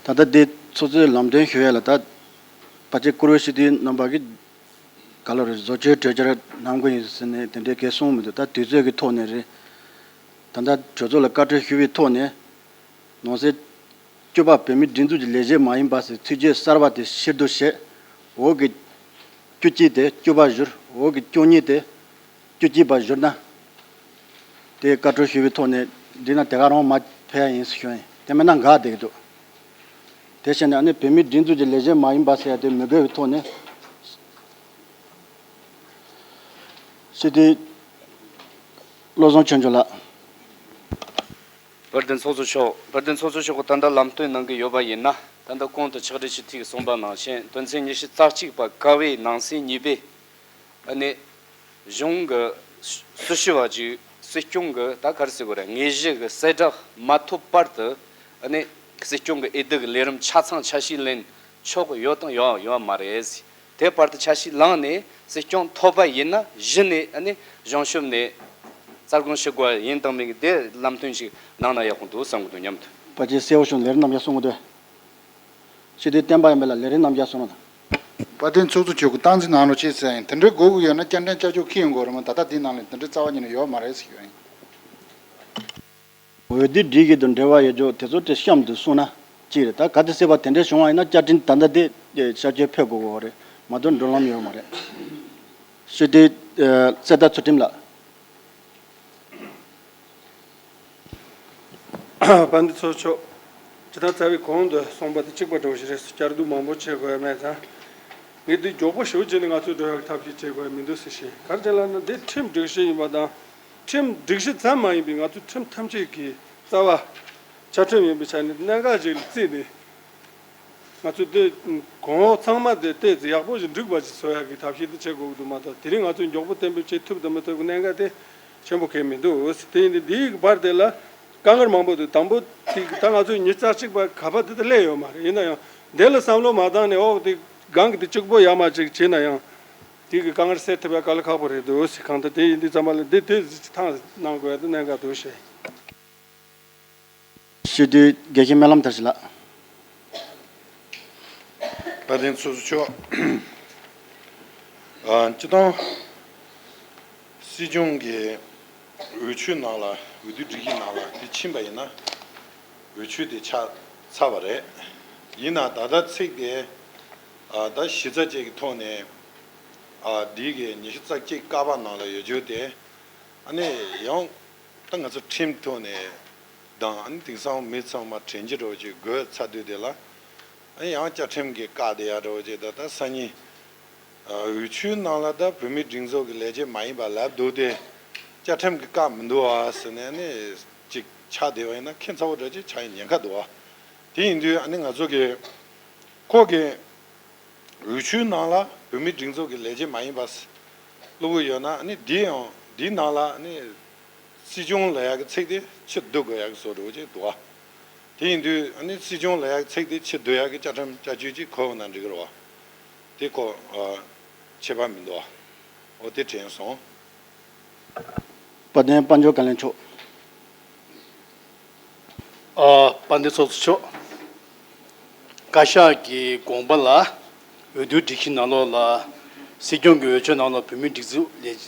ད་ལྟ་དེ་ཚོགས་གཙོས་ལམ་སྟོན་ཞུ་ཡ་ལ་ད་ཕལ་ཆེར་བཀུར་འོས་སྤྱི་འཐུས་རྣམ་པ་གིས་ག་ལ་རེད་བཟོ་བཅོས་གྲོས་འཆར་གནང་གི་ཡིན་ཟེར་ནས་དེ་འདྲའི་གས་གསུངས་མི་འདུག་ད་དུས་ཚོད་ཀྱི་ཐོག་ནས་རེད། ད་ལྟ་གྲོས་ཚོགས་ལ་བཀའ་འཁྲོལ་ཞུ་བའི་ཐོག་ནས་ནང་གསེས། བཅུ་པ་བོད་མིའི་སྒྲིག་འཛུགས་ཀྱི་ལས་བྱེད་མ་ཡིན་པ་ཟེར་ཚིག་བརྗོད་གསར་པ་དེ་ཕྱིར་བསྡུ་བྱས། འོག་གི་བཅུ་གཅིག་དེ་བཅུ་པ་བསྒྱུར། འོག་གི་བཅུ་གཉིས་དེ་བཅུ་གཅིག་པ་བསྒྱུར་ན། དེ་བཀའ་འཁྲོལ་ཞུ་བའི་ཐོག་ནས་འགྲིག་ན་དེ་ག་རང་མ་ཕེབས་ཡ་ཡིན་ཟེར་ཞུ་ཡ་ཡིན། དེ་མིན་ན་འགག་བསྡད་ཀྱི་འདུག་དེ་བྱས་ནས་ཨ་ནི་བོད་མིའི་སྒྲིག་འཛུགས་ཀྱི་ལས་བྱེད་མ་ཡིན་པ་ཟེར་ཡ་དེ་མི་དགོས་པའི་ཐོག་ནས། སྤྱི་འཐུས་བློ་བཟང་ཆོས་འབྱོར་ལགས། དཔལ་ལྡན་ཚོགས་གཙོ་མཆོག་དཔལ་ལྡན་ཚོགས་གཙོ་མཆོག་གིས་ད་ལྟ་ལམ་སྟོན་གནང་གི་ཡོད་པ་ཡིན་ན། ད་ལྟ་གོང་དུ་ཕྱག་སྦྲེལ་སྤྱི་འཐུས་ཀྱིས་གསུངས་པ་ནང་བཞིན་དོན་ཚན་ཉི་ཤུ་རྩ་གཅིག་པ་ཀ་བའི་ནང་གསེས་གཉིས་པའི་ཨ་ནི་གཞུང་གི་སྲི་ཞུ་བ་ཅིག་སྲིད་སྐྱོང་གི་ད་ག་རེ་ཟེར་དགོས་རེད། དངོས་གཞི་གི་གསལ་བསྒྲགས་མ་ཐོབ་བར་དུ་ཨ་ནི་སྲིད་སྐྱོང་གི་འོས་བསྡུ་གི་ལས་རིམ་ཆ་ཚང་འཆར་གཞི་ལེན་ཆོག་གི་ཡོད་དང་ཡོད་ཡོད་མ་རེད། དེ་བར་དུ་འཆར་གཞི་བླངས་ནས་སྲིད་སྐྱོང་ཐོབ་པ་ཡིན་ན་གཞི་ནས་ཨ་ནི་གཞུང་ཞབས་ནས་རྩ་དགོངས་ཞུ་དགོས་ཡིན་དང་མིན་གྱི་དེ་ལམ་སྟོན་ཞིག་གནང་ན་ཡག་པོ་འདུག་བསམ་གྱི་འདུག་མཉམ་དུ། ཕལ་ཆེར་གསལ་པོ་བྱུང་། ལས་རིམ་རྣམ་གཞག་གསུང་གི་འདུག་སྤྱི་འཐུས་བསྟན་པ་ཡིན་པ་ལ་ལས་རིམ་རྣམ་གཞག་གསུང་རོགས་གནང་། དཔལ་ལྡན་ཚོགས་གཙོ་མཆོག་གིས་སྟངས་འཛིན་གནང་རོགས་བྱེད་ཟེར་ཡིན། དེ་འདྲའི་དགོས་ཀྱི་ཡོད་ན་བསྐྱར་འགྲན་བསྐྱར་བཅོས་འཁེལ་ཡོང་དགོས་རེད་མ་གཏོགས་ད་ལྟ་དེའི་ནང་ལ་དེ་འདྲའི་རྩ་བ་ཉིད་ནས་ཡོད་མ་རེད་ཟེར་ཞུ་ཡ་ཡིན། འོས་བསྡུ་སྒྲིག་གཞི་དང་འབྲེལ་བ་ཡོད་ཆོག་དེ་ཚོ་དེ་གཤམ་དུ་གསུངས་ན་གཅིག་རེད། ད་གལ་ཏེ་སྲིད་པ་དེ་འདྲ་བྱུང་བ་ཡིན་ན་བསྐྱར་འགྲན་ད་ལྟ་དེ་ཤར་བསྐྱོད་ཕེབས་དགོས་ཀྱི་རེད་མ་གཏོགས་འགྲོ་ལམ་ཡོད་མ་རེད། སྤྱི་འཐུས་ཚེ་རྟ་ཚུལ་ཁྲིམས་ལགས། དཔལ་ལྡན་ཚོགས་གཙོ་མཆོག་སྤྱི་བཏང་རྩ་བའི་གོང་དུ་གསུངས་པ་དང་གཅིག་པ་འདྲ་བོ་ཞིག་རེད། བསྐྱར་ཟློས་མང་པོ་བྱེད་དགོས་ཡ་མེད་ཙང་། ངས་འདི་མགྱོགས་པོ་ཞེ་པོ་བྱས་ནས་ང་ཚོས་འགྲོ་ཡག་གི་ཐབས་ཤེས་བྱེད་དགོས་ཡ་མི་འདུག་ཟེར་ཞེས། ག་རེ་བྱས་ལབ་ན་འདི་ཁྲིམས་སྒྲིག་གཞི་ཡིན་པ་དང་། ཁྲིམས་སྒྲིག་གཞི་ཙམ་མ་ཡིན་པའི་ང་ཚོའི་ཁྲིམས་ཐམས་ཅད་ཀྱི་རྩ་བ་བཅའ་ཁྲིམས་ཡིན་པའི་ཆ་ནས་གནད་འགག་ཅིག་ལ་བརྩིས་ནས། ང་ཚོས་དེ་གོང་འོག་ཚང་མ་དེ་ཏོག་ཙམ་ཡག་པོ་ཞིག་འགྲིག་པ་ཞིག་བཟོ་ཡག་གི་ཐབས་ཤེས་དེ་བྱེད་དགོས་ཀྱི་འདུག་མ་གཏོགས་དེ་རིང་ང་ཚོས་མགྱོགས་པོ་གཏན་འབེབས་བྱེད་ཐུབ་དང་མི་ཐུབ་ཀྱི་གནད་འགག་དེ་ཆེན་པོ་གང་ཡང་མི་འདུག་དེ་ཡིན་དུས་འདིའི་བར་དེ་ལ་དཀའ་ངལ་མང་པོ་འདུག་དང་པོ་དེ་ད་ང་ཚོས་ཉི་ཤུ་རྩ་གཅིག་པ་ག་པ་དེ་ད་སླེབས་ཡོད་མ་རེད། ཡིན་ན་ཡང་འདི་ལ་བསམ་བློ་མ་བཏང་ནས་འོག་དེ་སྒང་གི་དེ་གཅིག་པོ་ཡར་མར་ཅིག་བྱས་ན་ཡང་དེ་གི་དཀའ་ངལ་སེལ་ཐུབ་ཡག་དཀའ་ལས་ཁག་པོ་རེད་འདུག་གང་ལྟར་དེ་ཡིན་དུས་ཙམ་པ་ལ་འདི་དེ་ཐག་གནང་དགོས་ཡག་དེ་གནད་འགག་འདུག་ཞེས། སྤྱི་འཐུས་དགེ་བཤེས་སྨོན་ལམ་དར་ཞིང་ལགས། དཔལ་ལྡན་ཚོགས་གཙོ་མཆོག་ཨ། སྤྱིར་བཏང་སྲིད་སྐྱོང་གི་འོས་ཆོས་ནང་ལ། འོས་བསྡུའི་སྒྲིག་གཞི་ནང་ལ་དེ་ཕྱིན་པ་ཡིན་ན་འོས་ཆོས་དེ་ཆགས་ཚར་བ་རེད། ཡིན་ནའང་ད་ལྟ་ཚིག་དེ་ཨ། ད་གཞི་རྩ་ཅིག་གི་ཐོག་ནས་ཨ། འདི་གི་ཉི་ཤུ་རྩ་གཅིག་ཀ་པ་ནང་ལ་ཡོད་རྒྱུ་དེ། ཨ་ནི་ཡང་ད་ང་ཚོ་ཁྲིམས་ཐོག་ནས་དང་། ཨ་ནི་དེང་སང་མི་ཚང་མ་དྲན་གྱི་འདྲ་བོ་ཅིག་དགོས་ཚར་དུས་དེ་ལ། ཨ་ནི་ཡང་བཅའ་ཁྲིམས་ཀྱིས་བཀག་བསྡད་ཡ་འདྲ་བོ་ཅིག་ད་ལྟ་སང་ཉིན་ཨ། འོས་ཆོས་ནང་ལ་ད་བོད་མིའི་སྒྲིག་འཛུགས་ཀྱི་ལས་བྱེད་མ་ཡིན་པ་ལབ་འདུག་སྟེ། བཅའ་ཁྲིམས་ཀྱིས་བཀག་མི་འདུག་ཨ་ཟེར་ནས་ཨ་ནི་ཅིག་ཆགས་བསྡད་པ་ཡིན་ན་ཁྱད་མཚར་པོ་འདྲ་ཅིག་ཆགས་ཡ་ཉེན་ཁ་འདུག་ཨ། དེ་ཡིན་དུས་ཨ་ནི་ང་ཚོ་གི་ཁོ་གི་འོས་ཆོས་ནང་ལ་བོད་མིའི་སྒྲིག་འཛུགས་ཀྱི་ལས་བྱེད་མ་ཡིན་པ་བླུགས་ཀྱི་ཡོད་ན། ཨ་ནི་འདི་ཡང་འདིའི་ནང་ལ་ཨ་ནི་སྲིད་སྐྱོང་ལབ་ཡག་གི་ཚིག་དེ་ཕྱིར་བསྡུ་དགོས་ཡག་གི་བཟོ་འདྲ་བོ་ཅིག་འདུག་ཨ། དེ་ཡིན་དུས་ཨ་ནི་སྲིད་སྐྱོང་ལབ་ཡག་གི་ཚིག་དེ་ཕྱིར་བསྡུ་ཡག་གི་བཅའ་ཁྲིམས་བསྐྱར་བཅོས་ཅིག་འཁོད་ཡོང་ན་འགྲིག་གི་རེད་བ། དེ་ཁོ་ཨ། ཁྱད་པར་མི་འདུག་ཨ། འོ་དེ་དྲན་སོང་། དཔལ་ལྡན་དཔལ་འབྱོར་བཀའ་བློན་མཆོག་ཨ། དཔལ་ལྡན་ཚོགས་གཙོ་མཆོག་བཀའ་ཤག་གི་དགོངས་པ་ལ། འོས་བསྡུའི་སྒྲིག་གཞི་ནང་ལོགས་ལ་སྲིད་སྐྱོང་གི་འོས་ཆོས་ནང་ལ་བོད་མིའི་སྒྲིག་འཛུགས་ལས།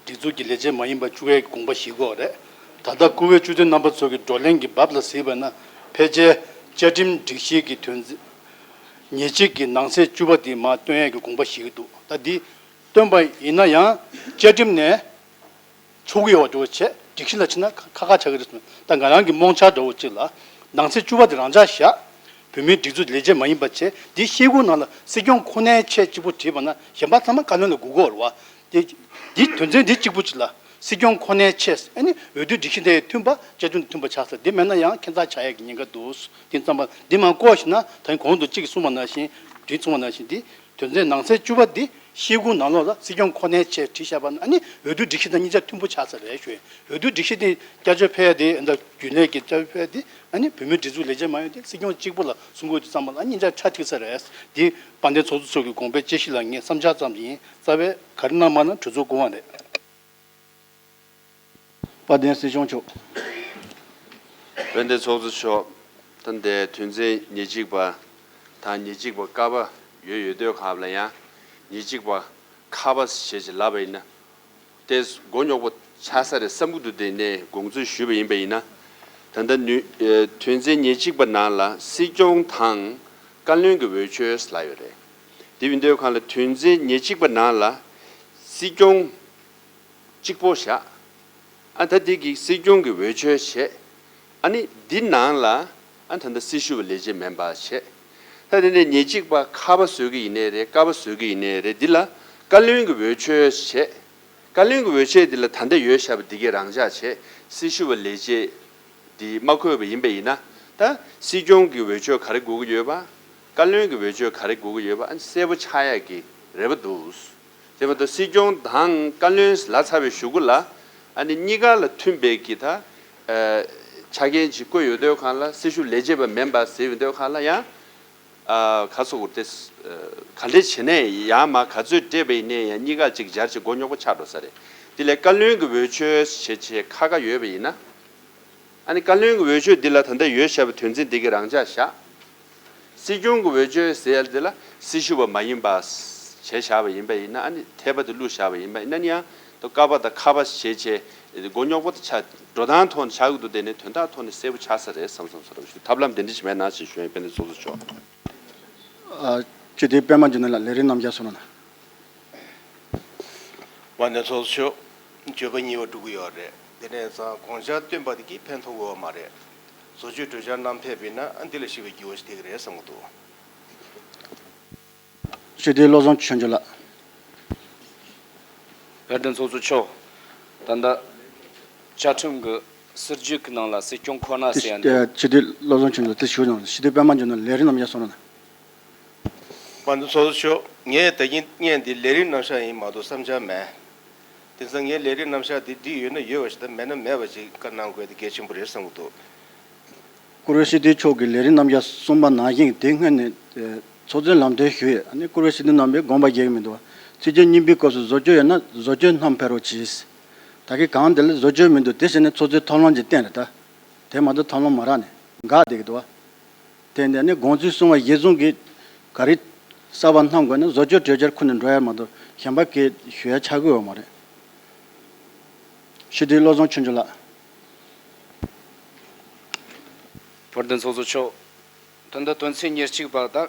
སྒྲིག་འཛུགས་ཀྱི་ལས་བྱེད་མ་ཡིན་པ་བཅུག་ཡས་ཀྱི་དགོངས་པ་བཞེས་ཀྱི་ཡོད་རེད། ད་ལྟ་བཀུར་འོས་བཅུ་བདུན་རྣམ་པ་ཚོ་གི་བགྲོ་གླེང་གི་བབ་ལ་གཟིགས་པ་ན། ཕལ་ཆེར་བཅའ་ཁྲིམས་སྒྲིག་གཞི་གི་དོན་ཚན་ཉེར་གཅིག་གི་ནང་གསེས་བཅུ་པ་དེ་མར་བཏོན་ཡས་ཀྱི་དགོངས་པ་བཞེས་ཀྱི་འདུག་ད་འདི་བཏོན་པ་ཡིན་ན་ཡང་བཅའ་ཁྲིམས་ནས་ཆོག་གི་ཡོད་པ་འདྲ་བོ་བྱས། སྒྲིག་གཞི་ལ་ཕྱིན་ན་ཁག་ཁག་ཆགས་ཀྱི་རེད་གསུངས། ད་ང་རང་གི་རྨོངས་འཆར་འདྲ་བོ་གཅིག་ལ། ནང་གསེས་བཅུ་པ་དེ་རང་འཇགས་བཞག་བོད་མིའི་སྒྲིག་འཛུགས་ལས་བྱེད་མ་ཡིན་པ་བྱས། འདིའི་ཤེལ་སྒོ་ནང་ལ་སྲིད་སྐྱོང་ཁོ་ནའི་ཆེད་གཅིག་པོ་བྲིས་པ་ན་གཞན་པ་ཚང་མ་བཀའ་བློན་ལ་སྒུག་གི་ཡོད་རེད་བ། དེ། འདི་དོན་ཚན་འདི་གཅིག་པུ་གཅིག་ལ་སྲིད་སྐྱོང་ཁོ་ནའི་ཆེད། ཨ་ནི་འོས་བསྡུའི་སྒྲིག་གཞི་དེ་མཐུན་པ། བཅའ་ཁྲིམས་དང་མཐུན་པ་ཆགས་ས་འདི་མེད་ན་ཡང་ཁྱད་མཚར་ཆགས་ཡས་ཀྱི་ཉེན་ཁ་འདུག་དེ་ཙམ་པ་འདི་མར་བཀོད་ཞིག་ན། ད་གོང་དུ་གཅིག་གིས་གསུངས་པ་ནང་བཞིན། དེ་གསུངས་པ་ནང་བཞིན་འདི་དོན་ཚན་ནང་གསེས་བཅུ་པ་འདི་ཤེལ་སྒོ་ནང་ལོགས་ལ་སྲིད་སྐྱོང་ཁོ་ནའི་ཆེད་བྲིས་བཞག་པ་ན། ཨ་ནི་འོས་བསྡུའི་སྒྲིག་གཞི་དང་གཉིས་ཆ་མཐུན་པོ་ཆགས་ས་རེད་ཞུ། འོས་བསྡུའི་སྒྲིག་གཞི་དེ་བསྐྱར་བཅོས་ཕེབས་ཡ་དེ། ཨ། ད་རྒྱུན་ལས་ཀྱི་བསྐྱར་བཅོས་ཕེབས་ཡ་དེ། ཨ་ནི་བོད་མིའི་སྒྲིག་འཛུགས་ལས་བྱེད་མ་ཡིན་པ་དེ་སྲིད་སྐྱོང་གཅིག་པུ་ལ་གསུང་དགོས་དུས་ཙམ་པ་ལ། ཨ། གཉིས་ཆ་ཆ་འགྲིག་ས་རེད། འདི་དཔལ་ལྡན་ཚོགས་གཙོ་མཆོག་གི་དགོངས་པའི་དཔྱད་གཞི་ལ་ངས་བསམ་འཆར་ཙམ་ཡིན། རྩ་བའི་ག་རེ་གནང་མ་གནང་གྲོས་ཚོགས་སྐུ་དབང་རེད། དཔལ་ལྡན་སྲིད་སྐྱོང་མཆོག་དཔལ་ལྡན་ཚོགས་གཙོ་མཆོག་ད་ལྟའི་དོན་ཚན་ཉེར་གཅིག་པ་དང་ཉེར་གཅིག་པ་ཀ་པ་ཡོད་ཡོད་དུས་སྐབས་ལ། ཡང་ཉེར་གཅིག་པ་ཁ་པ་ཞེས་ཅིག་ལབ་པ་ཡིན་ན། ཏོག་ཙམ་མགོ་རྙོག་པོ་ཆགས་ས་རེད་བསམ་གྱི་འདུག་དེ་ནས་དགོངས་ཚུལ་ཞུས་པ་ཡིན་པ་ཡིན་ན། ད་ལྟ་ནུ། ཨེ། དོན་ཚན་ཉེར་གཅིག་པ་ནང་ལ་སྲིད་སྐྱོང་དང་བཀའ་བློན་གྱི་འོས་ཆོས་ལབ་ཡོད་རེད། དེ་ཡིན་དུས་སྒང་ལ་དོན་ཚན་ཉེར་གཅིག་པ་ནང་ལ་སྲིད་སྐྱོང་གཅིག་པོ་བཞག་ཨ། ད་དེ་གི་སྲིད་སྐྱོང་གི་འོས་ཆོས་བྱས། ཨ་ནི་འདི་ནང་ལ། ཨ། ད་ལྟ་སྲི་ཞུ་བ་ལས་བྱེད་མིན་པ་བྱས། ད་དེ་ནས་ཉེར་གཅིག་པ་ཁ་པ་བཟོ་གི་ཡིན་ནའི་རེད། ཀ་པ་བཟོ་གི་ཡིན་ནའི་རེད། འདི་ལ་བཀའ་བློན་གྱི་འོས་ཆོས་བྱས། བཀའ་བློན་གྱི་འོས་ཆོས་འདི་ལ་ད་ལྟ་ཡོད་བཞག་པ་འདི་གས་རང་འཇགས་བྱས། སྲི་ཞུ་བ་ལས་བྱེད་འདི་མ་འཁོད་པ་ཡིན་པ་ཡིན་ན། ད་སྲིད་སྐྱོང་གི་འོས་ཆོས་ག་རེ་དགོས་ཀྱི་ཡོད་པ། བཀའ་བློན་གྱི་འོས་ཆོས་ག་རེ་དགོས་ཀྱི་ཡོད་པ། ཨ་ནི་གསལ་པོ་ཆགས་ཡག་གི་རེ་བ་འདུག་དེ་མ་གཏོགས་སྲིད་སྐྱོང་དང་བཀའ་བློན་ལབ་ཚར་བའི་གཞུག་གུ་ལ། ཨ་ནི་གཉིས་ཀ་ལ་མཐུན་པའི་གི་ད། ཨ། ཆ་རྐྱེན་ཅིག་བཀོད་ཡོད་དུས་སྒང་ལ། སྲི་ཞུ་ལས་བྱེད་པ་མིན་པ་ཟེར་ཡོད་དུས་སྒང་ལ་ཡང་། ཨ། ག་ཟེར་དགོས་རེད། ཨ། ག་འདྲས་བྱས་ནས་ཡང་མ་ག་ཚོད་སྤྲད་པ་ཡིན་ནའི་ཡང་གཉིས་ཀ་ཅིག་སྦྱར་ཅིག་མགོ་རྙོག་པོ་ཆགས་འགྲོ་ས་རེད། དེ་ལས་བཀའ་བློན་གྱི་འོས་ཆོས་བྱས་བྱས་ཁ་ཁ་ཡོད་པ་ཡིན་ན། ཨ་ནི་བཀའ་བློན་གྱི་འོས་ཆོས་འདི་ལ་ད་ལྟ་ཡོད་བཞག་པའི་དོན་ཚན་འདི་གས་རང་འཇགས་བཞག་སྲིད་སྐྱོང་གི་འོས་ཆོས་ཟེར་ཡ་འདི་ལ་སྲི་ཞུ་བ་མ་ཡིན་པ་བྱས་བཞག་པ་ཡིན་པ་ཡིན་ན། ཨ་ནི་འཐད་པ་དེ་བླུགས་བཞག་པ་ཡིན་པ་ཡིན་ན། ཨ་ནི་ཡང་ད་ཀ་པ་དང་ཁ་པ་བྱས་བྱས་མགོ་རྙོག་པོ་དེ་ཆགས། འགྲོ་སྟངས་ཐོག་ནས་ཆགས་ཀྱི་འདུག་དེ་ནི་དོན་དག་ཐོག་ནས་གསལ་པོ་ཆགས་ས་རེད་བསམ་བསམ་ས་རེད། ཐབས་ལམ་དེ་འདྲ་ཞིག་མེད་ན་ཞེས་ཞུ་ཡིན། དཔལ་ལྡན་ཚོགས་གཙོ་མཆོག་ཨ། སྤྱི་འཐུས་པད་མ་འབྱུང་གནས་ལགས། ལས་རིམ་རྣམ་གཞག་གསུང་རོགས་གནང་། དཔལ་ལྡན་ཚོགས་གཙོ་མཆོག་བརྗོད་པ་གཉིས་པ་འགྲོ་གི་ཡོད་རེད། དེ་ནས་ཙང་དགོངས་འཆར་བཏོན་པ་དེ་གིས་ཕན་ཐོགས་ཡོད་མ་རེད། བཟོ་བཅོས་གྲོས་འཆར་བསྣམས་ཕེབས་པ་ཡིན་ན། ཨ། འདི་ལས་ཞིབ་པའི་འགྱུར་བ་ཞིག་ཐེབས་ཀྱི་རེད་བསམ་གྱི་འདུག་སྤྱི་འཐུས་བློ་བཟང་ཆོས་འབྱོར་ལགས། དཔལ་ལྡན་ཚོགས་གཙོ་མཆོག་ད་ལྟ་བཅའ་ཁྲིམས་ཀྱི་སྲིད་བྱུས་ཀྱི་ནང་ལ་སྲིད་སྐྱོང་ཁོ་ན་ཟེར་ཡ་འདུག་སྤྱི་འཐུས་བློ་བཟང་ཆོས་འབྱོར་ལགས། དེ་ཞུ་ཡང་སྤྱི་འཐུས་པད་མ་འབྱུང་གནས་ལགས། ལས་རིམ་རྣམ་གཞག་གསུང་རོགས་གནང་། དཔལ་ལྡན་ཚོགས་གཙོ་མཆོག་ངས་ད་གིན་སྙན་འདི་ལས་རིམ་རྣམ་གཞག་ཡིན་མ་གཏོགས་བསམ་འཆར་མེད། དེང་སང་ངས་ལས་རིམ་རྣམ་གཞག་འདི་བྲིས་ཡོད་ན་ཡོད་པ་ཞིག་དང་། མེད་ན་མེད་པ་ཞིག་བཀའ་གནང་དགོས་དེ་གལ་ཆེན་པོ་རེད་བསམ་གྱི་འདུག་བཀུར་འོས་སྤྱི་འཐུས་མཆོག་གིས་ལས་རིམ་རྣམ་གཞག་གསུངས་པ་ནང་བཞིན་དེ་སྔོན་ནས་ཚོགས་གཙོའི་ལམ་སྟོན་ཞུས་ཡོད། ཨ་ནི་བཀུར་འོས་སྤྱི་འཐུས་རྣམ་པས་དགོངས་པ་རྒྱག་གི་མི་འདུག་ཚིག་བཅད་རྙིང་པའི་སྐབས་སུ་བཟོ་བཅོས་ཡོད་ན་བཟོ་བཅོས་བསྣམས་ཕེབས་རོགས་གྱིས། ད་གིན་གང་དེ་ལ་བཟོ་བཅོས་མི་འདུག་དེ་བྱས་ནས་ཚོགས་གཙོའི་ཐབས་ལམ་ཅིག་བསྟན་རེད་ད། དེ་མ་གཏོགས་ཐབས་ལམ་མ་རག་ནས་འགག་བསྡད་ཀྱི་འདུག་བ། དེ་འདི་ནི་དགོངས་ཚུལ་གསུང་བ་གཞིར་བཟུང་གིས་ག་རེ་ གསར་པ་བསྣམས་དགོས་ན་བཟོ་བཅོས་གྲོས་འཆར་ཁུར་ནས་འགྲོ་ཡ་མ་གཏོགས་གཞན་པ་གིས་ཞུ་ཡ་ཆགས་ཀྱི་ཡོད་མ་རེད། སྤྱི་འཐུས་བློ་བཟང་ཆོས་འབྱོར་ལགས། དཔལ་ལྡན་ཚོགས་གཙོ་མཆོག་ད་ལྟ་དོན་ཚན་ཉེར་གཅིག་པ་ད་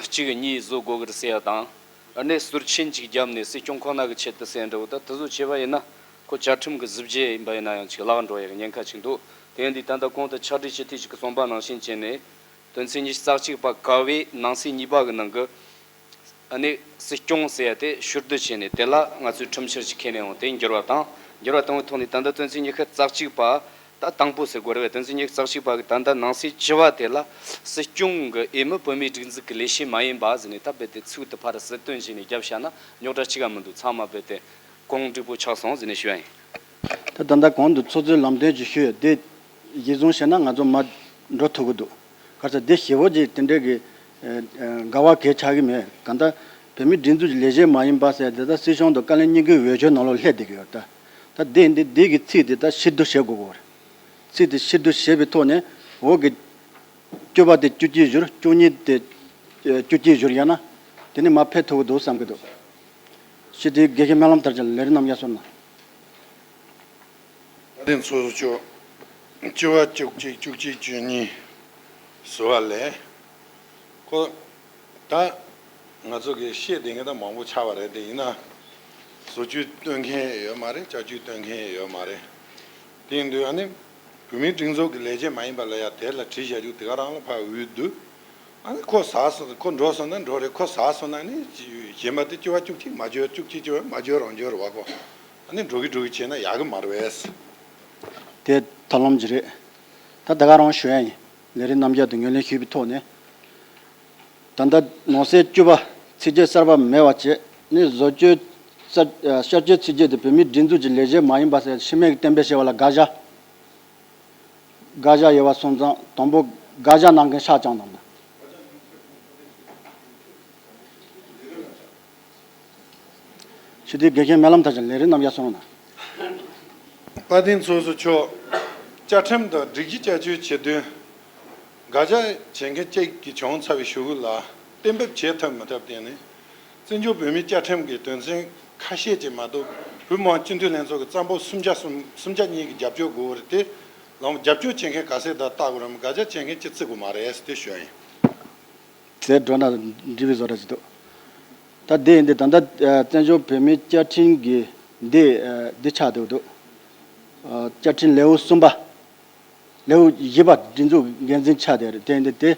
གཅིག་གཉིས་བཟོ་དགོས་ཀྱི་རེད་ཟེར་ཡ་དང་། ཨ་ནི་ཟུར་ཆེན་གཅིག་བརྒྱབ་ནས་སྲིད་སྐྱོང་ཁོ་ན་གི་ཆེད་དུ་ཟེར་འདྲ་བོ་ད་དེ་ཚོ་བྱས་པ་ཡིན་ན་ཁོ་བཅའ་ཁྲིམས་ཀྱི་གཟི་བརྗིད་ཡིན་པ་ཡིན་ན་ཡང་ཅིག་བརླག་འགྲོ་ཡ་གི་ཉེན་ཁ་ཅིག་འདུག་དེ་ཡིན་དུས་ད་ལྟ་གོང་དུ་ཕྱག་སྦྲེལ་སྤྱི་འཐུས་ཅིག་གིས་གསུངས་པ་ནང་བཞིན་བྱས་ནས། དོན་ཚན་ཉི་ཤུ་རྩ་གཅིག་པ་ཀ་བའི་ནང་གསེས་གཉིས་པ་གི་ནང་གི། ཨ་ནི་སྲིད་སྐྱོང་ཟེར་ཡ་དེ་ཕྱིར་བསྡུ་བྱས་ནས་དེ་ལ་ང་ཚོས་ཁྲིམས་བཤེར་ཅིག་ཁས་ལེན་འོང་དེ་འགྱུར་བ་བཏང་འགྱུར་བ་བཏང་བའི་ཐོག་ནས་ད་ལྟ་དོན་ཚན་ཉི་ཤུ་རྩ་གཅིག་པ་ད་དང་པོ་ཟེར་དགོས་རེད་བས། དོན་ཚན་ཉི་ཤུ་རྩ་གཅིག་པ་གི་ད་ལྟ་ནང་གསེས་བཅུ་བ་དེ་ལ་སྲིད་སྐྱོང་གི་འོས་མི་བོད་མིའི་སྒྲིག་འཛུགས་ཀྱི་ལས་བྱེད་མ་ཡིན་པ་ཟེར་ནས་ད་རྦད་དེ་ཚིག་དེ་ཕར་ཟུར་བཏོན་བྱས་ནས་བརྒྱབ་བཞག་ན་རྙོག་དྲ་ཅི་ག་མི་འདུག་ཚང་མ་རྦད་དེ་གོང་འགྲིག་པོ་ཆགས་སོང་ཟེར་ནས་ཞུ་ཡ་ཡིན། ད་ད་ལྟ་གོང་དུ་ཚོགས་གཙོས་ལམ་སྟོན་ཅིག་ཞུས་ཡོད་དེ་གཞི་བཟུང་བྱས་ན་ང་ཚོ་མར་འགྲོ་ཐུབ་ཀྱི་འདུག་ག་ཚོད་དེ་ཞེ་བོ་ཅིག་དེ་འདྲའི་གི་ཨ་ཨ་འགལ་བ་གང་ཡང་ཆགས་ཀྱི་མེད། གང་ལྟར་བོད་མིའི་སྒྲིག་འཛུགས་ཀྱི་ལས་བྱེད་མ་ཡིན་པ་ཟེར་དེ་ད་སྲིད་གཞུང་དང་བཀའ་བློན་གཉིས་ཀའི་འོས་ཆོས་ནང་ལོགས་སླེབས་བསྡད་ཀྱི་ཡོད། ད་ད་དེ་འདི་འདི་གི་ཚིག་དེ་ད་ཕྱིར་བསྡུ་བྱེད་དགོས་ཀྱི་ཡོད་རེད། ཚིག་དེ་ཕྱིར་བསྡུ་བྱས་པའི་ཐོག་ནས་འོག་གི་བཅུ་པ་དེ་བཅུ་གཅིག་བསྒྱུར། བཅུ་གཉིས་དེ་ཨ་བཅུ་གཅིག་བསྒྱུར་ཡང་ན་དེ་ནི་མར་ཕེབས་ཐུབ་ཀྱི་འདུག་བསམ་གྱི་འདུག་སྤྱི་འཐུས་དགེ་བཤེས་སྨོན་ལམ་མཐར་སྐྱེལ་ལས་རིམ་རྣམ་གཞག་གསུངས་གནང་། བཀའ་དྲིན་ཚོགས་གཙོ་མཆོག་བཅུ་པ་བཅུ་གཅིག་བཅུ་གཅིག་བཅུ་གཉིས་ཟེར་བ་ལས་ཁོ་ད་ང་ཚོ་གི་བཤད་བསྡད་མཁན་ད་མང་པོ་ཆགས་པ་རེད། དེ་ཡིན་ན་བཟོ་བཅོས་བཏོན་མཁན་ཡོད་མ་རེད། བསྐྱར་བཅོས་བཏོན་མཁན་ཡོད་མ་རེད། དེ་ཡིན་དུས་ཨ་ནི་བོད་མིའི་སྒྲིག་འཛུགས་ཀྱི་ལས་བྱེད་མ་ཡིན་པ་ལ་ཡ་དེ་ལ་དྲི་བྱ་རྒྱུ་དེ་ག་རང་ལ་ཕར་འོས་བསྡུ། ཨ་ནི་ཁོ་ཟ་སོང་ཁོ་འགྲོ་སོང་ན་འགྲོ་རེད། ཁོ་ཟ་སོང་ན་ནི་གཞན་པ་དེ་བཅུ་པ་བཅུ་གཅིག་མ་བཅོས་བཅུ་གཅིག་བཅུ་པ་མ་བཅོས་རང་བཅོས་རེད་བ་ཁོ། ཨ་ནི་འགྲོ་གི་འགྲོ་གི་བྱས་ན་ཡག་གི་མ་རེད་པས། དེ་ཐབས་ལམ་ཅིག་རེད། ད་ད་ག་རང་ཞུ་ཡ་ཡིན། ལས་རིམ་རྣམ་གཞག་དེ་ངོས་ལེན་ཞུས་པའི་ཐོག་ནས། ད་ལྟ་ནང་གསེས་བཅུ་པ་ཚིགས་བཅད་གསར་པ་མེད་པ་བྱས་ནས་བཟོ་བཅོས་གསར་ཨ་བསྐྱར་བཅོས་ཚིགས་བཅད་དེ་བོད་མིའི་སྒྲིག་འཛུགས་ཀྱི་ལས་བྱེད་མ་ཡིན་པ་ཟེར་ཕྱི་མིག་གིས་གཏན་འབེབས་བྱས་པ་ལ་དགག་བཞག་དགག་བཞག་ཡོད་པ་སོང་ཙང་དང་པོ་དགག་བཞག་གནང་མཁན་ཤར་བྱང་དང་། སྤྱི་འཐུས་དགེ་བཤེས་སྨོན་ལམ་མཐར་སྐྱེལ་ལས་རིམ་རྣམ་གཞག་གསུངས་གནང་། དཔལ་ལྡན་ཚོགས་གཙོ་མཆོག་བཅའ་ཁྲིམས་དང་སྒྲིག་གཞི་བསྐྱར་བཅོས་བྱེད་དོན་དགག་བཞག་བྱེད་མཁན་གཅིག་གིས་བྱུང་ཚར་བའི་ཞུ་སྐུལ་ལ་གཏན་འབེབས་བྱེད་ཐུབ་མི་ཐུབ་བརྟེན་ནས། བཙན་བྱོལ་བོད་མིའི་བཅའ་ཁྲིམས་ཀྱི་དོན་ཚན་ཁ་ཤས་ཅིག་མ་གཏོགས་བོད་མི་མང་སྤྱི་འཐུས་ལྷན་ཚོགས་ཀྱི་རྩ་འབོར་སུམ་ཆ་གསུམ་སུམ་ཆ་གཉིས་ཀྱི་རྒྱབ་སྐྱོར་དགོས་པ་རེད་དེ། ལམ་རྒྱབ་སྐྱོར་བྱེད་མཁན་ག་ཚད་དང་ལྟ་དགོས་རམ་དགག་བཞག་བྱེད་མཁན་ཅིག་བརྩི་དགོས་མ་རེད་ཟེར་དེ་ཞུ་ཡ་ཡིན། དེ་འགྲོ་ན་འགྲིག་པའི་བཟོ་འདྲ་ཞིག་འདུག་ད་དེ་ཡིན་དུས་ད་ལྟ་ཨ་བཙན་བྱོལ་བོད་མིའི་བཅའ་ཁྲིམས་ཀྱི་འདི་ཨ་འདི་ཆགས་བསྡད་འདུག་ཨ་བཅའ་ཁྲིམས་ལེའུ་གསུམ་པ། ལེའུ་བཞི་པ་སྒྲིག་འཛུགས་འགན་འཛིན་ཆགས་བསྡད་རེད། དེ་ཡིན་དུས་དེ་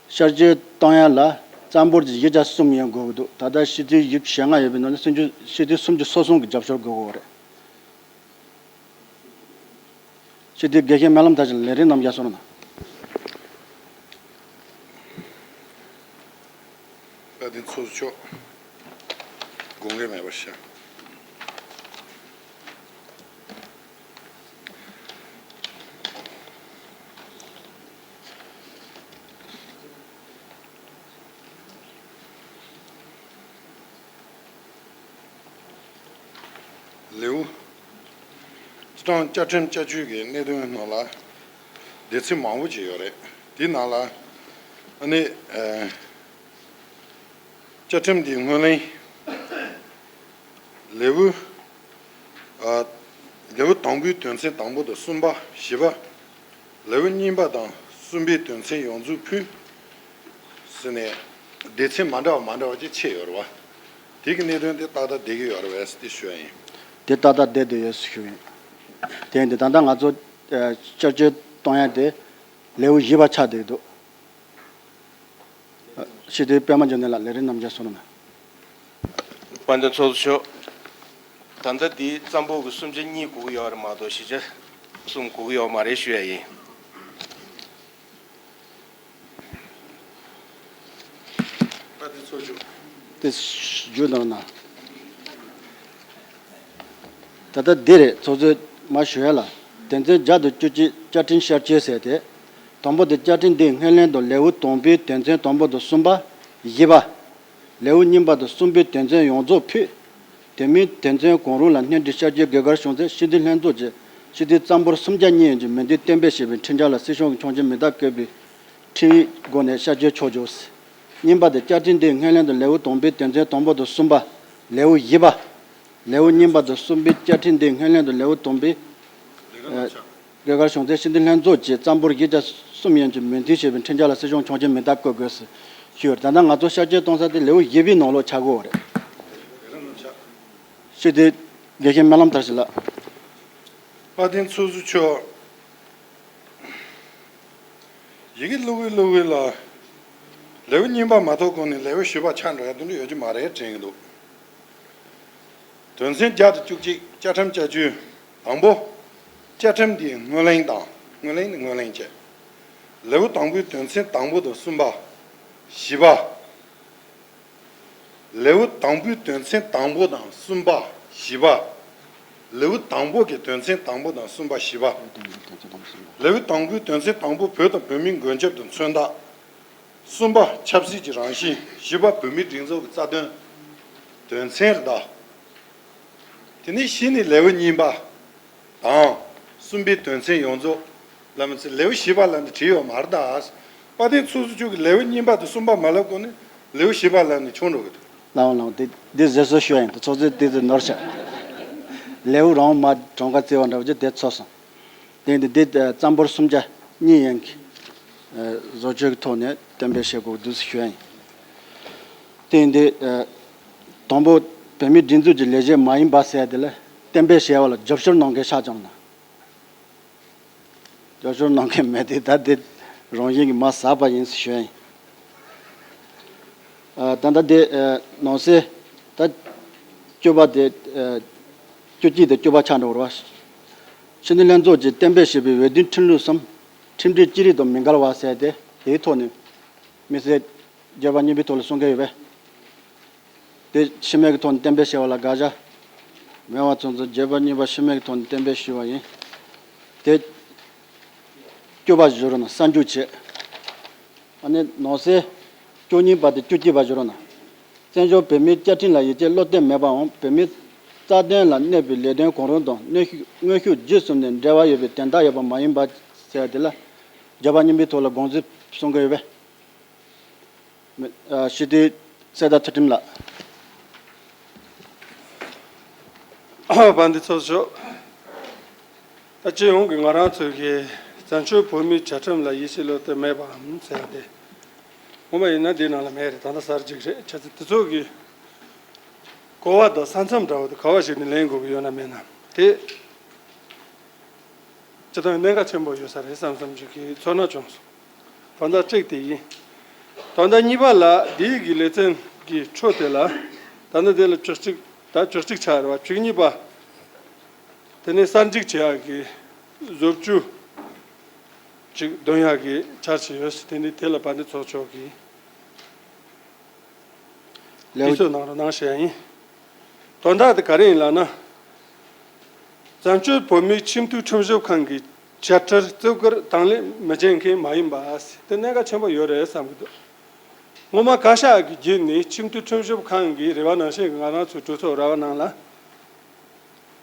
བསྐྱར་བཅོས་གཏོང་ཡ་ལ་རྩ་འབོར་གྱི་བཞི་ཆ་གསུམ་ཡན་དགོས་ཀྱི་འདུག་ད་ལྟ་སྤྱི་འཐུས་བཞི་བཅུ་ཞེ་ལྔ་ཡོད་པའི་ནང་ནས་སྤྱི་འཐུས་སྤྱི་འཐུས་སུམ་ཅུ་སོ་གསུམ་གྱི་རྒྱབ་སྐྱོར་དགོས་ཀྱི་ཡོད་རེད། སྤྱི་འཐུས་དགེ་བཤེས་སྨོན་ལམ་མཐར་སྐྱེལ་ལས་རིམ་རྣམ་གཞག་གསུངས་གནང་། དཔལ་ལྡན་ཚོགས་གཙོ་མཆོག་དགོངས་འགལ་མེད་པར་བཞག་ལེའུ། སྤྱི་བཏང་བཅའ་ཁྲིམས་བསྐྱར་བཅོས་ཀྱི་གནད་དོན་ནང་ལ་སྡེ་ཚན་མང་པོ་ཅིག་ཡོད་རེད། དེའི་ནང་ལ་ཨ་ནི་ཨ་བཅའ་ཁྲིམས་འདིའི་སྔོན་གླེང་ལེའུ་ཨ་ལེའུ་དང་པོའི་དོན་ཚན་དང་པོ་དང་གསུམ་པ་བཞི་པ། ལེའུ་གཉིས་པ་དང་གསུམ་པའི་དོན་ཚན་ཡོངས་རྫོགས་ཕུད་ཟེར་ནས་སྡེ་ཚན་མ་འདྲ་བ་མ་འདྲ་བ་ཅིག་ཕྱེ་ཡོད་རེད་བ། དེ་གི་གནད་དོན་དེ་ཏག་ཏག་བསྡད་ཀྱི་ཡོད་རེད་བས་ཟེར་ཏེ་ཞུ་ཡ་ཡིན། དེ་ཏག་ཏག་བསྡད་བསྡད་ཡོད་ཟེར་ཞུ་ཡིན། དེ་ཡིན་དུས་ད་ལྟ་ང་ཚོ་ཨ་བསྐྱར་བཅོས་གཏོང་ཡ་དེ་ལེའུ་བཞི་པ་ཆགས་བསྡད་འདུག་སྤྱི་འཐུས་པད་མ་འབྱུང་གནས་ལགས་ལས་རིམ་རྣམ་གཞག་གསུངས་གནང་། དཔལ་ལྡན་ཚོགས་གཙོ་མཆོག་ད་ལྟ་འདིའི་རྩ་འབོར་གྱི་སུམ་ཆ་གཉིས་དགོས་ཀྱི་ཡོད་རེད་མ་གཏོགས་བཞི་ཆ་གསུམ་དགོས་ཀྱི་ཡོད་མ་རེད་ཞུ་ཡ་ཡིན། དཔལ་ལྡན་ཚོགས་གཙོ། དེ་ཞུ་གནང་ན། ད་ལྟ་འདི་རེད། ཚོགས་གཙོས་མར་ཞུ་ཡ་ལ། དོན་ཚན་བརྒྱ་དང་བཅུ་གཅིག་བཅའ་ཁྲིམས་བསྐྱར་བཅོས་ཟེར་ཏེ། དང་པོ་དེ་བཅའ་ཁྲིམས་འདིའི་སྔོན་གླེང་དང་ལེའུ་དང་པོའི་དོན་ཚན་དང་པོ་དང་གསུམ་པ། བཞི་པ། ལེའུ་གཉིས་པ་དང་གསུམ་པའི་དོན་ཚན་ཡོངས་རྫོགས་ཕུད། དེ་མིན་དོན་ཚན་གང་རུང་ལ་སྣོན་འཕྲི་བསྐྱར་བཅོས་དགོས་གལ་བྱུང་ཚེ་སྤྱི་འཐུས་ལྷན་ཚོགས་ཀྱིས་སྤྱི་འཐུས་རྩ་འབོར་སུམ་ཆ་གཉིས་ཡན་གྱི་མོས་མཐུན་གཏན་འབེབས་བྱས་པའི་ཁྲིམས་འཆར་ལ་སྲིད་སྐྱོང་གི་ཆོག་མཆན་མིང་རྟགས་བཀོད་པའི་ཁྲིམས་ཡིག་སྒོ་ནས་བསྐྱར་བཅོས་ཆོག་ཆོག་ཟེར། གཉིས་པ་དེ་བཅའ་ཁྲིམས་འདིའི་སྔོན་གླེང་དུ་ལེའུ་དང་པོའི་དོན་ཚན་དང་པོ་དང་གསུམ་པ། ལེའུ་བཞི་པ། ལེའུ་གཉིས་པ་དང་གསུམ་པའི་བཅའ་ཁྲིམས་འདིའི་སྔོན་གླེང་དུ་ལེའུ་དང་པོའི། ལས་ཀ་ཨ། ལྔ་ཆ། སྒེར་གར་གཞུང་ཚད་ཕྱི་འདི་ལྷན་ཚོགས་ཀྱིས་རྩ་འབོར་བཞི་བརྒྱ་གསུམ་ཡན་གྱི་མོས་མཐུན་བྱས་པའི་ཁྲིམས་འཆར་ལ་སྲིད་གཞུང་ཆོག་མཆན་མིང་རྟགས་བཀོད་དགོས་སུ་ཞུས་ཡོད། ད་ལྟ་ང་ཚོ་བསྐྱར་བཅོས་གཏོང་ས་དེ་ལེའུ་བཞི་པའི་ནང་ལོགས་ཆགས་ཀྱི་ཡོད་རེད། ལས་ཀ་ལྔ་ཆ། ཞུས་ཏེ། དགེ་བཤེས་སྨོན་ལམ་དར་ཞིང་ལགས། དཔལ་ལྡན་ཚོགས་གཙོ་མཆོག་ཡི་གེ་བླུགས་གི་བླུགས་གི་ལ། ལེའུ་གཉིས་པ་མ་ཐོབ་གོང་ནས་ལེའུ་བཞི་པ་ཆགས་འགྲོ་ཡ་དེ་འདྲ་ཡོད་ཀྱི་མ་རེད་དྲན་གྱི་འདུག་དོན་ཚན་བརྒྱ་དང་བཅུ་གཅིག་བཅའ་ཁྲིམས་བསྐྱར་བཅོས་དང་པོ། བཅའ་ཁྲིམས་འདིའི་སྔོན་གླེང་དང་། སྔོན་གླེང་ནི་སྔོན་གླེང་བྱས། ལེའུ་དང་པོའི་དོན་ཚན་དང་པོ་དང་གསུམ་པ། བཞི་པ། ལེའུ་དང་པོའི་དོན་ཚན་དང་པོ་དང་གསུམ་པ། བཞི་པ། ལེའུ་དང་པོ་གི་དོན་ཚན་དང་པོ་དང་གསུམ་པ། བཞི་པ། ལེའུ་དང་པོའི་དོན་ཚན་དང་པོ་བོད་དང་བོད་མིའི་མགོན་སྐྱབས་དང་མཚོན་རྟགས། གསུམ་པ། ཆབ་སྲིད་ཀྱི་རང་བཞིན། བཞི་པ། བོད་མིའི་སྒྲིག་འཛུགས་ཀྱི་རྩ་དོན། དོན་ཚན་རེད་ད། དེ་ནས་གཞི་ནས་ལེའུ་གཉིས་པ་དང་གསུམ་པའི་དོན་ཚན་ཡོངས་རྫོགས་ལབ་མི་ཚེ་ལེའུ་བཞི་པ་ལབ་ནས་བྲིས་ཡོད་མ་རེད་ད། དཔལ་ལྡན་ཚོགས་གཙོ་མཆོག་གིས་ལེའུ་གཉིས་པ་དང་གསུམ་པ་མ་ལབ་གོང་ནས་ལེའུ་བཞི་པ་ལབ་ནས་ཆུང་འགྲོ་གི་འདུག་ལའང་ལའང་དེ་དེ་གཟབ་གཟབ་ཞུ་ཡ་ཡིན། ད་ཚོགས་གཙོས་དེ་ཚོ་ནོར་བྱ། ལེའུ་རང་མ་གྲངས་ཀ་བརྩི་བ་འདྲ་བོ་ཅིག་དེ་ཚོར་སོང་། དེ་ཡིན་དུས་འདི་རྩ་འབོར་སུམ་བརྒྱ་གཉིས་ཡན་གྱི་བཟོ་བཅོས་ཀྱི་ཐོག་ནས་གཏན་འབེབས་བྱེད་དགོས་འདུག་ཞུ་ཡ་ཡིན། དེ་ཡིན་དུས་དང་པོ་བོད་མིའི་སྒྲིག་འཛུགས་ཀྱི་ལས་བྱེད་མ་ཡིན་པ་ཟེར་དེ་ལ་གཏན་འབེབས་བྱས་པ་ལ་རྒྱབ་སྐྱོར་གནང་མཁན་ཆགས་བྱུང་ན། རྒྱབ་སྐྱོར་གནང་མཁན་མེད་དེ་ད་དེ་རང་བཞིན་གྱིས་མ་ཟག་པ་ཡིན་ཞུ་ཡ་ཡིན། ད་ལྟ་དེ་ནང་གསེས་ད་བཅུ་པ་དེ་བཅུ་གཅིག་དང་བཅུ་པ་ཆགས་འགྲོ་བ་རེད་བ། ཕྱི་ནང་ལྷན་ཚོགས་ཀྱིས་གཏན་འབེབས་བྱས་པའི་འོས་བསྡུའི་ཁྲིམས་ལུགས་སམ་ཁྲིམས་སྒྲིག་ཅི་རིགས་དང་མི་འགལ་བ་ཟེར་ཏེ་དེའི་ཐོག་ནས་དམིགས་བསལ་བརྗོད་པ་གཉིས་པའི་ཐོག་ལ་གསུང་གི་ཡོད་པས། དེ་ཕྱི་མིག་གི་ཐོག་ནས་གཏན་འབེབས་བྱས་པ་ལ་དགག་བྱ་མེད་པ་ཚོ་ཚོ་བརྗོད་པ་གཉིས་པ་ཕྱི་མིག་གི་ཐོག་ནས་གཏན་འབེབས་ཞུས་པ་ཡིན། དེ་བཅུ་པ་བཞུགས་རོགས་གནང་། གསར་འཇུག་བྱས། ཨ་ནི་ནང་གསེས་བཅུ་གཉིས་པ་དེ་བཅུ་གཅིག་པ་བཞུགས་རོགས་གནང་། བཙན་བྱོལ་བོད་མིའི་བཅའ་ཁྲིམས་ལ་ཡིད་ཆེས་བློ་གཏད་མེད་པའམ་བོད་མིའི་རྩ་དོན་ལ་གནོད་པའི་ལས་དོན་གང་རུང་དང་གནོན་ཤུགས་དངོས་ཤུགས་བརྒྱུད་གསུམ་ནས་འབྲེལ་བ་ཡོད་པའི་དོན་དག་ཡོད་པ་མ་ཡིན་པ་ཟེར་དེ་ལ་བརྗོད་པ་གཉིས་པའི་ཐོག་ལ་དགོངས་ཚུལ་གསུང་གི་ཡོད་པས། མི་ཨ་སྤྱི་འཐུས་གསེར་རྟ་ཚུལ་ཁྲིམས་ལགས། དཔལ་ལྡན་ཚོགས་གཙོ། ད་སྤྱི་ཡོངས་ཀྱི་ང་རང་ཚོའི་གི་བཙན་བྱོལ་བོད་མིའི་བཅའ་ཁྲིམས་ལ་ཡིད་ཆེས་བློ་གཏད་མེད་པའམ་ཟེར་ཏེ། ངོ་མ་ཡིན་ན་འདི་ནང་ལ་མེད་རེད། ད་ལྟ་གསར་བརྗེ་རེད། བྱས་ཙང་དེ་ཚོ་གི་གོ་བ་དང་ས་མཚམས་འདྲ་བོ་དེ་ག་བ་ཞིག་ནས་ལེན་དགོས་ཀྱི་ཡོད་ན་མེད་ན་དེ། སྤྱིར་བཏང་གནད་འགག་ཆེན་པོ་ཡོད་ས་རེད་བསམ་བསམ་ཅིག་གི་ཚོར་སྣང་བྱུང་སོང་། དོན་དག་གཅིག་དེ་ཡིན། དོན་དག་གཉིས་པ་ལ་འདིའི་གི་ལེ་ཚན་གྱི་འཕྲོ་དེ་ལ་ད་ནི་དེ་ལ་བཅུ་གཅིག་ད་བཅུ་གཅིག་ཆགས་རེད་བ། བཅུ་གཉིས་པ་དེ་ནས་གསར་འཇུག་བྱེད་ཡག་གི་བཟོ་བཅོས་ཅིག་འདོན་ཡག་གི་འཆར་གཞི་ཡོད། དེ་ནི་དེ་ལ་དཔལ་ལྡན་ཚོགས་མཆོག་གིས་ལེའུ། དུས་ཚོད་གནང་རོགས་གནང་ཞུ་ཡ་ཡིན། དོན་དག་དེ་ག་རེ་ཡིན་ལབ་ན། བཙན་བྱོལ་བོད་མིའི་ཁྱིམ་མཐུན་ཁྲིམས་ཞིབ་ཁང་གི་བཅའ་ཁྲིམས་བརྩི་བཀུར་དང་ལེན་མི་བྱེད་མཁན་མ་ཡིན་པ་དེ་གནད་འགག་ཆེན་པོ་ཡོད་རེད་བསམ་གྱི་འདུག་སྔོན་མ་བཀའ་ཤག་གི་བརྒྱུད་ནས་ཁྱིམ་མཐུན་ཁྲིམས་ཞིབ་ཁང་གི་རེ་བ་ནང་བཞིན་གྱི་ང་རང་ཚོའི་གྲོས་ཚོགས་ར་བ་ནང་ལ་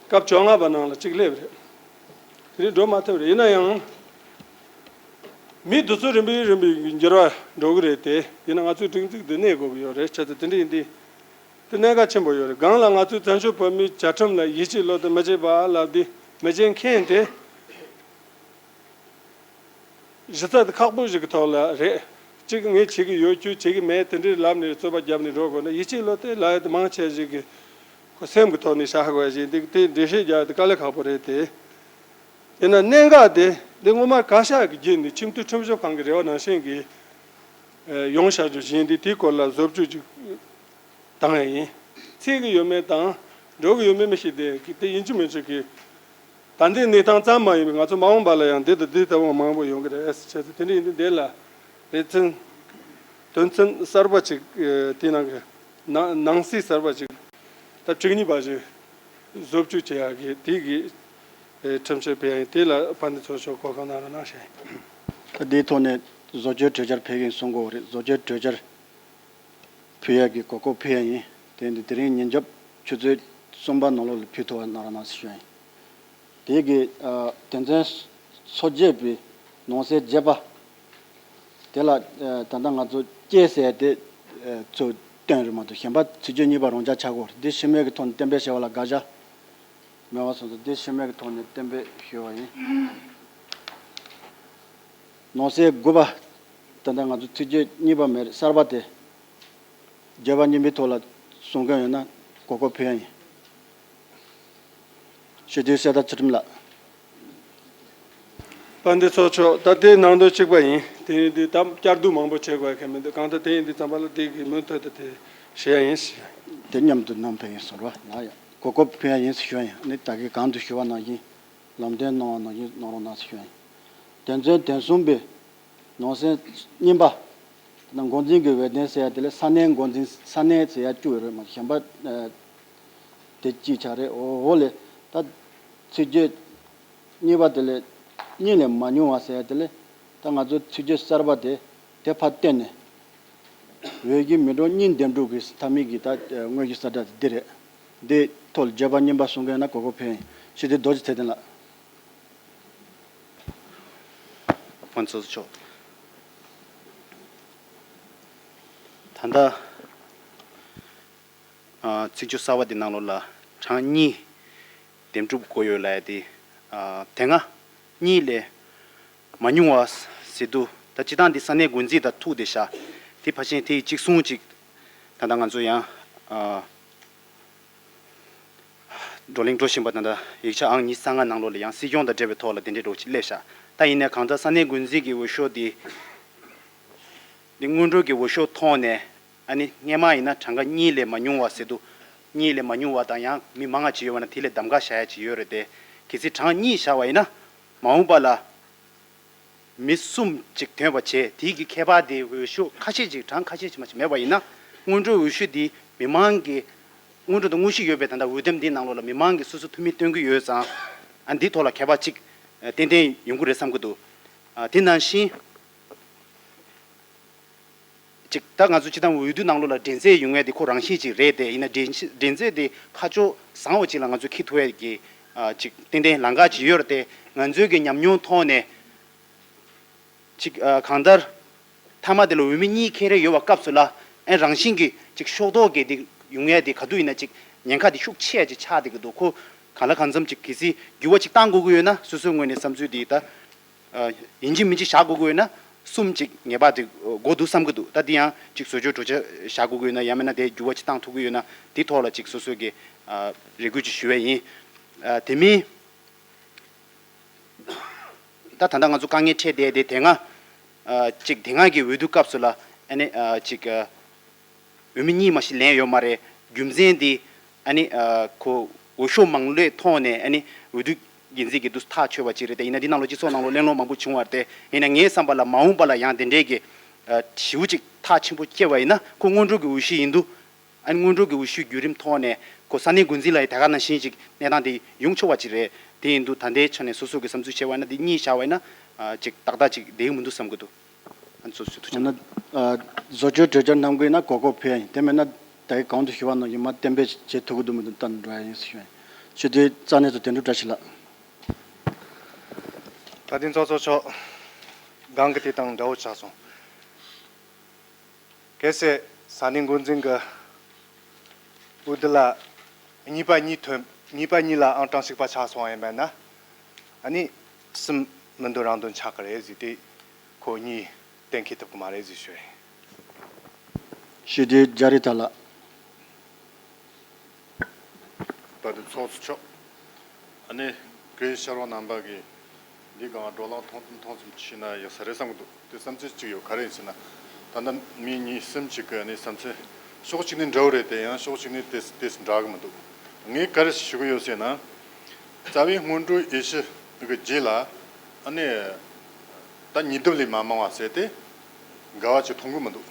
སྐབས་བཅོ་ལྔ་པ་ནང་ལ་གཅིག་སླེབས་རེད། དེ་རིང་འགྲོ་མ་ཐུབ་རེད། ཡིན་ན་ཡང་། མི་དེ་ཚོ་རིམ་པས་རིམ་པས་འགྱུར་བ་འགྲོ་གི་རེད་དེ། ཡིན་ན་ང་ཚོའི་སྒྲིག་འཛུགས་འདི་གནས་དགོས་ཀྱི་ཡོད་རེད། བྱས་ཙང་དེ་འདྲ་ཡིན་དུས། དེ་གནད་འགག་ཆེན་པོ་ཡོད་རེད། སྒང་ལ་ང་ཚོའི་བཙན་བྱོལ་བོད་མིའི་བཅའ་ཁྲིམས་ལ་ཡིད་ཆེས་བློ་གཏད་མི་བྱེད་པ་ལབ་དེ་མི་བྱེད་མཁན་དེ། གཞི་རྩ་དེ་ཁག་པོ་ཞིག་གི་ཐོག་ལ་རེད། གཅིག་ངས་བྱེད་ཀྱི་ཡོད། ཁྱོད་བྱེད་ཀྱི་མེད། དེ་འདྲའི་ལབ་ནས་རྩོད་པ་བརྒྱབ་ནས་འགྲོ་དགོས་ན། ཡིད་ཆེས་བློ་གཏད་ལབ་ཡ་དེ་མང་ཆེ་ཞིག་གི་ཁོ་སེམས་ཀྱི་ཐོག་ནས་བཞག་དགོས་ཡ་ཞིག་འདུག་དེ་འགྲེལ་བཤད་རྒྱག་ཡ་དེ་དཀའ་ལས་ཁག་པོ་རེད་དེ། དེས་ན་གནད་འགག་དེ་འདི་སྔོན་མ་བཀའ་ཤག་གི་བརྒྱུད་ནས་ཁྱིམ་མཐུན་ཁྲིམས་ཞིབ་ཁང་གི་རེ་བ་ནང་བཞིན་གྱི་ཡོང་བཞག་རྒྱུ་བཞིན་དེ་དེའི་སྐོར་ལ་བཟོ་བཅོས་ཅིག་བཏང་ཡ་ཡིན། ཚིག་གི་ཡོད་མེད་དང་འགྲོ་གི་ཡོད་མེད་མི་ཤེས་དེ་གི་དེ་ཡིན་གཅིག་མིན་གཅིག་གི་ད་ལྟའི་གནས་སྟངས་ཙམ་མ་ཡིན་པའི་ང་ཚོ་མ་འོངས་པ་ལ་ཡང་འདི་དང་འདི་ལྟ་བུ་མང་པོ་ཡོང་གི་རེད། བྱས་ཙང་དེ་འདྲ་ཡིན་དུས་འདི་ལ་ལེ་ཚན་དོན་ཚན་གསར་པ་ཅིག་དེའི་ནང་གི་ནང་ནང་གསེས་གསར་པ་ཅིག་ད་བཅུ་གཉིས་པ་ཞིག་བཟོ་བཅོས་བྱེད་ཡག་གི་དེ་གི་ཁྲིམས་ཆད་ཕེབས་ཡ་ཡིན། དེ་ལ་དཔལ་ལྡན་ཚོགས་གཙོ་གོ་སྐབས་གནང་རོགས་གནང་ཞུ་ཡ་ཡིན། ད་དེའི་ཐོག་ནས་བཟོ་བཅོས་གྲོས་འཆར་ཕེབས་ཀྱིན་གསུང་གི་ཡོད་རེད། བཟོ་བཅོས་གྲོས་འཆར་ཕུལ་ཡ་གི་གོ་སྐབས་ཕུལ་ཡ་ཡིན། དེ་འདི་དེ་རིང་ཉིན་རྒྱབ་ཆུ་ཚོད་གསུམ་པ་ནང་ལོགས་ལ་ཕུལ་ཐུབ་པ་གནང་རོགས་གནང་ཞུ་ཡ་ཡིན། དེ་གི་དོན་ཚན་སོ་བརྒྱད་པའི་ནང་གསེས་བརྒྱད་པ། དེ་ལ་ད་ལྟ་ང་ཚོ་སྐྱེས་ཟེར་དེ་ ཚུལ་བསྟན་རེད་མ་གཏོགས། གཞན་པ་ཚིགས་བཅད་གཉིས་པ་རང་འཇགས་ཆགས་ཀྱི་ཡོད་རེད། འདི་ཤེས་མེད་ཀྱི་ཐོག་ནས་གཏན་འབེབས་བྱས་པ་ལ་དགག་བྱ་མེད་པ་སོང་ཙང་། འདི་ཤེས་མེད་ཀྱི་ཐོག་ནས་གཏན་འབེབས་ཞུས་པ་ཡིན། ནང་གསེས་དགུ་པ། ད་ལྟ་ང་ཚོ་ཚིགས་བཅད་གཉིས་པ་མེད་རེད། གསར་པ་དེ། བརྗོད་པ་རྙིང་པའི་ཐོག་ལ་གསུང་མཁན་ཡོད་ན་གོ་སྐབས་ཕུལ་ཡ་ཡིན། སྤྱི་འཐུས་གསེར་རྟ་ཚུལ་ཁྲིམས་ལགས། དཔལ་ལྡན་ཚོགས་གཙོ་མཆོག། ད་དེ་ནང་དོན་གཅིག་པ་ཡིན། དེ་ཡིན་དུས་ད་བསྐྱར་ཟློས་མང་པོ་བྱེད་དགོས་ཡ་གང་མི་འདུག། གང་ལྟར་དེ་ཡིན་དུས་ཙམ་པ་ལ་དེ་གི་མུ་མཐུད་དུ་དེ་བྱེད་ཡ་ཡིན་ཟེར། དེ་མཉམ་དུ་གནང་ཕན་ཡིན་ཟེར་བ་ལ་ཡ་གོ་སྐབས་ཕུལ་ཡ་ཡིན་ཟེར་ཞུ་ཡ་ཡིན། ནི་ད་གིན་གོང་དུ་ཞུ་བ་ནང་བཞིན། ལམ་སྟོན་གནང་བ་ནང་བཞིན་གནང་རོགས་གནང་ཟེར་ཞུ་ཡ་ཡིན། དེ་ཚོའི་དོན་གསུམ་པའི་ནང་གསེས་གཉིས་པ། ད་འགོ་འཛིན་གྱི་འོས་འདེམས་ཟེར་ཡ་དེ་ལ་ས་གནས་འགོ་འཛིན། ས་གནས་ཟེར་ཡ་བཅུ་ཡོད་རེད་མ་གཞན་པ། ཨ། དེ་གཅིག་ཆགས་རེད། འོ་འོ་ལས། ད་ཚིགས་བཅད་གཉིས་པ་དེ་ལས་གཉིས་ལས་མ་ཉུང་བ་ཟེར་ཡ་དེ་ལས། ད་ང་ཚོ་ཚིགས་བཅད་གསར་པ་དེ་དེ་ཕར་བཏོན་ནས། འོས་བསྡུའི་མི་གྲངས་གཉིས་འདེམས་སྒྲུག་གི་མཐའ་མའི་གི་ད་དངོས་ཀྱི་གསལ་བསྒྲགས་དེ་འདི་རེད། འདི་ཐོག་ལ་བརྗོད་པ་རྙིང་པ་གསུང་མཁན་ཡོད་ན་གོ་སྐབས་ཕུལ་ཡིན། སྤྱི་འཐུས་རྡོ་རྗེ་ཚེ་བརྟན་ལགས། དཔལ་ལྡན་ཚོགས་གཙོ་མཆོག། ད་ལྟ་ཨ་ཚིགས་བཅད་གསར་པ་འདི་ནང་ལོགས་ལ་གྲངས་གཉིས་འདེམས་སྒྲུག་དགོས་ཡོད་ལབ་ཡ་དེ། ཨ་དེ་སྔ་གཉིས་ལས་མ་ཉུང་བ་ཟེར་དུས། ད་སྤྱིར་བཏང་འདི་ས་གནས་འགོ་འཛིན་དང་ཐུག་བསྡད་ཤག། དེ་ཕལ་ཆེར་དེ་གཅིག་གསུང་གཅིག། ད་ལྟ་ང་ཚོ་ཡང་ཨ་བགྲོ་གླེང་འགྲོ་བཞིན་པ། ད་ལྟ་ཡིག་ཆ་ཨང་ཉི་ཤུ་རྩ་ལྔ་ནང་ལོགས་ལ་ཡང་སྲིད་སྐྱོང་དང་འབྲེལ་བའི་ཐོག་ལ་དེ་འདྲའི་འགྲོ་ཅིག་སླེབས་ཤག། ད་ཡིན་ནའི་གང་ལྟར་ས་གནས་འགོ་འཛིན་གྱི་འོས་ཤོག་འདི། འདི་སྔོན་འགྲོ་གི་འོས་ཤོག་ཐོག་ནས། ཨ་ནི་སྔས་མ་ཡིན་ན་གྲངས་ཀ་གཉིས་ལས་མ་ཉུང་བ་ཟེར་དུས། གཉིས་ལས་མ་ཉུང་བ་དང་ཡང་མི་མང་ང་ཅིག་ཡོད་པ་ན་དེ་ལས་གདམ་ག་བྱ་ཡ་ཅིག་ཡོད་རེད་དེ། གལ་སྲིད་གྲངས་གཉིས་བཞག་པ་ཡིན་ན། མ་འོངས་པ་ལ་མི་གསུམ་ཅིག་ཐོན་པ་བྱས། དེའི་གི་ཁྱད་པར་དེ་འོས་ཤོག་ཁ་ཤས་ཅིག་གྲངས་ཁ་ཤས་ཅིག་མ་ཅིག་མེད་པ་ཡིན་ན། སྔོན་འགྲོའི་འོས་ཤོག་འདི་མི་མང་གི། སྔོན་འགྲོ་དང་དངོས་གཞི་ཡོད་པའི་ད་ལྟ་འོས་འདེམས་འདིའི་ནང་ལོགས་ལ་མི་མང་གིས་སོ་སོ་འཐུས་མི་བཏོན་གྱི་ཡོད་ཙང་། ཨ་འདིའི་ཐོག་ལ་ཁྱད་པར་ཅིག་ཏན་ཏན་ཡོང་གི་རེད་བསམ་གྱི་འདུག། ཨ་དེ་ནང་བཞིན། ཅིག་ད་ང་ཚོ་སྤྱིར་བཏང་འོས་བསྡུ་ནང་ལོགས་ལ་འགྲན་རྩོད་ཡོང་ཡ་དེ་ཁོ་རང་བཞིན་ཅིག་རེད་དེ། ཡིན་ན་འགྲན་འགྲན་རྩོད་དེ་ཁ་ཕྱོགས་བཟང་བོ་ཅིག་ལ་ང་ཚོས་འཁྱེར་ཐུབ་ཡ་གི་ཨ་ཅིག་ཏན་ཏན་ལམ་ཁ་ཅིག་ཡོད་རེད་དེ། ང་ཚོའི་གི་ཉམས་མྱོང་ཐོག་ནས་ཅིག་ཨ་གང་ལྟར་མཐའ་མ་དེ་ལ་འོས་མི་གཉིས་འཁྱེར་ཡ་ཡོད་པ་སྐབས་སུ་ལ། ཨེ་རང་བཞིན་གྱི་ཅིག་ཤོག་ཐོག་གི་དེ་ཡོང་ཡ་དེ་ག་དུས་ཡིན་ན་ཅིག་ཉེན་ཁ་དེ་ཤུགས་ཆེ་ཡ་ཅིག་ཆགས་བསྡད་ཀྱི་འདུག། ཁོ་གང་ལ་གང་འཚམ་ཅིག་གལ་སྲིད་འགྱུར་བ་ཅིག་བཏང་དགོས་ཀྱི་ཡོད་ན། སོ་སོའི་ངོས་ནས་བསམ་ཚུལ་དེ་ད། ཨ་ཡིན་གཅིག་མིན་གཅིག་བཞག་དགོས་ཀྱི་ཡོད་ན། གསུམ་ཅིག་ངེས་པར་དུ་དགོས་འདུག་བསམ་གྱི་འདུག། ད་འདི་ཡང་ཅིག་བཟོ་བཅོས་བསྒྲུབ་བྱ་བཞག་དགོས་ཀྱི་ཡོད་ན། ཡང་མིན་ན་དེ་འགྱུར་བ་ཅིག་བཏང་ཐུབ་ཀྱི་ཡོད་ན། དེ་ཐོག་ལ་ཅིག་སོ་སོའི་གི་ཨ་རེ་སྐུལ་ཅིག་ཞུ་བ་ཡིན། ཨ་དེ་མིན། ད་ད་ལྟ་ང་ཚོ་དཀའ་ངལ་འཕྲད་བསྡད་དེ། དེ་སྔ་ཨ་ཅིག་དེ་སྔ་གི་འོས་བསྡུ་སྐབས་སུ་ལ་ཨ་ནི་ཨ་ཅིག་ཨ། འོས་མི་གཉིས་མ་ཞིག་ལེན་ཡོད་མ་རེད། རྒྱུ་མཚན་དེ་ཨ་ནི་ཨ་ཁོ་འོས་ཤོག་མང་ལོས་ཐོག་ནས་ཨ་ནི་འོས་བསྡུ་འགན་འཛིན་གྱིས་འདུག་ཐག་ཆོད་པ་ཅིག་རེད་དེ། ཡིན་ན་འདི་ནང་ལོགས་སྤྱི་ཚོགས་ནང་ལོགས་གླེང་སློང་མང་པོ་བྱུང་བ་རེད་དེ། ཡིན་ན་ངའི་བསམ་པ་ལ་མ་འོངས་པ་ལ་ཡང་དེ་འདྲའི་གི་ཨ་ཞེ་པོ་ཅིག་ཐག་ཆེན་པོ་སྐྱེ་བ་ཡིན་ན། ཁོ་སྔོན་འགྲོ་གི་འོས་གཞི་ཡིན་དུས། ཨ་ནི་སྔོན་འགྲོ་གི་འོས་གཞིའི་བརྒྱུད་རིམ་ཐོག་ནས་ཁོ་ས་གནས་འགོ་འཛིན་ལ་ཡང་དེ་ག་ནང་བཞིན་ཅིག་གནས་སྟངས་དེ་ཡོང་ཆོག་པ་ཅིག་རེད། དེ་ཡིན་དུས་ད་ལྟའི་ཆ་ནས་སོ་སོ་གི་བསམ་ཚུལ་བྱས་པ་ཡིན་ན། དེ་གཉིས་བཞག་པ་ཡིན་ན་ཨ་ཅིག་ཏག་ཏག་ཅིག་བསྡད་ཀྱི་མི་འདུག་བསམ་གྱི་འདུག། ཨ་ནི་སོ་སོའི་ཐུགས་འཆར། ཡང་ན་ཨ་བཟོ་བཅོས་གྲོས་འཆར་གནང་གི་ཡིན་ན་གོ་སྐབས་ཕུལ་ཡ་ཡིན། དེ་མེད་ན་ད་གིན་གོང་དུ་ཞུས་པ་ནང་བཞིན་མར་གཏན་འབེབས་བྱེད་ཐུབ་ཀྱི་འདུག་མི་འདུག་ལྟ་ནས་འགྲོ་ཡ་ཡིན་ཟེར་ཞུ་ཡ་ཡིན། སྤྱི་འཐུས་རྩ་གནས་ཚོ་དོན་གྲུབ་བཀྲ་ཤིས་ལགས། ད་ཐེངས་ཚོགས་གཙོ་མཆོག། གང་གི་དེ་དང་འདྲ་བོ་ཆགས་སོང་། གལ་སྲིད་ས་གནས་འགོ་འཛིན་གྱི་འོས་བསྡུ་ལ་གཉིས་པ་གཉིས་ཐོན། གཉིས་པ་གཉིས་ལའང་གྲངས་གཅིག་པ་ཆགས་སོང་བ་ཡིན་པ་ན། ཨ་ནི་གསུམ་མི་འདོན་རང་འདོན་ཆགས་ཀྱི་རེད་ཟེར་ཏེ། ཁོ་གཉིས་གཏན་འཁེལ་ཐུབ་ཀྱི་མ་རེད་ཟེར་ཞུ་ཡིན། སྤྱི་འཐུས་རྒྱ་རི་ཐར་ལགས། དཔལ་ལྡན་ཚོགས་གཙོ་མཆོག། ཨ་ནི་བཀའ་ཤག་རོགས་རྣམ་པ་གིས་འདི་གང་བགྲོ་གླེང་ཐུང་ཐུང་ཐུང་ཙམ་བྱས་ན་ཡག་ས་རེད་བསམ་གྱི་འདུག། དེ་བསམ་ཚུལ་གཅིག་ཡོད། ག་རེ་ཡིན་ཟེར་ན། ད་ལྟ་མི་གཉིས་གསུམ་ཅིག་གི་ཨ་ནི་བསམ་ཚུལ་ཕྱོགས་གཅིག་ནས་འདྲ་བོ་རེད་དེ། ཡང་ཕྱོགས་གཅིག་ནས་དེ་དེ་འདྲ་གི་མི་འདུག། ངས་ག་རེ་ཞུ་གི་ཡོད་ཟེར་ན། རྩ་བའི་སྔོན་འགྲོའི་འོས་གཞི་གི་རྗེས་ལ་ཨ་ནི་ད་ཉིས་ལྡབ་ལས་མ་མང་བ་ཟེར་ཏེ་འགལ་བ་ཅིག་མཐོང་གི་མི་འདུག།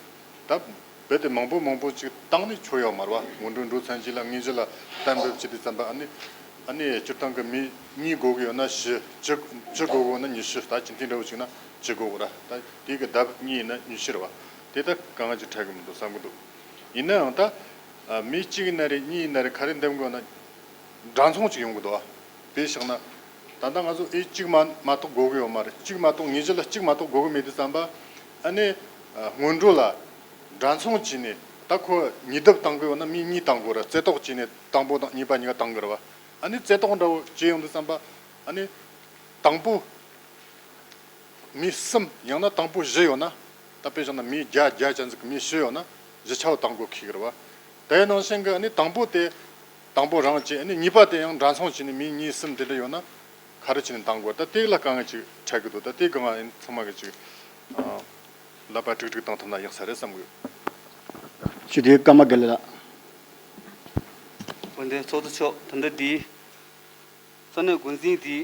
ད་རྦད་དེ་མང་པོ་མང་པོ་ཅིག་བཏང་ནས་ཆོག་ཡོད་མ་རེད་བ། སྔོན་འགྲོ་འགྲོ་ཚར་རྗེས་ལ་དངོས་གཞི་ལ་གཏན་འབེབས་བྱེད་དུས་ཙམ་པ། ཨ་ནི་ཨ་ནི་སྤྱིར་བཏང་གི་མི་གཉིས་དགོས་ཀྱི་ཡོད་ན་བཞི། བཅུ་བཅུ་དགོས་ཀྱི་ཡོད་ན་ཉི་ཤུ། ད་ཇི་ལྟར་འདྲ་བོ་ཅིག་ན་བཅུ་དགོས་ཀྱི་རེད། ད་དེ་གི་ལྡབ་གཉིས་ཡིན་ན་ཉི་ཤུ་རེད་བ། དེ་ད་གང་ཅིག་འཕྲད་ཀྱི་མི་འདུག་བསམ་གྱི་འདུག། ཡིན་ནའང་ད་ཨ་མི་གཅིག་ཡིན་ན་རེད། གཉིས་ཡིན་ན་རེད། ག་རེ་འདེམས་དགོས་ན་འདྲ་མཚུངས་ཅིག་ཡོང་གི་འདུག་ཨ། དཔེ་བཞག་ན། ད་ལྟ་ང་ཚོ་འོས་གཅིག་མ་མ་གཏོགས་དགོས་ཀྱི་ཡོད་མ་རེད། གཅིག་མ་གཏོགས། དངོས་གཞི་ལ་གཅིག་མ་གཏོགས་དགོས་ཀྱི་མེད་དུས་ཙམ་པ། ཨ་ནི་ཨ་སྔོན་འགྲོ་ལ་ འདྲ་མཚུངས་བྱས་ནས་ད་ཁོ་ཉེས་ལྡབ་བཏང་གི་ཡོད་ན་མི་གཉིས་བཏང་དགོས་ར། རྩེ་ཏོག་བྱས་ནས་དང་པོ་དང་གཉིས་པ་གཉིས་ཀ་བཏང་གི་ར་བ། ཨ་ནི་རྩེ་ཏོག་འདྲ་བོ་བྱས་ཡོང་དུས་ཙམ་པ་ཨ་ནི་དང་པོ་མི་གསུམ་ཡང་ན་དང་པོ་བཞི་ཡོད་ན། ད་དཔེ་བཞག་ན་མི་བརྒྱ་བརྒྱ་ཅན་ཟིག་གི་མི་བཞི་ཡོད་ན་བཞི་ཆ་བོ་བཏང་དགོས་ཁེལ་གི་ར་བ། དེ་ནང་བཞིན་གི་ཨ་ནི་དང་པོ་དེ་དང་པོ་རང་བྱས། ཨ་ནི་གཉིས་པ་དེ་ཡང་འདྲ་མཚུངས་བྱས་ནས་མི་གཉིས་གསུམ་དེ་འདྲ་ཡོད་ན་ག་རེ་བྱས་ནས་བཏང་དགོས། ད་དེ་ལ་དཀའ་ངལ་ཅིག་འཕྲད་གི་འདུག་ད་དེ་གང་ཡིན་ཚང་མ་གི་ཅིག་ཨ། ལབ་པ་དྲུག་དྲུག་བཏང་ཐུབ་ན་ཡག་ས་རེད་བསམ་གི་ཡོད། ཞུ་དེ་ཀརྨ་དགེ་ལེགས་ལགས། འོན་ཏེ་ཚོགས་གཙོ་མཆོག་ད་ལྟ་འདི་ས་གནས་འགོ་འཛིན་འདི་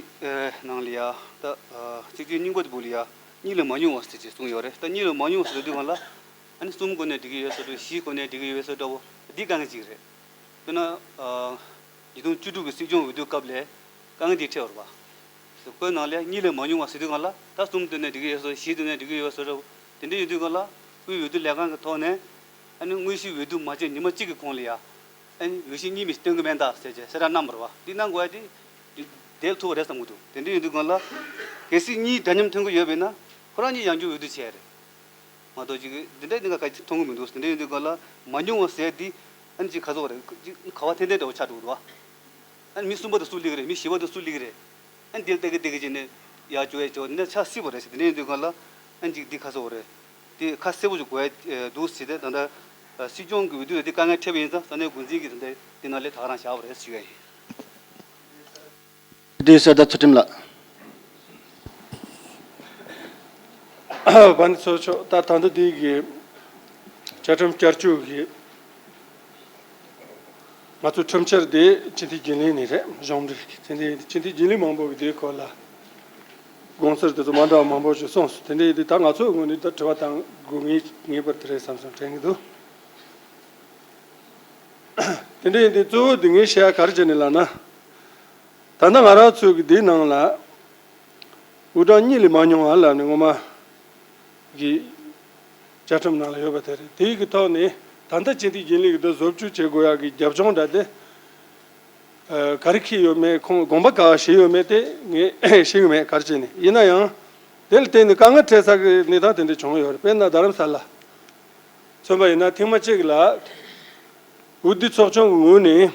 ནང་ལ་ཡ་ད་སྤྱི་འཐུས་རྙིང་པ་དེ་བུ་ལ་ཡ་གཉིས་ལས་མ་ཉུང་བ་ཟེར་ཅེས་གསུངས་ཡོད་རེད། ད་གཉིས་ལས་མ་ཉུང་བ་ཟེར་དུས་གང་ལ་ཨ་ནི་གསུམ་སྒོ་ནས་འགྲིག་གི་ཡོད་ས་འདྲ་བོ། བཞི་སྒོ་ནས་འགྲིག་གི་ཡོད་ས་འདྲ་བོ་འདི་དཀའ་ངལ་ཅིག་རེད། དཔེར་ན། ཉིས་སྟོང་བཅུ་དྲུག་གི་སྲིད་སྐྱོང་འོས་བསྡུ་སྐབས་ལ་དཀའ་ངལ་འདི་འཕྲད་པ་རེད་པ། བོད་ནང་ལ་གཉིས་ལས་མ་ཉུང་བ་ཟེར་དུས་གང་ལ་ད་གསུམ་སྟོན་ནས་འགྲིག་གི་ཡོད་ས། བཞི་སྟོན་ནས་འགྲིག་གི་ཡོད་ས་རེད། དེ་འདྲ་ཡོད་དུས་གང་ལ་དབུས་འོས་བསྡུ་ལས་ཁང་གི་ཐོག་ནས་ཨ་ནི་དངོས་གཞི་འོས་བསྡུ་མ་བྱས་ཉི་མ་གཅིག་གི་གོང་ལ་ཡ་ཨ་ནི་འོས་གཞི་གཉིས་མི་སྟོན་གི་མེད་ད་ཟེར་བྱས་གསལ་བསྒྲགས་གནང་བ་རེད་པ། འདི་གནང་དགོས་ཡ་དེ་འདི་དེ་ལ་ཐུག་པ་རེད་བསམ་གི་འདུག་དེ་འདྲ་ཡོད་དུས་གང་ལ་གལ་སྲིད་གཉིས་འདྲ་མཉམ་ཐོན་གི་ཡོད་པས་ན་ཁོ་རང་གཉིས་ཡང་བསྐྱར་འོས་བསྡུ་བྱས་རེད། མ་གཏོགས་ཅིག་འདི་འདྲའི་གནད་འགག་ག་ཅིག་མཐོང་གི་མི་འདུག་དེ་འདྲ་ཡིན་དུས་གང་ལ་མ་ཉུང་བ་ཟེར་འདི་ཨ་ནི་ཅིག་ག་ཚོད་རེད། ཅིག་ག་བ་འཐེན་འཐེན་འདྲ་བོ་ཆགས་འགྲོ་གི་འདུག་ཨ་ནི་མི་གསུམ་པ་དེ་སུ་སླེབས་ཀྱི་རེད། མི་བཞི་པ་དེ་སུ་སླེབས་ཀྱི་རེད། ཨ་ནི་འདིར་བལྟ་གི་བལྟ་གི་བྱས་ནས་ཡར་བཅུག་ཡར་བཅུག་འདི་འདྲ་ཆགས་སྲིད་པ་རེད་ཟེར། དེ་འདྲ་ཡིན་དུས་གང་ལ་ཨ་ནི་ཅིག་འདི་ག་ཚོད་རེད། འདི་ཁ་གསལ་པོ་ཅིག་དགོས་ཡ་འདུག་ཟེར་ཏེ། ད་ལྟ་སྲིད་སྐྱོང་གི་འོས་བསྡུ་ལ་འདི་དཀའ་ངལ་འཕྲད་པ་ཡིན་ཙང་ས་གནས་འགོ་འཛིན་གྱིས་ད་ལྟ་འདི་ནང་ལས་ད་ག་རང་བཞག་པ་རེད་ཞུ་ཡ་ཡིན། འདི་གསེར་རྟ་ཚུལ་ཁྲིམས་ལགས། བན་ཚོ་ཆོག་ད་ད་ལྟ་འདི་གི་བཅའ་ཁྲིམས་བསྐྱར་བཅོས་ཀྱི་ང་ཚོ་ཁྲིམས་འཆར་འདི་སྤྱི་འཐུས་རྒྱུན་ལས་ནས་རེད། གཞུང་འབྲེལ་གྱི་དེ་འདྲའི་སྤྱི་འཐུས་རྒྱུན་ལས་མང་པོ་གི་དེའི་སྐོར་ལ་དགོངས་ཚུལ་དེ་ཚོ་མ་འདྲ་བ་མང་པོ་ཞིག་གསུངས་སོང་། དེ་འདྲའི་དེ་ད་ང་ཚོའི་ངོས་ནས་ད་དྲི་བ་དང་དགོས་ངེས་ངེས་པར་དེ་རེད་བསམ་བསམ་དྲན་གྱི་འདུག་དེ་འདྲ་ཡིན་དུས་གཙོ་བོ་དེ་ངས་བཤད་ཡ་ག་རེ་བྱས་ནས་ལབ་ན། ད་ལྟ་ང་རང་ཚོའི་གི་འདིའི་ནང་ལ་དབུ་གྲངས་གཉིས་ལས་མ་ཉུང་བ་ལབ་ནས་སྔོན་མ་གི་བཅའ་ཁྲིམས་ནང་ལ་ཡོད་པ་དེ་རེད། དེའི་གི་ཐོག་ནས་ད་ལྟ་སྤྱི་འཐུས་རྒྱུན་ལས་ཀྱི་འདི་བཟོ་བཅོས་བྱེད་དགོས་ཡ་གི་རྒྱབ་ལྗོངས་འདྲ་དེ་ག་རེ་འཁྱེར་ཡོད་མེད། ཁོང་དགོངས་པ་ག་བ་བཞེས་ཡོད་མེད་དེ་ངས་ཤེས་གི་མེད། ག་རེ་བྱས་ནས་ཡིན་ན་ཡང་དེ་ལ་བརྟེན་ནས་དཀའ་ངལ་འཕྲད་ས་གི་གནས་སྟངས་དེ་འདྲ་བྱུང་ཡོད་རེད། དཔེར་ན་རྡ་རམ་ས་ལ་མཚོན་པ་ཡིན་ན་ཐེངས་མ་གཅིག་ལ་འོས་བསྡུ་ཚོགས་ཆུང་གི་ངོས་ནས་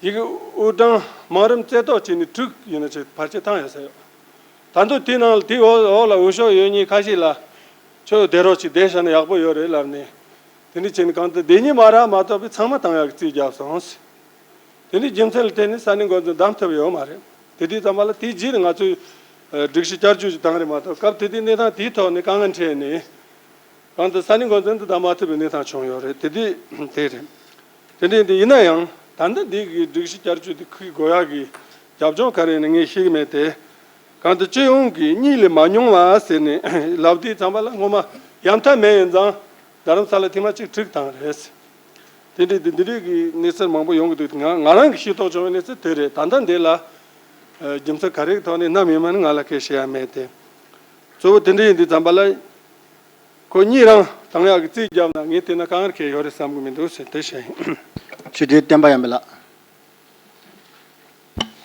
ཡི་གེ་དབུ་གྲངས་མང་རིམ་རྩེ་གཏོགས་བྱས་ནས་དྲུག་ཡིན་ན་ཆེ་བར་ཆད་བཏང་ཡོད་ས་ཡོད། ད་དུང་དེའི་ནང་ལ་དེའི་འོག་འོག་ལ་འོས་ཤོག་ཡོད་མཁན་ཁ་ཤས་ལ་ཁྱོད་བསྡད་རོགས་ཅིག་བསྡད་བཞག་ན་ཡག་པོ་ཡོད་རེད་ལབ་ནས་དེ་འདྲ་བྱས་ནས་གང་ལྟར་བསྡད་མཁན་མ་རག་མ་གཏོགས་པའི་ཚང་མ་བཏང་ཡག་གི་རྩིས་བརྒྱབ་སོང་། དེ་འདྲའི་རྒྱུ་མཚན་ལ་བརྟེན་ནས་ས་གནས་འགོ་འཛིན་བདམས་ཐུབ་ཡོད་མ་རེད། དེ་དུས་ཙམ་པ་ལ་དེའི་རྗེས་ལ་ང་ཚོས་ཨ་སྒྲིག་གཞི་བསྐྱར་བཅོས་ཅིག་བཏང་རེད་མ་གཏོགས་སྐབས་དེ་དུས་གནས་སྟངས་དེའི་ཐོག་ནས་དཀའ་ངལ་འཕྲད་ནས་གང་ལྟར་ས་གནས་འགོ་འཛིན་དུ་བདམས་མ་ཐུབ་པའི་གནས་སྟངས་བྱུང་ཡོད་རེད། དེ་དུས་དེ་རེད། དེ་འདྲ་ཡིན་དུས་ཡིན་ན་ཡང་ད་ལྟ་འདི་གི་སྒྲིག་གཞི་བསྐྱར་བཅོས་དེ་འཁུར་དགོས་ཡག་གི་རྒྱབ་ལྗོངས་ག་རེ་ཡིན་ན་ངས་ཤེས་ཀྱི་མེད་དེ། གང་ལྟར་སྤྱི་ཡོངས་ཀྱི་གཉིས་ལས་མ་ཉུང་བ་ཟེར་ནས་ལབ་དུས་ཙམ་པ་ལ་སྔོན་མ་ཡ་མཐའ་མེད་ཡིན་ཙང་རྡ་རམ་ས་ལ་ཐེངས་མ་གཅིག་དྲུག་བཏང་རེད། དེ་འདྲའི་དེ་འདི་འདྲའི་གི་གནས་ཚུལ་མང་པོ་ཡོང་གི་འདུག་ང་ང་རང་གི་ཤེས་རྟོགས་བྱུང་བའི་གནས་ཚུལ་དེ་རེད། ད་ལྟ་འདི་ལ་ཨ་རྒྱུ་མཚན་ག་རེ་གི་ཐོག་ནས་ནམ་ཡིན་མིན་ང་ལ་སྐད་བཤད་ཡ་མེད་དེ། གཙོ་བོ་དེ་འདྲ་ཡིན་དུས་ཙམ་པ་ལ་ཁོ་གཉིས་རང་བཏང་ཡག་གི་རྩིས་བརྒྱབ་ན་ངས་བལྟས་ན་དཀའ་ངལ་གང་ཡང་ཡོད་རེད་བསམ་གི་མི་འདུག་ཟེར་དེ་བཤད་ཡིན། ཞུ་དེ་བསྟན་པ་ཡར་འཕེལ་ལགས།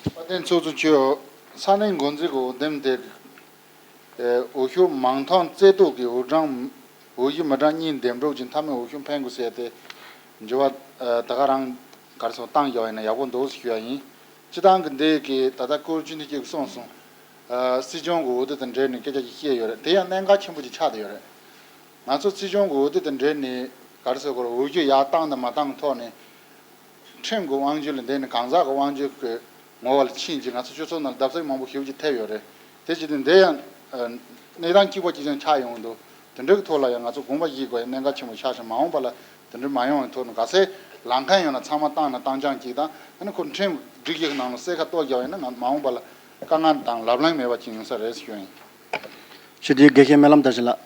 དཔལ་ལྡན་ཚོགས་གཙོ་མཆོག་ས་གནས་འགོ་འཛིན་གྱི་འོས་འདེམས་དེ། ཨེ། འོས་ཤོག་མང་ཐང་རྩེ་གཏོགས་ཀྱི་འོས་གྲངས་འོས་གཞི་མི་གྲངས་གཉིས་འདེམས་སྒྲུག་གི་མཐའ་མའི་འོས་ཤོག་འཕེན་དགོས་ཟེར་ཏེ་འགྱུར་བ་ཨེ། ད་ག་རང་ག་རེ་ཟེར་བཏང་བཞག་ཡིན་ན་ཡག་པོ་འདུག་ཟེར་ཞུ་ཡ་ཡིན། སྤྱི་བཏང་གི་འདི་གི་ད་ལྟ་སྐོར་སྤྱི་འཐུས་གཅིག་གིས་གསུངས་སོང་། ཨེ། སྲིད་སྐྱོང་གི་འོས་བསྡུ་དང་འབྲེལ་ནས་སྐད་ཆ་ཅིག་བཤད་ཡོད་རེད། དེ་ཡང་གནད་འགག་ཆེན་པོ་ཅིག་ཆགས་བསྡད་ཡོད་རེད། ང་ཚོ་སྲིད་སྐྱོང་གི་འོས་བསྡུ་དང་འབྲེལ་ནས་ག་རེ་ཟེར་དགོས་རེད། འོས་བསྡུ་ཡར་བཏང་དང་མ་བཏང་གི་ཐོག་ནས། ཁྲིམས་ཀྱི་དབང་སྒྱུར་ལས་འདས་ནས་གང་ཟག་གི་དབང་སྒྱུར་གྱི་ངོ་བོ་ལ་ཕྱིན་རྗེས་ང་ཚོ་སྤྱི་ཚོགས་ནང་ལ་བརྡབ་གསིག་མང་པོ་ཞེ་པོ་ཅིག་ཐེབས་ཡོད་རེད། དེ་བྱས་ཏེ་འདི་ཡང་ཨ་གནས་སྟངས་གཅིག་པ་གཅིག་རྐྱང་ཆགས་ཡོང་གི་འདུག་དེ་འདྲའི་ཐོག་ལ་ཡང་ང་ཚོ་དགོངས་པ་བཞེས་དགོས་ཡ་གནད་འགག་ཆེན་པོ་ཆགས་ཤིང་། མ་འོངས་པ་ལ་དེ་འདྲ་མ་ཡོང་བའི་ཐོག་ནས་ག་ཚད་ལངས་མཁན་ཡོད་ན་ཚང་མ་བཏང་ན་བཏང་རྐྱང་གཅིག་དང་། ཨ་ནི་ཁོ་ཁྲིམས་སྒྲིག་གཞི་གི་ནང་ལ་གསལ་ཁ་གཏོད་རྒྱག་པ་ཡིན་ན་ང་མ་འོངས་པ་ལ་དཀའ་ངལ་དང་ལབ་གླེང་མེད་པ་ཅིག་ཡོང་ས་རེད་ཞུ་ཡིན། ཞུ་དེ་དགེ་བཤེས་སྨོན་ལམ་དར་ཞིང་ལགས།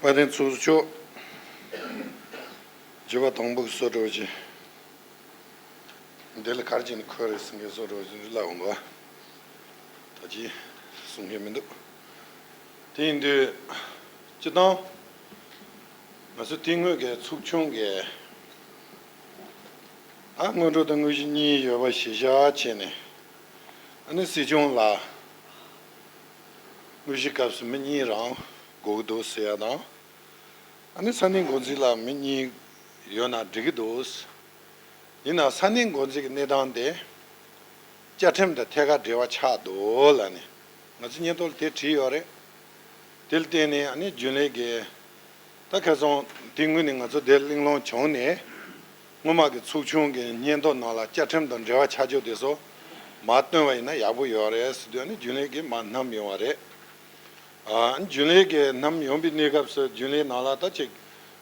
དཔལ་ལྡན་ཚོགས་གཙོ་མཆོག་བརྗོད་པ་དང་པོ་གི་བཟོ་འདྲ་བོ་ཅིག་འདི་ལ་ག་རེ་བྱས་ནས་འཁོད་རེད་ཟེར་མཁན་བཟོ་འདྲ་བོ་ཅིག་ལབ་འོང་གི་བ། ད་ཅི་གསུང་མཁན་མི་འདུག་དེ་ཡིན་དུས་སྤྱི་བཏང་ང་ཚོ་དེ་སྔོན་གྱི་ཚོགས་ཆུང་གི་ཨ་སྔོན་འགྲོ་དང་དངོས་གཞི་གཉིས་ཡོད་པ་གཞི་བཞག་བྱས་ནས། ཨ་ནི་སྲིད་སྐྱོང་ལ་ དངོས་གཞིའི་སྐབས་སུ་མི་གཉིས་རང་དགོས་ཀྱི་འདུག་ཟེར་ཡ་དང་། ཨ་ནི་ས་གནས་འགོ་འཛིན་ལ་མི་གཉིས་ཡོད་ན་འགྲིག་གི་འདུག། ཡིན་ན་ས་གནས་འགོ་འཛིན་གྱི་གནས་སྟངས་དེ་བཅའ་ཁྲིམས་དང་ཐད་ཀར་འབྲེལ་བ་ཆགས་འདུག་ལབ་ནས་ང་ཚོ་སྙན་ཐོ་ལ་དེ་བྲིས་ཡོད་རེད། དེ་ལ་བརྟེན་ནས་ཨ་ནི་རྒྱུན་ལས་ཀྱིས། ད་ཁ་སང་དེ་སྔོན་ནས་ང་ཚོ་དེར་གླེང་སློང་བྱུང་ནས། སྔོན་མ་གི་ཚོགས་ཆུང་གི་སྙན་ཐོ་ནང་ལ་བཅའ་ཁྲིམས་དང་འབྲེལ་བ་ཆགས་ཆོག་དེ་ཚོ་མར་བཏོན་པ་ཡིན་ན་ཡག་པོ་ཡོད་རེད་ཟེར་དུས་ཨ་ནི་རྒྱུན་ལས་ཀྱིས་མར་བསྣམས་ཡོང་བ་རེད། ཨ་རྒྱུན་ལས་ཀྱིས་བསྣམས་ཡོང་པའི་གནས་སྐབས་སུ་རྒྱུན་ལས་ནང་ལ་ད་ཅིག་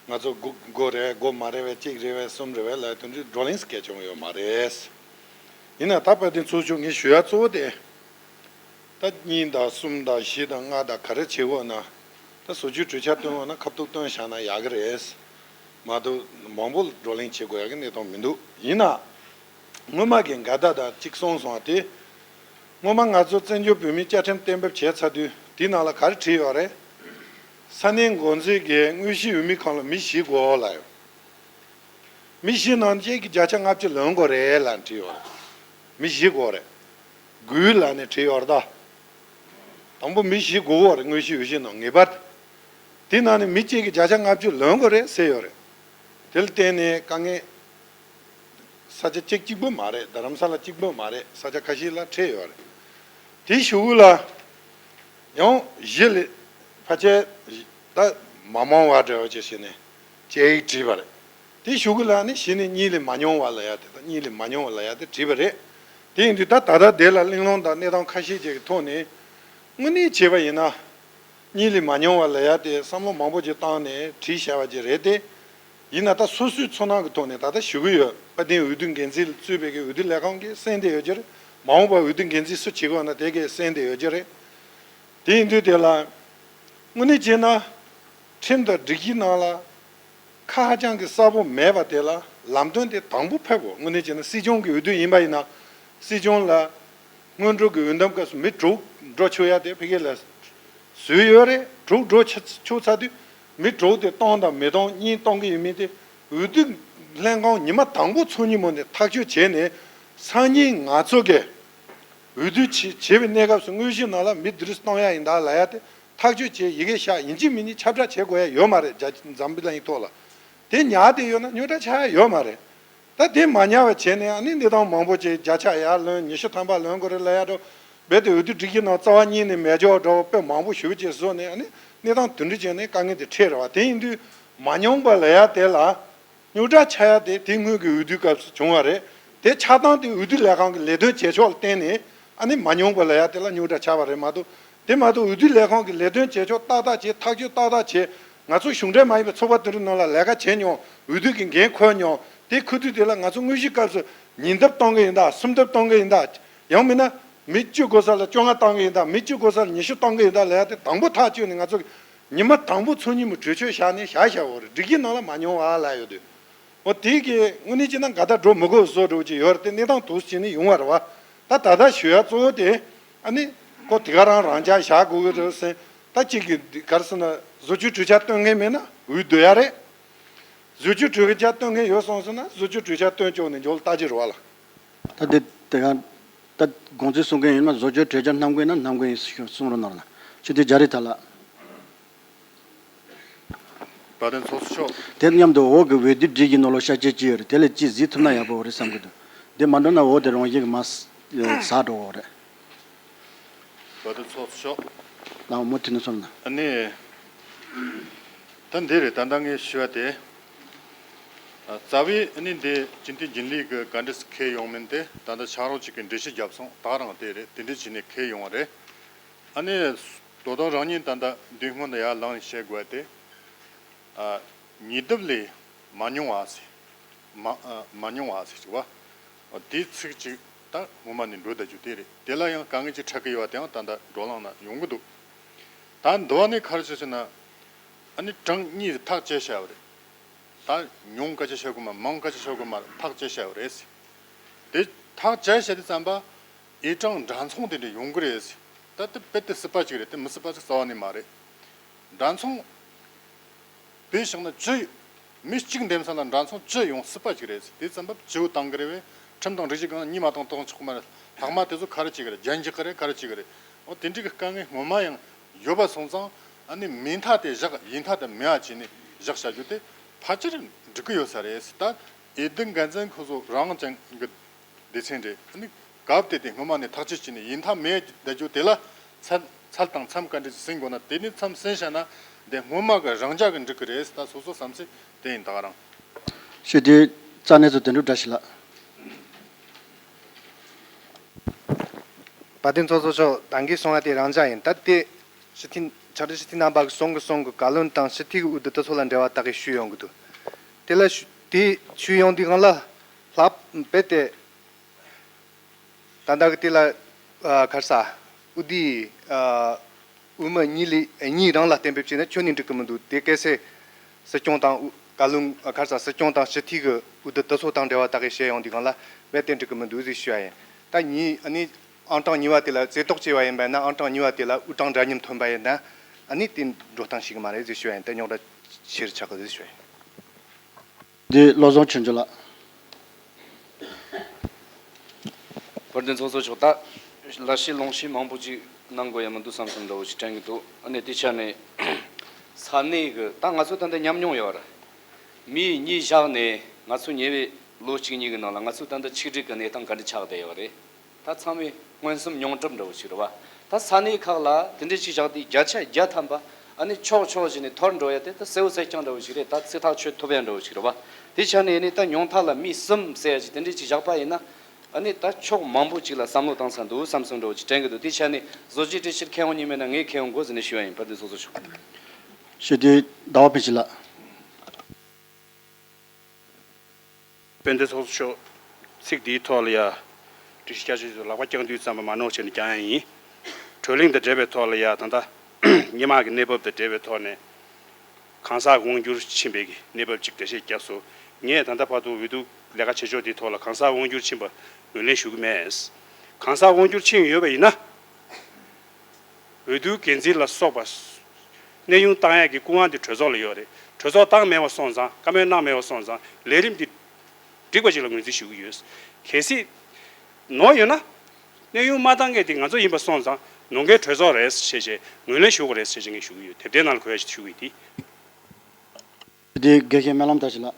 ང་ཚོ་དགུ་དགུ་རེད། དགུ་མ་རེད་པས། གཅིག་རེད་པས། གསུམ་རེད་པས་ལབ་དེ་འདྲའི་བགྲོ་གླེང་སྐད་བྱུང་ཡོད་མ་རེད། ཡིན་ན་ད་དཔལ་ལྡན་ཚོགས་གཙོ་མཆོག་ངས་ཞུ་ཡ་གཙོ་བོ་དེ། ད་གཉིས་དང་གསུམ་དང་བཞི་དང་ལྔ་དང་ག་རེ་བྱེད་དགོས་ན། ད་བཟོ་བཅོས་གྲོས་འཆར་བཏོན་དགོས་ན་ཁ་ཐུག་བཏོན་བཞག་ན་ཡག་གི་རེད། མ་གཏོགས་མང་པོ་བགྲོ་གླེང་བྱེད་དགོས་ཡག་གི་གནས་སྟངས་མི་འདུག། ཡིན་ན། སྔོན་མ་གི་འགལ་ཟླ་དང་གཅིག་གསུངས་སོང་བ་དེ། སྔོན་མ་ང་ཚོ་བཙན་བྱོལ་བོད་མིའི་བཅའ་ཁྲིམས་གཏན་འབེབས་བྱས་ཚར་དུས་དེའི་ནང་ལ་ག་རེ་བྲིས་ཡོད་རེད། ས་གནས་འགོ་འཛིན་གྱིས་དངོས་གཞིའི་འོས་མིའི་ཁང་ལ་མི་བཞི་དགོས་ལབ་ཡོད། མི་བཞི་ནང་གཅིག་གིས་བརྒྱ་ཆ་ལྔ་བཅུ་ལོན་དགོས་རེད་ལབ་བྲིས་ཡོད་རེད། མི་བཞི་དགོས་རེད། དགོས་ལབ་ནས་བྲིས་ཡོད་རེད་ད། དང་པོ་མི་བཞི་དགོས་ཡོད་རེད། དངོས་གཞིའི་འོས་གཞི་ནང་ངེས་པར་དུ། དེ་ནང་ནས་མི་གཅིག་གིས་བརྒྱ་ཆ་ལྔ་བཅུ་ལོན་དགོས་རེད་ཟེར་ཡོད་རེད། དེ་ལ་བརྟེན་ནས་དཀའ་ངལ། ས་ཆ་གཅིག་གཅིག་པོ་མ་རེད། རྡ་རམ་ས་ལ་གཅིག་པོ་མ་རེད། ས་ཆ་ཁ་ཤས་ལ་འཕྲད་ཡོད་རེད། དེའི་གཞུག་གུ་ལ་ཡང་གཞི་ལས་ཕལ་ཆེར་ད་མ་མང་བ་འདྲ་བ་ཅིག་བྱས་ནས་དཔྱད་ཡིག་བྲིས་པ་རེད། དེའི་གཞུག་གུ་ལ་ནི་གཞི་ནས་གཉིས་ལས་མ་ཉུང་བ་ལབ་ཡ་དེ་དང་གཉིས་ལས་མ་ཉུང་བ་ལབ་ཡ་དེ་བྲིས་པ་རེད། དེ་ཡིན་དུས་ད་ད་ལྟ་དེ་ལ་གླེང་སློང་དང་གནས་སྟངས་ཁ་ཤས་ཅིག་གི་ཐོག་ནས་དངོས་གནས་བྱས་པ་ཡིན་ན། གཉིས་ལས་མ་ཉུང་བ་ལབ་ཡ་དེ་བསམ་བློ་མང་པོ་ཅིག་བཏང་ནས་བྲིས་བཞག་པ་ཅིག་རེད་དེ། ཡིན་ན་ད་སོ་སོའི་ཚོར་སྣང་གི་ཐོག་ནས་ད་ལྟ་ཞུ་གི་ཡོད། དཔལ་ལྡན་འོས་བསྡུ་འགན་འཛིན་ལ་གཙོས་པའི་གི་འོས་བསྡུ་ལས་ཁང་གིས་གསན་བསྡད་ཡོད་ཀྱི་རེད། མ་འོངས་པར་འོས་བསྡུ་འགན་འཛིན་སུ་བྱེད་དགོས་ན་དེ་གས་གསན་བསྡད་ཡོད་ཀྱི་རེད། དེ་ཡིན་དུས་དེ་ལ་དངོས་གནས་བྱས་ན་ཁྲིམས་དང་སྒྲིག་གཞི་ནང་ལ་ཁ་ཧ་ཅང་གི་གསལ་པོ་མེད་པ་དེ་ལ་ལམ་སྟོན་དེ་དང་པོ་ཕེབས་དགོས། དངོས་གནས་བྱས་ན་སྲིད་སྐྱོང་གི་འོས་བསྡུ་ཡིན་པ་ཡིན་ན་སྲིད་སྐྱོང་ལ་སྔོན་འགྲོ་གི་འོས་འདེམས་སྐབས་སུ་མི་དྲུག་འགྲོ་ཆོག་ཡ་དེ་ཕ་གི་ལ་བཟོས་ཡོད་རེད། དྲུག་འགྲོ་ཆ་ཆོག་ཚར་དུས་མི་དྲུག་དེ་གཏོང་དང་མི་གཏོང་གཉིས་གཏོང་གི་ཡོད་མེད་དེ་འོས་བསྡུ་ལྷན་ཁང་ཉི་མ་དང་པོ་ཚོགས་ཉིན་མོ་ནས་ཐག་གཅོད་བྱས་ནས་སང་ཉིན་ང་ཚོ་གི་འོས་བསྡུ་བྱེད་བྱེད་པའི་གནས་སྐབས་སུ་དངོས་གཞི་ནང་ལ་མི་འདི་རིགས་གཏོང་ཡ་ཡིན་ད་ལབ་ཡ་དེ་ཐག་གཅོད་བྱས་ཡི་གེ་བཞག་ཡིན་གཅིག་མིན་གཉིས་ཁྱབ་བསྒྲགས་བྱེད་དགོས་ཡ་ཡོད་མ་རེད། རྒྱ་འཛམ་བུ་གླིང་ཐོག་ལ་དེ་ཉར་བསྡད་ཡོད་ན་རྙོག་དྲ་ཆགས་ཡ་ཡོད་མ་རེད། ད་དེ་མ་ཉར་བ་བྱས་ནས་ཨ་ནི་གནས་སྟངས་མང་པོ་ཅིག་བརྒྱ་ཆ་ཡར་ལོན་ཉི་ཤུ་ཐམ་པ་ལོན་དགོས་རེད་ལབ་ཡ་འགྲོ། རྦད་དེ་འོས་བསྡུ་སྒྲིག་གཞི་ནང་རྩ་བ་ཉིད་ནས་མེད་ཅོག་འགྲོ་དཔེ་མང་པོ་ཞུ་བྱས་བཟོས་ནས་ཨ་ནི་གནས་སྟངས་དེ་འདྲ་བྱས་ནས་དཀའ་ངལ་དེ་འཕྲད་རེད་བ། དེ་ཡིན་དུས་མ་ཉུང་པ་ལབ་ཡ་དེ་ལ་རྙོག་དྲ་ཆགས་ཡ་དེ་དེ་སྔོན་གྱི་འོས་བསྡུའི་སྐབས་སུ་བྱུང་བ་རེད། དེ་ཆགས་སྟངས་དེ་འོས་བསྡུ་ལས་ཁང་གི་ལས་དོན་བྱེད་ཕྱོགས་ལ་བརྟེན་ནས་ཨ་ནི་མ་ཉུང་པ་ལབ་ཡ་དེ་ལ་རྙོག་དྲ་ཆགས་པ་རེད་མ་གཏོགས། དེ་མ་གཏོགས་འོས་བསྡུ་ལས་ཁང་གི་ལས་དོན་བྱེད་ཕྱོགས་ཏག་ཏག་བྱས། ཐག་གཅོད་ཏག་ཏག་བྱས། ང་ཚོ་གཞུང་འབྲེལ་མ་ཡིན་པའི་ཚོགས་པ་དེ་འདྲའི་ནང་ལ་ལས་ཀ་བྱས་མྱོང་། འོས་བསྡུ་གི་འགན་འཁུར་མྱོང་། དེ་འཁུར་དུས་དེ་ལ་ང་ཚོ་དངོས་གཞིའི་སྐབས་སུ་ཉིས་ལྡབ་གཏོང་གི་ཡིན་ད། སུམ་ལྡབ་གཏོང་གི་ཡིན་ད། ཡང་མིན་ན་མི་བཅུ་དགོས་ས་ལ་བཅོ་ལྔ་གཏོང་གི་ཡིན་ད། མི་བཅུ་དགོས་ས་ལ་ཉི་ཤུ་གཏོང་གི་ཡིན་ད་ལབ་ཡ་དེ་དང་པོ་ཐག་གཅོད་ནས་ང་ཚོ་ཉི་མ་དང་པོ་ཚོགས་ཉིན་མོ་གྲོས་ཆོད་བཞག་ནས་བཞག་བཞག་འོ་རེད། སྒྲིག་གཞི་ནང་ལ་མ་མྱོང་བ་ལབ་ཡོད་དུས། འོ་དེ་གི་དངོས་གནས་བྱས་ན་འགལ་ཟླ་འགྲོ་མི་དགོས་བཟོ་འགྲོ་གི་ཡོད་རེད་དེ། གནས་སྟངས་དུ་བྱས་ནས་ཡོང་བ་རེད་བ། ད་ད་ལྟ་ཞུ་ཡ་གཙོ་བོ་དེ་ཨ་ནི་ཁོ་དེ་ག་རང་རང་འཇགས་བཞག་དགོས་ཀྱི་རེད་ཟེར། ད་གཅིག་གི་ག་རེ་ཟེར་ན་བཟོ་བཅོས་གྲོས་འཆར་བཏོན་མཁན་མེད་ན་འོས་བསྡུ་ཡ་རེད། བཟོ་བཅོས་གྲོས་འཆར་བཏོན་མཁན་ཡོད་སོང་ཟེར་ན་བཟོ་བཅོས་གྲོས་འཆར་བཏོན་ཆོག་ནས་འཇོག་ལྟ་ཅི་རེད་བ་ལ། ད་དེ་དེ་ག་ད་དགོངས་ཚུལ་གསུང་མཁན་ཡིན་ན་བཟོ་བཅོས་གྲོས་འཆར་བསྣམས་མཁན་ན་བསྣམས་མཁན་ཡིན་གསུང་རོགས་གནང་རོགས་གནང་། ཆུ་དེ་རྒྱ་རི་ཐ་ལ། དཔལ་ལྡན་ཚོགས་གཙོ་མཆོག་དེ་མཉམ་དུ་འོག་གི་འོས་བསྡུ་སྒྲིག་གཞི་ནང་ལོགས་ཤར་ཆས་ཅི་ཡོད་རེད། དེ་ལས་ཅི་གཟིགས་ཐུབ་ན་ཡག་པོ་རེད་བསམ་གི་འདུག། འདི་མ་འགྲོ་ན་འོག་དེ་རང་བཞིན་གྱི་མ་ཟག་འགྲོ་འོག་རེད། དཔལ་ལྡན་ཚོགས་གཙོ་མཆོག་ལའང་མུ་མཐུད་ནས་གསུངས་ན། ཨ་ནི། ད་འདི་རེད། ད་ལྟ་ངས་ཞུ་བ་དེ། རྩ་བའི་ཨ་ནི་འདི་སྤྱི་འཐུས་རྒྱུན་ལས་ཀྱི་ག་འདྲས་སུ་འཁེལ་ཡོང་མིན་དེ་ད་ལྟ་ཆ་རོགས་གཅིག་གིས་འགྲེལ་བཤད་བརྒྱབ་སོང་། ད་རང་དེ་རེད། དེ་འདྲས་བྱས་ནས་འཁེལ་ཡོང་བ་རེད། ཨ་ནི། དོ་དམ་རང་ཉིད་ད་ལྟ་མདུན་སྔོན་དུ་ཡར་ལངས་ནས་བཤད་དགོས་པ་དེ། ཨ། ཉིས་ལྡབ་ལས་མ་ཉུང་བ་ཟེར། མ། ཨ། མ་ཉུང་བ་ཟེར་གཅིག་བ། དེའི་ཚིག་གཅིག་ད་སྔོན་མ་ནས་འགྲོ་བསྡད་རྒྱུ་དེ་རེད། དེ་ལ་ཡང་དཀའ་ངལ་ཅིག་འཕྲད་ཀྱི་ཡོད་པ་དེའང་ད་ལྟ་བགྲོ་གླེང་ནང་ཡོང་གི་འདུག། ད་འདི་བ་ནས་ག་རེ་བྱས་ཟེར་ན། ཨ་ནི་གྲངས་གཉིས་ཐག་བཅད་བྱས་པ་རེད། ད་ཉུང་སྐད་ཆ་བཤད་དགོས་མ། མང་སྐད་ཆ་བཤད་དགོས་མ། ཐག་བཅད་བྱས་པ་རེད་ཟེར། དེ་ཐག་བཅད་བྱས་དུས་ཙམ་པ་ཨི་གྲངས་འདྲ་མཚུངས་དེ་འདྲ་ཡོང་གི་རེད་ཟེར། ད་དེ་རྦད་དེ་སྲིད་པ་ཅིག་རེད། དེ་མི་སྲིད་པ་ཅིག་རྩ་བ་ནས་མ་རེད། འདྲ་མཚུངས། དཔེ་བཞག་ན་བཅུ། མི་གཅིག་འདེམས་ས་ལ་འདྲ་མཚུངས་བཅུ་ཡོང་སྲིད་པ་ཅིག་རེད་ཟེར། དེ་ཙམ་པ་བཅུ་བཏང་གི་རེད་པས། ཁྲིམས་དང་སྒྲིག་གཞི་སྒང་གཉིས་མ་བཏང་བཏང་ཆོག་གི་མ་རེད། ལྷག་མ་དེ་ཚོ་ག་རེ་བྱེད་ཀྱི་རེད། རྒྱན་འཇགས་ཀྱི་རེད། ག་རེ་བྱེད་ཀྱི་རེད། འོ་དེ་འདྲའི་གི་དཀའ་ངལ་སྔོན་མ་ཡང་ ཡོད་པ་སོང་ཙང་ཨ་ནི་མིང་མཐའ་དེ་བཞག་ཡིག་མཐའ་དེ་མེད་པ་བྱས་ནས་བཞག་བྱ་རྒྱུ་དེ་ཕལ་ཆེར་འགྲིག་གི་ཡོད་ས་རེད། ད་འོས་བསྡུ་འགན་འཛིན་ཁོ་ཚོ་རང་ཅན་གྱི་སྡེ་ཚན་རེད། ཨ་ནི་སྐབས་དེ་དེ་སྔོན་མ་ནས་ཐག་གཅོད་བྱས་ནས་ཡིག་མཐའ་མེད་བསྡད་རྒྱུ་དེ་ལ་ཚད་ཚད་དང་མཚམས་ག་འདྲ་ཟིན་དགོས་ན་དེ་ནས་མཚམས་ཟིན་བྱས་ན་དེ་སྔོན་མ་གི་རང་འཇགས་ཀྱི་འགྲིག་གི་རེད། ད་སོ་སོ་བསམ་ཚུལ་དེ་ཡིན། ད་ག་རང་། ཞུ་དུས་རྩ་གནས་ཚོ་དོན་གྲུབ་བཀྲ་ཤིས་ལགས། དཔལ་ལྡན་ཚོགས་གཙོ་མཆོག་ད་གིན་གསུངས་པ་དེ་རང་འཇགས་ཡིན། ད་དེ་སྤྱི་འཐུས་ཕྱག་སྦྲེལ་སྤྱི་འཐུས་རྣམ་པ་གི་གསུང་གི་གསུང་གི་བཀའ་བློན་དང་སྤྱི་འཐུས་ཀྱི་འོས་བསྡུ་དེ་ཚོ་ལ་འབྲེལ་བ་ད་གིན་ཞུས་ཡོང་གི་འདུག་དེ་ལ་ཞུ་དེ་ཞུས་ཡོང་དུས་སྒང་ལ་ལྷག་རྦད་དེ་ད་ལྟ་གི་དེ་ལ་ཨ་ག་རེ་ཟ་འོས་བསྡུའི་ཨ་འོས་མི་གཉིས་ལས་གཉིས་རང་ལ་གཏན་འབེབས་བྱས་ན་ཁྱོན་ནས་འགྲིག་གི་མི་འདུག་དེ་གལ་སྲིད་སྲིད་སྐྱོང་དང་བཀའ་བློན་ཨ་ག་རེ་ཟ་སྲིད་སྐྱོང་དང་སྤྱི་འཐུས་ཀྱི་འོས་བསྡུ་དེ་ཚོ་དང་འབྲེལ་བ་ད་གིན་བྱས་ཡོང་དུས་སྒང་ལ་རྦད་དེ་འགྲིག་གི་མི་འདུག་ཟེར་ཞུ་བ་ཡིན། ད་གཉིས་ཨ་ནི་ཨང་གྲངས་གཉིས་པ་དེ་ལ་རྩེ་ཏོག་བྱས་པ་ཡིན་པ་ན་ཨང་གྲངས་གཉིས་པ་དེ་ལ་དབུས་གྲངས་འདྲ་མཉམ་ཐོན་པ་ཡིན་ན་ཨ་ནི་དེ་འགྲོ་སྟངས་ཤིག་མ་རེད་ཟེར་ཞུ་བ་ཡིན། ད་རྙོག་དྲ་ཆེ་རུ་ཆགས་གི་ཟེར་ཞུ་བ་ཡིན། འདི་བློ་བཟང་ཆོས་འབྱོར་ལགས། དཔལ་ལྡན་ཚོགས་གཙོ་མཆོག་ད་ལ་ཤི་ལོང་ཤི་མང་པོ་ཅིག་གནང་དགོས་ཡ་མི་འདུག་བསམ་བསམ་འདྲ་བོ་ཞིག་དྲན་གི་འདུག་ཨ་ནི་དེ་ཆ་ནས་ས་གནས་གི་ད་ང་ཚོ་ད་ལྟ་ཉམས་མྱོང་ཡོད་ར། མི་གཉིས་བཞག་ནས་ང་ཚོ་ཉེ་བའི་ལོ་གཅིག་གཉིས་གི་ནང་ལ་ང་ཚོ་ད་ལྟ་ཆིག་སྒྲིལ་གི་གནས་སྟངས་ག་འདྲ་ཆགས་བསྡད་ཡོད་རེད། ད་ཚང་མས་མངོན་སུམ་མྱོང་གྲུབ་འདྲ་བོ་ཞིག་རེད་བ། ད་ས་གནས་ཁག་ལ་དེ་འདྲ་ཅིག་བཞག་དུས་བརྒྱ་ཆ་བརྒྱ་ཐམ་པ་ཨ་ནི་ཕྱོགས་ཕྱོགས་བཞི་ནས་འཐོར་འགྲོ་ཡ་དེ་ད་གསལ་བོ་གསལ་རྐྱང་འདྲ་བོ་ཞིག་རེད། ད་ཚིག་ཐག་ཆོད་ཐུབ་ཡ་འདྲ་བོ་ཞིག་རེད་བ། དེ་ཆ་ནས་ཨ་ནི་ད་ཉུང་མཐའ་ལ་མི་གསུམ་ཟེར་ཡ་ཅིག་དེ་འདྲ་ཅིག་བཞག་པ་ཡིན་ན་ཨ་ནི་ད་ཕྱོགས་མང་པོ་ཅིག་ལ་བསམ་བློ་བཏང་ས་འདུག་བསམ་བསམ་འདྲ་བོ་ཅིག་དྲན་གི་འདུག་དེ་ཆ་ནས་བཟོ་བཅོས་སྒྲིག་གཞི་མཁས་དབང་གཉིས་མེད་ན་ངས་མཁས་དབང་དགོས་ཟེར་ནས་ཞུ་བ་ཡིན། དཔལ་ལྡན་ཚོགས་གཙོ་མཆོག་ཞུ་དུས་ཟླ་བ་ཕུན་སྐྱིད་ལགས། དཔལ་ལྡན་ཚོགས་གཙོ་མཆོག་ཚིག་འདིའི་ཐོག་ལ་ཡ། སྒྲིག་གཞི་བསྐྱར་བཅོས་ཚོ་ལག་པ་བརྐྱང་དུས་ཙམ་པ་མ་ནོར་བྱས་ནས་བསྐྱང་ཡ་ཡིན། བགྲོ་གླེང་དང་འབྲེལ་བའི་ཐོག་ལ་ཡ་ད་ལྟ་སྔོན་མ་གི་གནས་བབ་དང་འབྲེལ་བའི་ཐོག་ནས། གང་ཟག་དབང་སྒྱུར་ཕྱིན་པའི་གི་གནས་བབ་ཅིག་འགྲེལ་བཤད་བརྒྱབ་སོང་། ངས་ད་ལྟ་བར་དུ་འོས་བསྡུ་ལས་ཀ་བྱེད་ཕྱོགས་དེའི་ཐོག་ལ་གང་ཟག་དབང་སྒྱུར་ཕྱིན་པ་ངོས་ལེན་ཞུ་གི་མེད། གང་ཟག་དབང་སྒྱུར་ཕྱིན་ཡོད་པ་ཡིན་ན། འོས་བསྡུའི་འགན་འཛིན་ལ་སོགས་པ། གནས་དབྱུང་བཏང་ཡས་ཀྱི་སྐུ་དབང་དེ་གྲོས་ཚོགས་ལ་ཡོད་རེད། གྲོས་ཚོགས་བཏང་མེད་པ་སོང་ཙང་། བཀའ་མོལ་གནང་མེད་པ་སོང་ཙང་ལས་རིམ་འདི་འགྲིག་པ་ཞིག་ལ་ངོས་འཛིན་ཞུ་གི་ཡོད། གལ་སྲིད་ནོར་ཡོད་ན། གནས་དབྱུང་མ་བཏང་མཁན་དེ་ང་ཚོ་ཡིན་པ་སོང་ཙང་ནོར་མཁན་གྲོས་ཚོགས་རེད་ཞེས་བྱས་ངོས་ལེན་ཞུ་དགོས་རེད་ཞེས་བྱས་ངས་ཞུ་གི་ཡོད། དེབ་དེའི་ནང་ལ་འཁོད་ཡ་ཞིག་ཞུ་གི་ཡོད་དེ། དེ་དགེ་བཤེས་སྨོན་ལམ་བཀྲ་ཤིས་ལགས།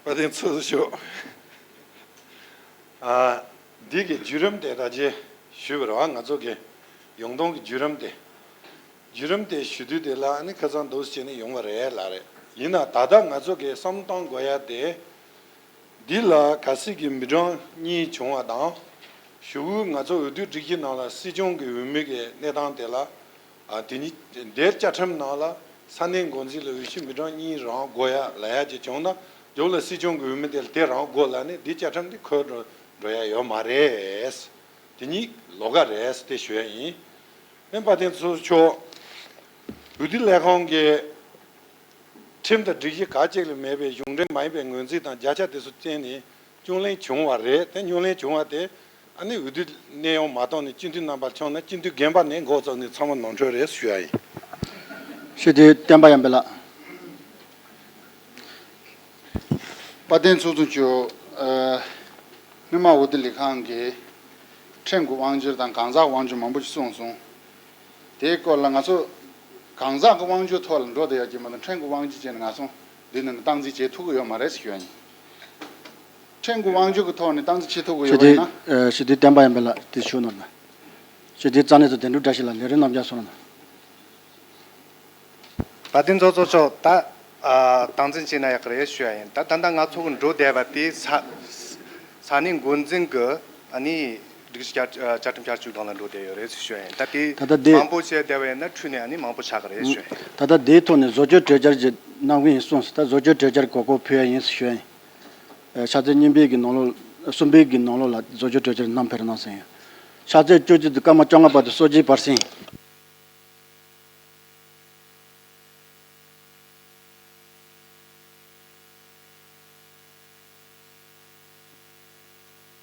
དཔལ་ལྡན་ཚོགས་གཙོ་མཆོག་ཨ། འདི་གི་བརྒྱུད་རིམ་དེ་ད་ཅི་ཞུས་པ་རེད་བ། ང་ཚོ་གི་ཡོང་སྟངས་ཀྱི་བརྒྱུད་རིམ་དེ། བརྒྱུད་རིམ་དེ་ཞུ་དུས་དེ་ལ་ཨ་ནི་ཁ་སང་འདུག་སེ་བྱས་ནས་ཡོང་བ་རེད་ལབ་རེད། ཡིན་ན་ད་ལྟ་ང་ཚོ་གི་བསམ་བཏང་དགོས་ཡ་དེ། འདི་ལ་གལ་སྲིད་ཀྱི་མི་གྲངས་གཉིས་བྱུང་བ་དང་། གཞུག་གུ་ང་ཚོ་འོས་བསྡུ་སྒྲིག་གཞི་ནང་ལ་སྲིད་སྐྱོང་གི་འོས་མི་གི་གནས་སྟངས་དེ་ལ། ཨ། དེ་ནི་འདིར་བཅའ་ཁྲིམས་ནང་ལ་ས་གནས་འགོ་འཛིན་ལ་འོས་གཞི་མི་གྲངས་གཉིས་རང་དགོས་ཡ་ལབ་ཡ་ཅིག་བྱུང་ན། མཇུག་ལ་སྲིད་སྐྱོང་གི་འོས་མི་དེ་ལ་དེ་རང་དགོས་ལབ་ནས་འདི་བཅའ་ཁྲིམས་འདི་འཁོད་འགྲོ་འགྲོ་ཡ་ཡོད་མ་རེད། དེ་ཉིད་ལོགས་ཀ་རེད་དེ་ཞུ་ཡ་ཡིན། ཨེ། དཔལ་ལྡན་ཚོགས་གཙོ་མཆོག་འོས་བསྡུ་ལས་ཁང་གི་ཁྲིམས་དང་སྒྲིག་གཞི་ག་ཅིག་ལ་མེད་པའི་གཞུང་འབྲེལ་མ་ཡིན་པའི་ངོས་འཛིན་དང་བརྒྱ་ཆ་དེ་ཚོ་བསྟན་ནས་བསྐྱར་གླེང་བྱུང་བ་རེད། དེ་བསྐྱར་གླེང་བྱུང་བ་དེ་ཨ་ནི་འོས་བསྡུ་གནས་དབྱུང་མ་བཏང་ནས་སྤྱི་འཐུས་རྣམ་པར་འཁྱོངས་ནས་སྤྱི་འཐུས་རྒན་པ་ནས་འགོ་བཙུགས་ནས་ཚང་མ་ནོར་འཁྲུལ་རེད་ཞུ་ཡ་ཡིན། ཞུ་དུས་བསྟན་པ་ཡར་འཕེལ་ལགས། དཔལ་ལྡན་ཚོགས་གཙོ་མཆོག་ཨ། སྔོན་མ་འོས་བསྡུ་ལས་ཁང་གིས་ཁྲིམས་ཀྱི་དབང་སྒྱུར་དང་གང་ཟག་དབང་སྒྱུར་མང་པོ་ཞིག་གསུངས་སོང་། དེའི་སྐོར་ལ་ང་ཚོ་གང་ཟག་གི་དབང་སྒྱུར་ཐོག་ལ་འགྲོ་བསྡད་ཡོད་ཀྱི་མ་གཏོགས་ཁྲིམས་ཀྱི་དབང་སྒྱུར་བྱས་ནས་ང་ཚོ་འདི་ནང་ནས་སྟངས་འཛིན་བྱེད་ཐུབ་ཀྱི་ཡོད་མ་རེད་ཟེར་ཞུ་ཡ་ཡིན། ཁྲིམས་ཀྱི་དབང་སྒྱུར་གྱི་ཐོག་ནས་སྟངས་འཛིན་བྱེད་ཐུབ་ཀྱི་ཡོད་པ་ཡིན་ན། ཞུ་དུས་བསྟན་པ་ཡར་འཕེལ་ལགས་དེ་ཞུ་གནང་དང་། ཞུ་དུས་རྩ་གནས་ཚོ་དོན་གྲུབ་བཀྲ་ཤིས་ལགས། ལས་རིམ་རྣམ་གཞག་གསུང་རོགས་གནང་། དཔལ་ལྡན་ཚོགས་གཙོ་མཆོག་ད་ཨ། སྟངས་འཛིན་བྱས་ན་ཡག་གི་རེད་ཞུ་ཡ་ཡིན། ད་ད་ལྟ་ང་ཚོ་གི་འགྲོ་བསྡད་པ་དེ་ས་ས་གནས་འགོ་འཛིན་གི་ཨ་ནི་སྒྲིག་གཞི་བསྐྱར་བཅའ་ཁྲིམས་བསྐྱར་བཅོས་སྒང་ལ་འགྲོ་བསྡད་ཡོད་རེད་ཞུ་ཡ་ཡིན། ད་དེ་ད་ལྟ་དེ་མང་པོ་བྱས་བསྡད་པ་ཡིན་ན་འཁྲུལ་ནས་ཨ་ནི་མང་པོ་ཆགས་གི་རེད་ཞུ་ཡ་ཡིན། ད་ལྟ་དེའི་ཐོག་ནས་བཟོ་བཅོས་གྲོས་འཆར་ཅིག་གནང་གི་ཡིན་གསུངས་སོང་། ད་བཟོ་བཅོས་གྲོས་འཆར་གོ་སྐབས་ཕུལ་ཡ་ཡིན་ཞུ་ཡ་ཡིན། ཨ། ཕྱག་ཚད་གཉིས་པའི་གི་ནང་ལོགས། གསུམ་པའི་གི་ནང་ལོགས་ལ་བཟོ་བཅོས་གྲོས་འཆར་བསྣམས་ཕེབས་གནང་ཟིན་ཡོད། ཕྱག་ཚད་བཅུ་གཅིག་དང་སྐར་མ་བཅོ་ལྔ་བར་དུ་སྲོལ་རྒྱུན་བར་གསེང་